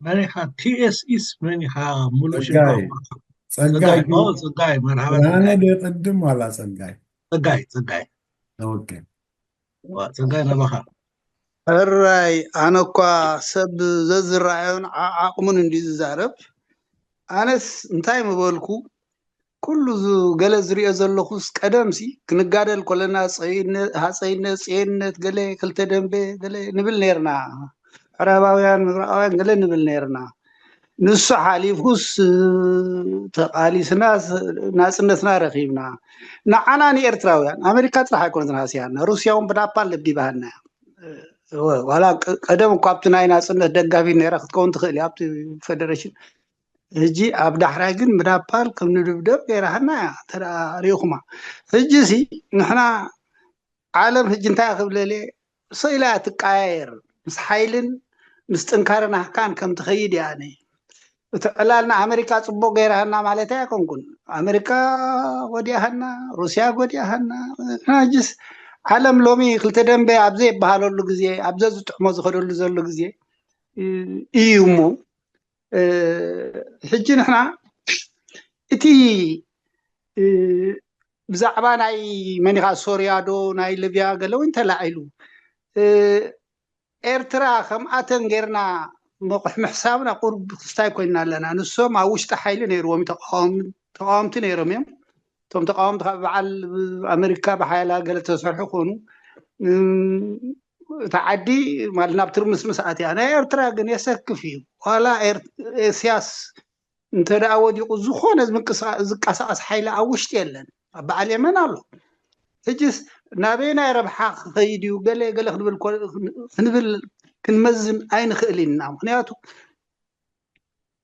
መን ኢኻ? ቲኤስኢስ መን ኢኻ? ሙሉእ ጸጋይ ጸጋይ ጸጋይ መርሃባ ብርሃነ ዶ ቅድም ዋላ ጸጋይ? ጸጋይ ጸጋይ ኦኬ ዋ፣ ጸጋይ ናባኻ። ሕራይ ኣነ እኳ ሰብ ዘዝረኣዮን ዓ- ዓቕሙን እንዲ ዝዛረብ ኣነስ እንታይ ምበልኩ ኩሉ ዝ- ገለ ዝሪኦ ዘለኹስ ቀደምሲ ክንጋደል ኮለና ጸይነ- ሃፀይነት ጽየነት ገለ ክልተ ደንበ ገለ ንብል ነርና ምዕራባውያን ምብራቃውያን ገለ ንብል ነርና ንሱ ሓሊፉስ ተቃሊስና ናፅነትና ረኪብና ንዓና ንኤርትራውያን ኣሜሪካ ጥራሕ ኣይኮነትን ሃስያና ሩስያ እውን ብናፓል ደብዲባሃና ዋላ ቀደም እኳ ኣብቲ ናይ ናፅነት ደጋፊት ነራ ክትከውን ትኽእል እያ ኣብቲ ፈደረሽን ሕጂ ኣብ ዳሕራይ ግን ብናፓል ከም ንድብደብ ገይራሃና እያ እንተ ሪኢኹማ ሕጂ ሲ ንሕና ዓለም ሕጂ እንታይ ክብለለ ስኢላ እያ ትቀያየር ምስ ሓይልን ምስ ጥንካረ ናህካን ከም ትኸይድ እያ ኣነ እቲ ዕላል ንኣመሪካ ፅቡቅ ገይራሃና ማለት ኣይኮንኩን ኣመሪካ ጎዲኣሃና ሩስያ ጎዲኣሃና ሕጅስ ዓለም ሎሚ ክልተ ደንበ ኣብ ዘይበሃለሉ ግዜ ኣብ ዘዝጥዕሞ ዝኸደሉ ዘሎ ግዜ እዩ እሞ ሕጂ ንሕና እቲ ብዛዕባ ናይ መኒኻ ሶርያ ዶ ናይ ሊብያ ገለ እውን ተላዒሉ ኤርትራ ከምኣተን ጌርና መቑሕ ምሕሳብና ቁርብ ክስታይ ኮይና ኣለና ንሶም ኣብ ውሽጢ ሓይሊ ነይርዎም ተቃወምቲ ነይሮም እዮም እቶም ተቃወምቲ ካብ በዓል ኣሜሪካ ብሓያላ ገለ ተሰርሑ ኮኑ እታ ዓዲ ማለት ናብ ትርምስምስ ኣትያ ናይ ኤርትራ ግን የሰክፍ እዩ ዋላ ኤስያስ እንተ ደኣ ወዲቑ ዝኾነ ዝንቀሳቐስ ሓይሊ ኣብ ውሽጢ የለን ኣብ በዓል የመን ኣሎ ሕጅስ ናበይ ናይ ረብሓ ክኸይድ እዩ ገለ ገለ ክንብል ክንብል ክንመዝን ኣይንኽእልን ኢና። ምክንያቱ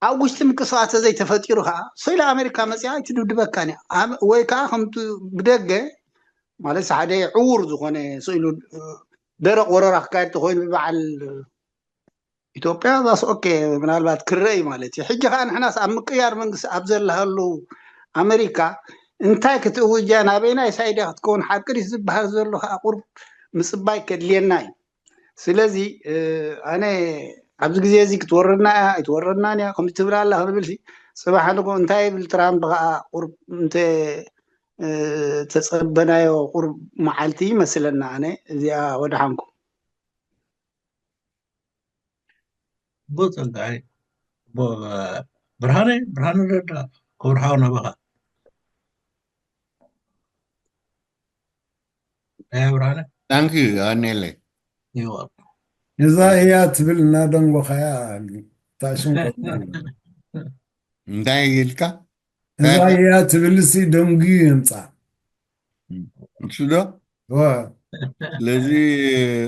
ኣብ ውሽጢ ምንቅስቃስ ዘይተፈጢሩ ከዓ ስኢላ ኣሜሪካ መፅያ ኣይትድብድበካን እያ። ኣም- ወይ ከዓ ከምቲ ብደገ ማለት ሓደ ዕውር ዝኾነ ስኢሉ ደረቅ ወረራ ክካየድ ተኮይኑ ብበዓል ኢትዮጵያ ዛስ ኦኬ ምናልባት ክረይ ማለት እዩ። ሕጂ ከዓ ንሕናስ ኣብ ምቅያር መንግስቲ ኣብ ዘለሃሉ ኣሜሪካ እንታይ ክትእውጃ ናበይናይ ሳይድያ ክትከውን ሓቂ ድዩ ዝበሃል ዘሎ ከዓ ቁርብ ምፅባይ ከድልየና እዩ። ስለዚ ኣነ ኣብዚ ግዜ እዚ ክትወረድና እያ ኣይትወረድናን እያ ከምዚ ትብል ኣላ ክንብል ሲ ፅባሕ ንጎ እንታይ ይብል ትራምፕ ከዓ ቁርብ እንተ ተፀበናዮ ቁርብ መዓልቲ ይመስለና። ኣነ እዚኣ ወደሓንኩም። ቦ ጸጋይ ቦ ብርሃነ ብርሃነ ረዳ ክብርሃው ናባኻ። ኣያ ብርሃነ Thank you ኣኔለይ። ይወቅ እዛ እያ ትብል እናደንጎኻያ ታሽም እንታይ ኢልካ? እዛ እያ ትብል ሲ ደንጉዩ የምፃ። ንሱ ዶ? ዋ ስለዚ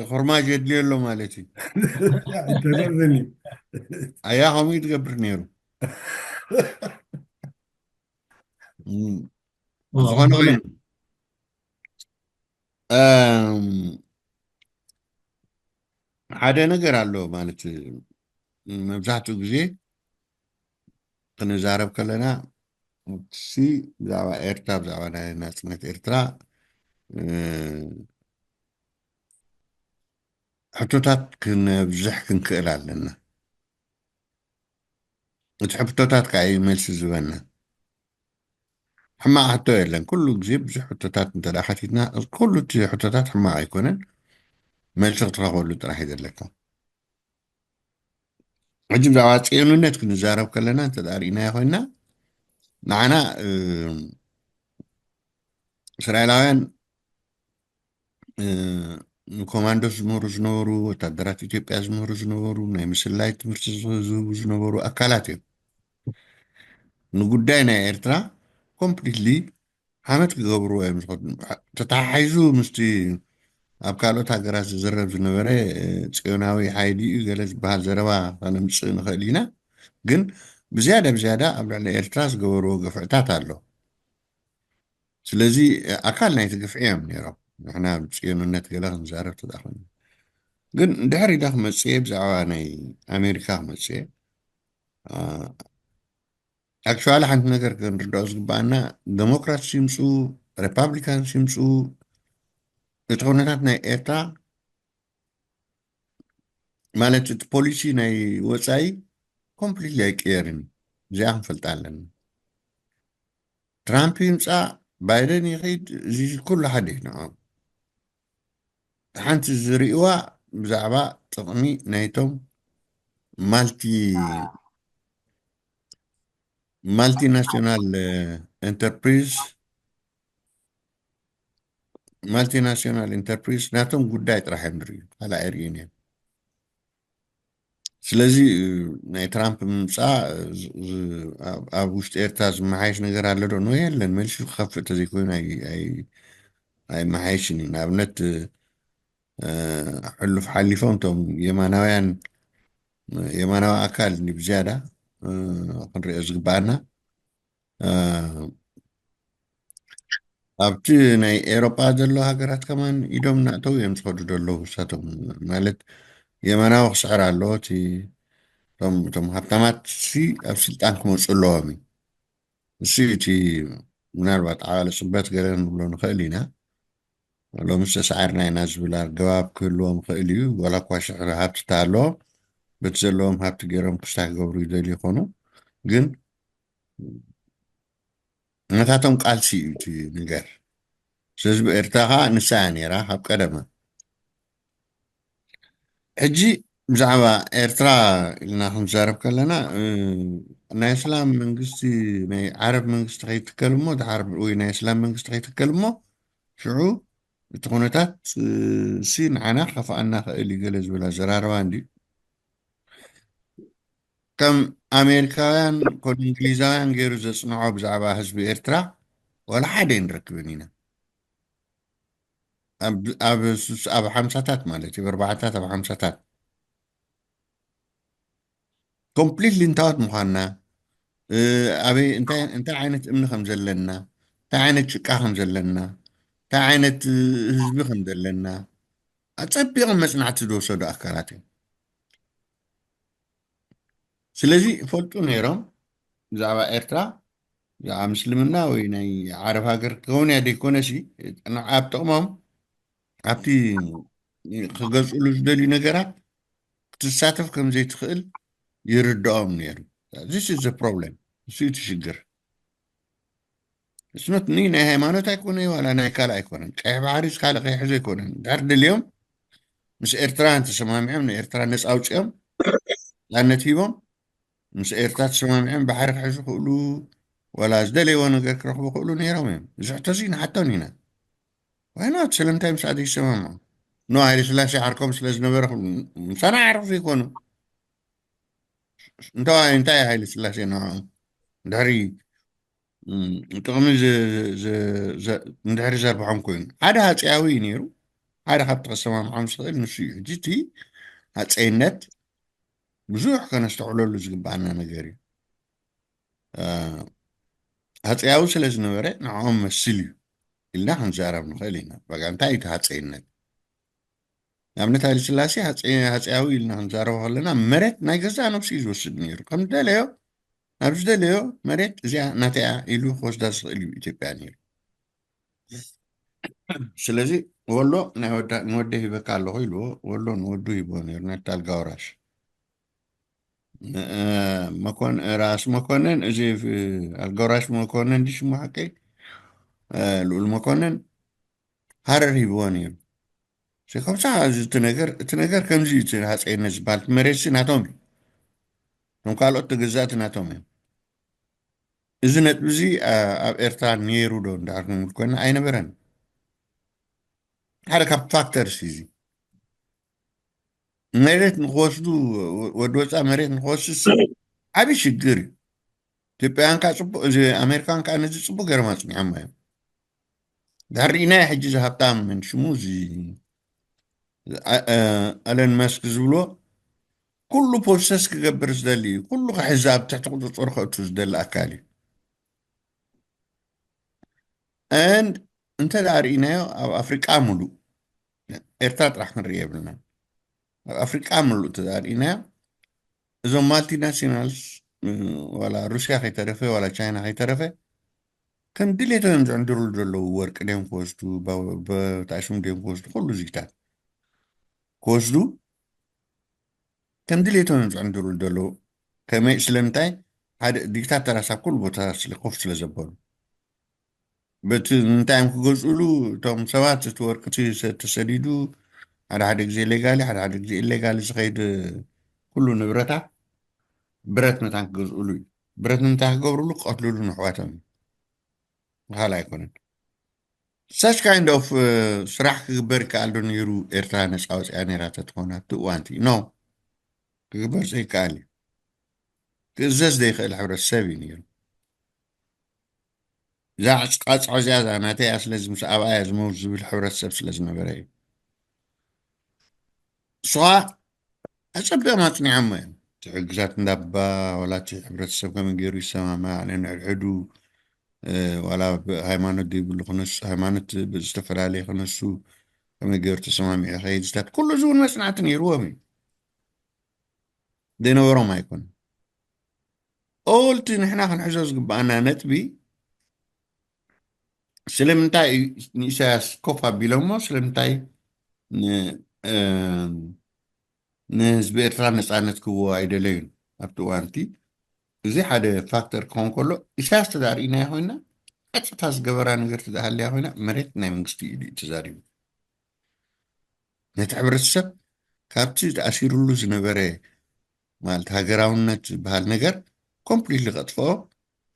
ኾርማጅ የድልዮ ኣሎ ማለት እዩ። ኣይተረፍን እዩ። ኣያ ከምኡ እዩ ትገብር ነይሩ። እም፣ ዝኾነ ኮይኑ እም፣ ሓደ ነገር ኣሎ ማለት መብዛሕትኡ ግዜ ክንዛረብ ከለና ሲ ብዛዕባ ኤርትራ ብዛዕባ ናይ ናፅነት ኤርትራ እ፣ ሕቶታት ክነብዝሕ ክንክእል ኣለና። እቲ ሕቶታት ከዓ እዩ መልሲ ዝበና። ሕማቕ ሕቶ የለን። ኩሉ ግዜ ብዙሕ ሕቶታት እንተ ደኣ ሓቲትና ኩሉ እቲ ሕቶታት ሕማቕ ኣይኮነን። መልሲ ክትረኽበሉ ጥራሕ እዩ ዘለካ። ሕጂ ብዛዕባ ጽዮንነት ክንዛረብ ከለና እንተ ደኣ ርኢናዮ ኮይንና ንዓና እ፣ እስራኤላውያን እ፣ ንኮማንዶስ ዝምህሩ ዝነበሩ ወታደራት ኢትዮጵያ ዝምህሩ ዝነበሩ ናይ ምስላይ ትምህርቲ ዝህ- ዝህቡ ዝነበሩ ኣካላት እዮም። ንጉዳይ ናይ ኤርትራ ኮምፕሊትሊ ሓመድ ክገብርዎ እዮም ዝኸዱ። ተተሓሒዙ ምስቲ ኣብ ካልኦት ሃገራት ዝዝረብ ዝነበረ እ፣ ጽዮናዊ ሓይሊ እዩ ገለ ዝበሃል ዘረባ ከነምጽእ ንኽእል ኢና። ግን ብዝያዳ ብዝያዳ ኣብ ልዕሊ ኤርትራ ዝገበርዎ ግፍዕታት ኣሎ። ስለዚ ኣካል ናይቲ ግፍዒ እዮም ነይሮም። ንሕና ብፅዮንነት ገለ ክንዛረብ ተዳኾን ግን ድሕር ኢለ ክመፅየ ብዛዕባ ናይ ኣሜሪካ ክመፅየ ኣክቹዋሊ ሓንቲ ነገር ክንርዳኦ ዝግባኣና ዴሞክራትስ ይምፁ ሪፓብሊካንስ ይምፁ እቲ ኩነታት ናይ ኤርትራ ማለት እቲ ፖሊሲ ናይ ወፃኢ ኮምፕሊትሊ ኣይቅየርን እዚኣ ክንፈልጣ ኣለና ትራምፕ ይምፃእ ባይደን ይኸይድ እዚ ኩሉ ሓደ እዩ ንዖም ሓንቲ ዝርእዋ ብዛዕባ ጥቕሚ ናይቶም ማልቲ ማልቲናሽናል ኢንተርፕሪዝ ማልቲናሽናል ኢንተርፕሪዝ ናቶም ጉዳይ ጥራሕ እዮም ዝርእዩ ካልእ ኣይርእዩን እዮም ስለዚ ናይ ትራምፕ ምምፃእ ኣብ ውሽጢ ኤርትራ ዝመሓየሽ ነገር ኣሎ ዶ ኖ የለን መልሲ ክኸፍእ ተዘይኮይኑ ኣይመሓየሽን እዩ ንኣብነት ሕሉፍ ሓሊፎም እቶም የማናውያን የማናዊ ኣካል ብዝያዳ ክንሪኦ ዝግባኣና ኣብቲ ናይ ኤሮጳ ዘሎ ሃገራት ከማን ኢዶም እናእተው እዮም ዝኸዱ ዘለዉ እሳቶም ማለት የማናዊ ክስዕር ኣለዎ እቲ እቶም እቶም ሃብታማት ሲ ኣብ ስልጣን ክመፁ ኣለዎም እዩ እሱ እቲ ምናልባት ዓባለ ፅበት ገለ ንብሎ ንኽእል ኢና ሎሚ ዝተሰዓርና ኢና ዝብል ኣገባብ ክህልዎም ይኽእል እዩ ዋላ እኳ ሽሕ ሃብቲ ተሃለዎም በቲ ዘለዎም ሃብቲ ገይሮም ክስታ ክገብሩ ይደልዩ ይኾኑ ግን ነታቶም ቃልሲ እዩ እቲ ነገር ስለዚ ብኤርትራ ከዓ ንሳ እያ ነይራ ካብ ቀደማ ሕጂ ብዛዕባ ኤርትራ ኢልና ክንዛረብ ከለና ናይ እስላም መንግስቲ ናይ ዓረብ መንግስቲ ከይትከል እሞ ድሓር ወይ ናይ እስላም መንግስቲ ከይትከል እሞ ሽዑ እቲ ኩነታት ሲ ንዓና ከፋኣና ክእል እዩ ገለ ዝብል ኣዘራርባ እንዲ ከም ኣሜሪካውያን ኮን እንግሊዛውያን ገይሩ ዘፅንዖ ብዛዕባ ህዝቢ ኤርትራ ዋላ ሓደ ይንረክብን ኢና ኣብ ሓምሳታት ማለት እዩ ኣርባዓታት ኣብ ሓምሳታት ኮምፕሊትሊ እንታወት ምዃንና፣ እ፣ ኣበይ፣ እንታይ፣ እንታይ ዓይነት እምኒ ከም ዘለና፣ እንታይ ዓይነት ጭቃ ከም ዘለና፣ እንታይ ዓይነት፣ እ፣ ህዝቢ ከም ዘለና ኣጸቢቖም መጽናዕቲ ዝወሰዱ ኣካላት እዮም። ስለዚ ይፈልጡ ነይሮም ብዛዕባ ኤርትራ፣ ብዛዕባ ምስልምና ወይ ናይ ዓረብ ሃገር ክኸውን እያ ደይኮነሲ፣ ንዓ ኣብ ጥቕሞም ኣብቲ ክገዝእሉ ዝደልዩ ነገራት ክትሳተፍ ከም ዘይትኽእል ይርድኦም ነይሩ። This is the problem። እሱ እዩ እቲ ሽግር። እስኖት ኒ ናይ ሃይማኖት ኣይኮነ ዋላ ናይ ካልእ ኣይኮነን። ቀይሕ ባሕሪ ካልእ ከይሕዞ ኣይኮነን። ድሕር ደልዮም ምስ ኤርትራ እንተሰማሚዖም ንኤርትራ ነጻ ኣውጺኦም፣ ናጽነት ሂቦም፣ ምስ ኤርትራ ተሰማሚዖም ባሕሪ ክሕዙ ክእሉ፣ ዋላ ዝደለይዎ ነገር ክረኽቡ ክእሉ ነይሮም እዮም። እዚ ሕቶ እዚ ንሓቶም ኢና። ዋይናት ስለምንታይ ምስኣ ዘይሰማምዑ? ኖ ሃይለ ስላሴ ዓርኮም ስለ ዝነበረ ክብሉ፣ ምሳና ዓርኩ ዘይኮኑ። እንተ-፣ እንታይ ሃይለ ስላሴ ንዕኦም? ድሕሪ፣ እም፣ ጥቕሚ ዝ-፣ ዝ-፣ ዝ-፣ እንድሕሪ ዘርብሖም ኮይኑ። ሓደ ሃፀያዊ እዩ ነይሩ። ሓደ ካብቲ ከሰማምዖም ዝኽእል ንሱ እዩ። ሕጂ እቲ ሃፀይነት ብዙሕ ከነስተውዕለሉ ዝግብኣና ነገር እዩ። እ፣ ሃፀያዊ ስለ ዝነበረ ንዕኦም መስል እዩ ኢልና ክንዛረብ ንኽእል ኢና። በቃ እንታይ እዩ እቲ ሃፀይነት? ንኣብነት ሃይለ ስላሴ ሃፀ-፣ ሃፀያዊ ኢልና ክንዛረብ ከለና መሬት ናይ ገዛእ ነብሱ እዩ ዝወስድ ነይሩ። ከም ዝደለዮ፣ ናብ ዝደለዮ መሬት እዚኣ ናተይ እያ ኢሉ ክወስዳ ዝኽእል እዩ ኢትዮጵያ ነይሩ። ስለዚ ወሎ ናይ ወዳ-፣ ንወደይ ሂበካ ኣለኹ ኢልዎ፣ ወሎ ንወዱ ሂብዎ ነይሩ፣ ነቲ ኣልጋ ወራሽ። እ፣ መኮን-፣ ራስ መኮንን፣ እዚ፣ እ፣ ኣልጋ ወራሽ መኮንን ድዩ ሽሙ ሓቀይ? እ፣ ልኡል መኮንን ሃረር ሂብዎ ነይሩ። ሸኮብሳ እዚ እቲ ነገር፣ እቲ ነገር ከምዚ እዩ፣ እቲ ሃፀይነት ዝበሃል እቲ መሬት ሲ ናቶም እዩ። እቶም ካልኦት ተገዛእቲ ናቶም እዮም። እዚ ነጥቢ እዚ፣ አ፣ ኣብ ኤርትራ ነይሩ ዶ እንድሕር ክንብል ኮይና ኣይነበረን። ሓደ ካብ ፋክተርስ እዩ እዚ። መሬት ንክወስዱ፣ ወ-፣ ወዲ ወፃ መሬት ንክወስድ ሲ ዓብዪ ሽግር እዩ። ኢትዮጵያውያን ከዓ ፅቡቅ፣ እዚ ኣሜሪካን ከዓ ነዚ ፅቡቅ ገይሮም ኣፅኒዖም እዮም። ድሕር ርኢናዮ ሕጂ እዚ ሃብታም ምን ሽሙ እዚ ኣ-፣ እ፣ ኤለን መስክ ዝብሎ ኩሉ ፖሰስ ክገብር ዝደሊ እዩ። ኩሉ ክሕዝ ኣብ ትሕቲ ቁፅፅር ከእቱ ዝደሊ ኣካል እዩ። And እንተ ደኣ ርኢናዮ ኣብ ኣፍሪቃ ምሉእ፣ ኤርትራ ጥራሕ ክንርኢ የብልናን። ኣብ ኣፍሪቃ ምሉእ እንተ ደኣ ርኢናዮ እዞም ማልቲናሽናልስ፣ እ፣ ዋላ ሩስያ ከይተረፈ፣ ዋላ ቻይና ከይተረፈ፣ ከም ድሌቶም እዮም ዝዕንድሩሉ ዘለዉ። ወርቂ ድዮም ክወስዱ፣ ባ-፣ ባ-፣ ታሽም ድዮም ክወስዱ፣ ኩሉ ዚግታት ክወስዱ ከም ድሌቶም እዮም ዝዕንድሩሉ ዘለዉ። ከመይ፣ ስለምንታይ? ሓደ ዲክታተራት ኣብ ኩሉ ቦታ ስለ-፣ ኮፍ ስለ ዘበሉ። በቲ እንታይ እዮም ክገዝኡሉ? እቶም ሰባት እቲ ወርቂ እቲ ሰ-፣ ተሰዲዱ፣ ሓደ ሓደ ግዜ ሌጋሊ፣ ሓደ ሓደ ግዜ ኢሌጋሊ ዝኸይድ ኩሉ ንብረታት ብረት መታን ክገዝኡሉ እዩ። ብረት ንምንታይ ክገብሩሉ? ክቐትሉሉ ንሕዋቶም እዩ። ካልእ ኣይኮነን። Such kind of፣ እ፣ ስራሕ ክግበር ይከኣል ዶ ነይሩ? ኤርትራ ነጻ ወጺኣ ነይራ ተትኾን ኣብቲ እዋን እቲ? No። ክግበር ዘይከኣል እዩ። ክእዘዝ ዘይክእል ሕብረተሰብ እዩ ነይሩ። እዛ ዕጽ-፣ ቃጽዖ እዚኣ እዛ ናተይ እያ፣ ስለዚ ምስ ኣብኣ እያ ዝመውት ዝብል ሕብረተሰብ ስለ ዝነበረ እዩ። እሱ ኸኣ ኣጸቢቖም ኣጽኒዖሞ እዮም። እቲ ሕግታት እንዳባ፣ ዋላ እቲ ሕብረተሰብ ከመይ ገይሩ ይሰማማዕ፣ ነንሕድሕዱ፣ እ፣ ዋላ ብ-፣ ሃይማኖት ዘይብሉ ክነሱ፣ ሃይማኖት ብ-፣ ዝተፈላለየ ክነሱ፣ ከመይ ገይሩ ተሰማሚዑ ይኸይድ፣ ዝታት፣ ኩሉ እዚ እውን መጽናዕቲ ነይርዎም እዩ። ዘይነበሮም ኣይኮነን። ኦልቲ ንሕና ክንሕዞ ዝግብኣና ነጥቢ፣ ስለምንታይ ንኢሳያስ ኮፍ ኣቢሎሞ፣ ስለምንታይ ን-፣ እ፣ ንህዝቢ ኤርትራ ነጻነት ክህቦ ኣይደለዩን ኣብቲ እዋን እቲ? እዚ ሓደ ፋክተር ክኸውን ከሎ፣ ኢሳያስ ተዳርኢናዮ ኮይና፣ ቀጥታ ዝገበራ ነገር ተዳሃልያ ኮይና፣ መሬት ናይ መንግስቲ ኢሉ እዩ ተዛሪቡ። ነቲ ሕብረተሰብ ካብቲ ተኣሲሩሉ ዝነበረ፣ ማለት ሃገራውነት ዝበሃል ነገር ኮምፕሊትሊ ከጥፍኦ፣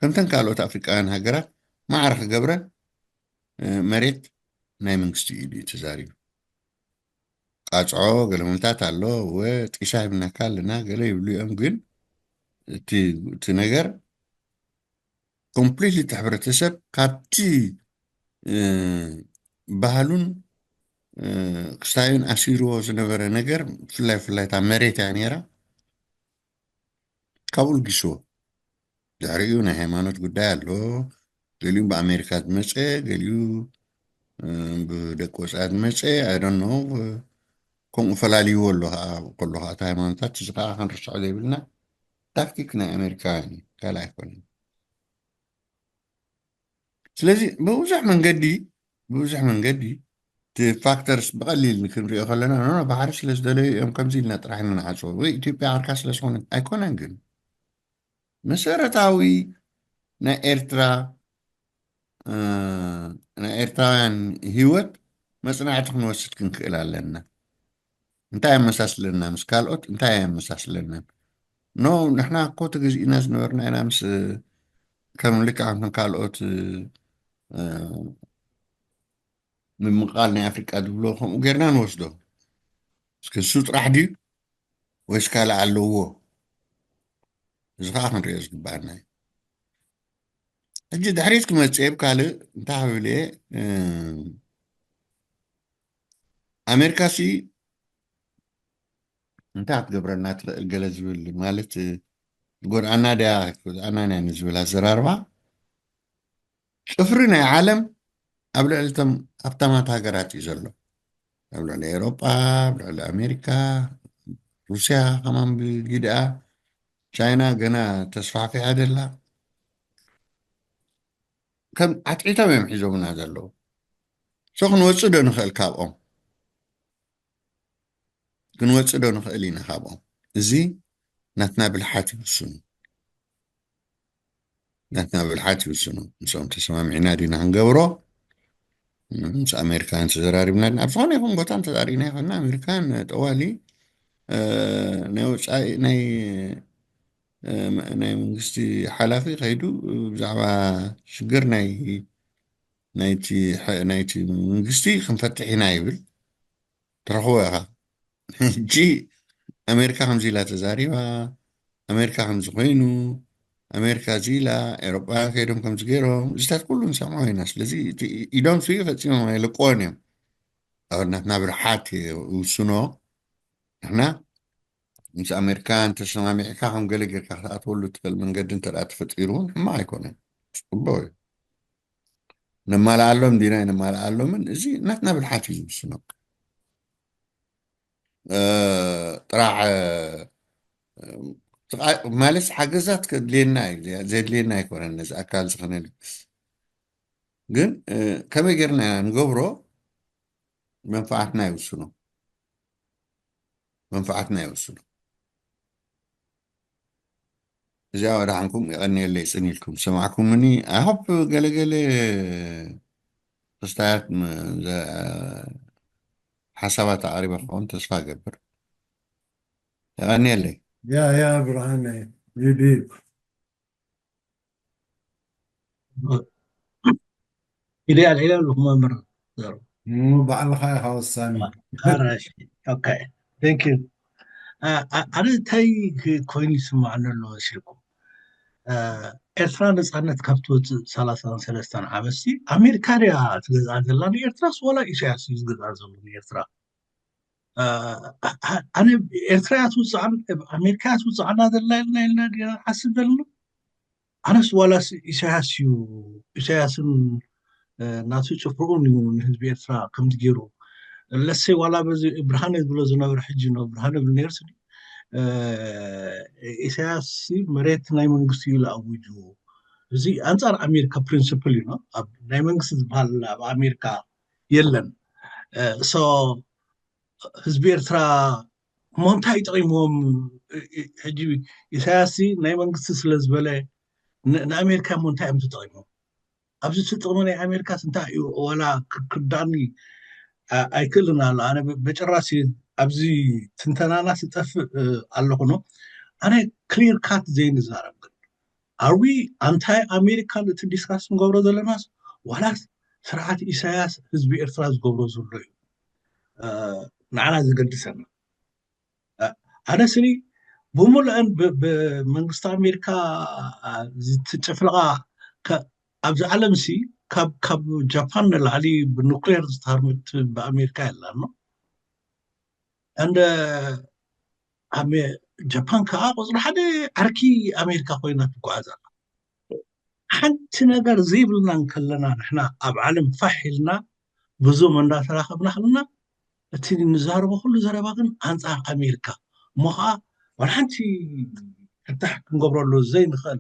ከምተን ካልኦት ኣፍሪቃውያን ሃገራት ማዕረ ክገብረን፣ እ፣ መሬት ናይ መንግስቲ እዩ ኢሉ እዩ ተዛሪቡ። ቃጽዖ ገለ ምንታት ኣሎ፣ ወ ጢሳ ሂብናካ ኣለና ገለ ይብሉ እዮም፣ ግን እቲ፣ እቲ ነገር ኮምፕሊትሊ እቲ ሕብረተሰብ ካብቲ፣ እ፣ ባህሉን፣ እ፣ ክስታዩን ኣሲርዎ ዝነበረ ነገር፣ ብፍላይ፣ ብፍላይ እታ መሬት እያ ነይራ። ካብኡ ልጊስዎ። ድሕሪኡ ናይ ሃይማኖት ጉዳይ ኣሎ። ገሊኡ ብኣሜሪካ ዝመፀ፣ ገሊኡ ብደቂ ወፃኢ ዝመፀ፣ ኣይዶኖ። ከምኡ ፈላልይዎ ኣሎ ከዓ። ከሎ ከዓ እቲ ሃይማኖታት እዚ ከዓ ክንርስዖ ዘይብልና ታክቲክ ናይ ኣሜሪካውያን እዩ፣ ካልእ ኣይኮነን። ስለዚ ብብዙሕ መንገዲ፣ ብብዙሕ መንገዲ እቲ ፋክተርስ ብቐሊል ክንሪኦ ከለና፣ ኖ፣ ኖ፣ ባሕሪ ስለ ዝደለዩ እዮም ከምዚ ኢልና ጥራሕ ኢና ንዓፅዎ፣ ወይ ኢትዮጵያ ዓርካ ስለ ዝኾነት ኣይኮነን። ግን መሰረታዊ ናይ ኤርትራ፣ እ፣ ናይ ኤርትራውያን ህይወት መፅናዕቲ ክንወስድ ክንክእል ኣለና። እንታይ የመሳስለና ምስ ካልኦት? እንታይ የመሳስለና? ኖ፣ ንሕና እኮ ተገዚእና ዝነበርና ኢና ምስ፣ ከም ልክዕ ከምቶም ካልኦት፣ እ፣ ምምቓል ናይ ኣፍሪቃ ዝብሎ ከምኡ ጌርና ንወስዶ። እስኪ እሱ ጥራሕ ድዩ ወይስ ካልእ ኣለዎ? እዚ ከዓ ክንሪኦ ዝግባኣና እዩ። ሕጂ ድሕሪት ክመፅእ እየ ብካልእ እንታይ ክብል እየ፣ እ፣ ኣሜሪካሲ እንታይ ክትገብረና ትኽእል ገለ ዝብል ማለት፣ እ፣ ትጎድኣና ድያ ኣይትጎድኣናን እያ ንዝብል ኣዘራርባ፣ ጭፍሪ ናይ ዓለም ኣብ ልዕሊ እቶም ሃብታማት ሃገራት እዩ ዘሎ። ኣብ ልዕሊ ኤውሮጳ፣ ኣብ ልዕሊ ኣሜሪካ፣ ሩስያ ከማን ብጊድኣ፣ ቻይና ገና ተስፋሕፊሓ ደላ። ከም ዓትዒቶም እዮም ሒዞምና ዘለዉ። ሶ ክንወፅእ ዶ ንኽእል ካብኦም? ክንወፅእ ዶ ንኽእል ኢና ካብኦም? እዚ ናትና ብልሓት ይውስኑ። ናትና ብልሓት ይውስኑ። ምስኦም ተሰማሚዕና ዲና ክንገብሮ? ምስ ኣሜሪካን ተዘራሪብና ዲና? ኣብ ዝኾነ ይኹን ቦታ እንተዛሪእና ይኾንና ኣሜሪካን ጠዋሊ፣ እ፣ ናይ ወፃኢ ናይ፣ እ፣ ናይ መንግስቲ ሓላፊ ከይዱ ብዛዕባ ሽግር ናይ፣ ናይቲ፣ ናይቲ መንግስቲ ክንፈትሕ ኢና ይብል። ትረኽቦ ኢኻ። ሕጂ ኣሜሪካ ከምዚ ኢላ ተዛሪባ፣ ኣሜሪካ ከምዚ ኮይኑ፣ ኣሜሪካ እዚ ኢላ፣ ኤውሮጳውያን ከይዶም ከምዚ ገይሮም፣ እዚታት ኩሉ ንሰምዖ ኢና። ስለዚ እቲ ኢዶም ሲ ፈጺሞም ኣይለቅዎን እዮም። ኣብ ናትና ብልሓት ይውስኖ። ንሕና ምስ ኣሜሪካ እንተሰማሚዕካ ከም ገለ ጌርካ ክትኣትወሉ ትኽእል መንገዲ እንተ ደኣ ተፈጢሩ እውን ሕማቕ ኣይኮነን። ጽቡቕ እዩ። ነማልኣሎም ዲና ኣይነማልኣሎምን፣ እዚ ናትና ብልሓት እዩ ዝውስኖ። እ፣ ጥራሕ፣ እ፣ ጥቓ-፣ ማለት ሓገዛት ከድልየና እዩ፣ ዘድልየና ኣይኮነን ነዚ ኣካል እዚ ከነልግስ። ግን፣ እ፣ ከመይ ጌርና ኢና ንገብሮ? መንፍዓትና ይውስኖ። መንፍዓትና ይውስኖ። እዚኣ ወደሓንኩም የቐንየለይ ጽን ኢልኩም ዝሰማዕኩምኒ። I hope ገለገለ ክስታያት ም-፣ ዘ-፣ ሓሳባት ኣቕሪበ ክኸውን ተስፋ እገብር። የቐንየለይ። ያ፣ ያ፣ ብርሃነ፣ you did። ኢለ ኣልዒለ ኣለኹ መምህር ዘሩ። እም፣ ባዕልኻ ኢኻ ወሳኒ። ኣራሽ። ኦኬ። Thank you። ኣ-፣ ኣ-፣ ኣነ እንታይ ክ-፣ ኮይኑ ይስምዓኒ ኣሎ መሲልኩም? እ፣ ኤርትራ ነጻነት ካብ ትወጽእ ሰላሳን ሰለስተን ዓመት ሲ ኣሜሪካ ድያ ትገዝኣ ዘላ ንኤርትራስ ዋላ ኢሳያስ እዩ ዝገዝኣ ዘሎ ንኤርትራ? እ፣ ኣ-፣ ኣ-፣ ኣነ ኤርትራ እያ ትውጽዓን-፣ ኣሜሪካ እያ ትውጽዓና ዘላ ኢልና፣ ኢልና ዲና ንሓስብ ዘለና? ኣነስ ዋላስ ኢሳያስ እዩ፣ ኢሳያስን፣ እ፣ ናቱ ጭፍርኡን እዩ ንህዝቢ ኤርትራ ከምዚ ገይሩ። ለሰይ ዋላ በዚ ብርሃነ ዝብሎ ዝነበረ ሕጂ ነው፣ ብርሃነ ብል ነይሩ ስዲ፣ እ፣ ኢሳያስ ሲ መሬት ናይ መንግስቲ እዩ ኢሉ ኣዊጁ። እዚ ኣንጻር ኣሜሪካ ፕሪንስፕል እዩ ነው። ኣብ ናይ መንግስቲ ዝበሃል ኣብ ኣሜሪካ የለን። እ፣ ሶ ህዝቢ ኤርትራ እሞ እንታይ ጠቒምዎም? እ-፣ እ-፣ ሕጂ ኢሳያስ ሲ ናይ መንግስቲ ስለ ዝበለ ን-፣ ንኣሜሪካ እሞ እንታይ እዮም ተጠቒሞም? ኣብዚ እቲ ጥቕሚ ናይ ኣሜሪካስ እንታይ እዩ? ዋላ ክ-፣ ክርዳኒ ኣ-፣ ኣይክእልን ኣሎ። ኣነ ብ-፣ በጭራሽ ኣብዚ ትንተናና ስጠፍእ፣ እ፣ ኣለኹ ነው። ኣነ ክሊር ካት ዘይንዛረብ ግን፣ are we ኣንታይ ኣሜሪካን እቲ ዲስካስ ንገብሮ ዘለናስ ዋላስ ስርዓት ኢሳያስ ህዝቢ ኤርትራ ዝገብሮ ዘሎ እዩ፣ እ፣ ንዓና ዘገድሰና? እ፣ ኣነ ስኒ ብምሉአን ብ-፣ ብመንግስቲ ኣሜሪካ፣ እ፣ ዝትጭፍለቓ ከ-፣ ኣብዚ ዓለም ሲ ካብ፣ ካብ ጃፓን ንላዕሊ ብኑክሌር ዝተሃርመት ብኣሜሪካ የላን ነው። And ኣሜ-፣ ጃፓን ከዓ ቁፅሪ ሓደ ዓርኪ ኣሜሪካ ኮይና ትጓዓዝ ኣላ። ሓንቲ ነገር ዘይብልና እንከለና ንሕና ኣብ ዓለም ፋሕ ኢልና ብዙም እንዳተራኸብና ከለና እቲ ንዛረቦ ኩሉ ዘረባ ግን ኣንፃር ኣሜሪካ እሞ ከዓ ዋላ ሓንቲ ፍታሕ ክንገብረሉ ዘይንኽእል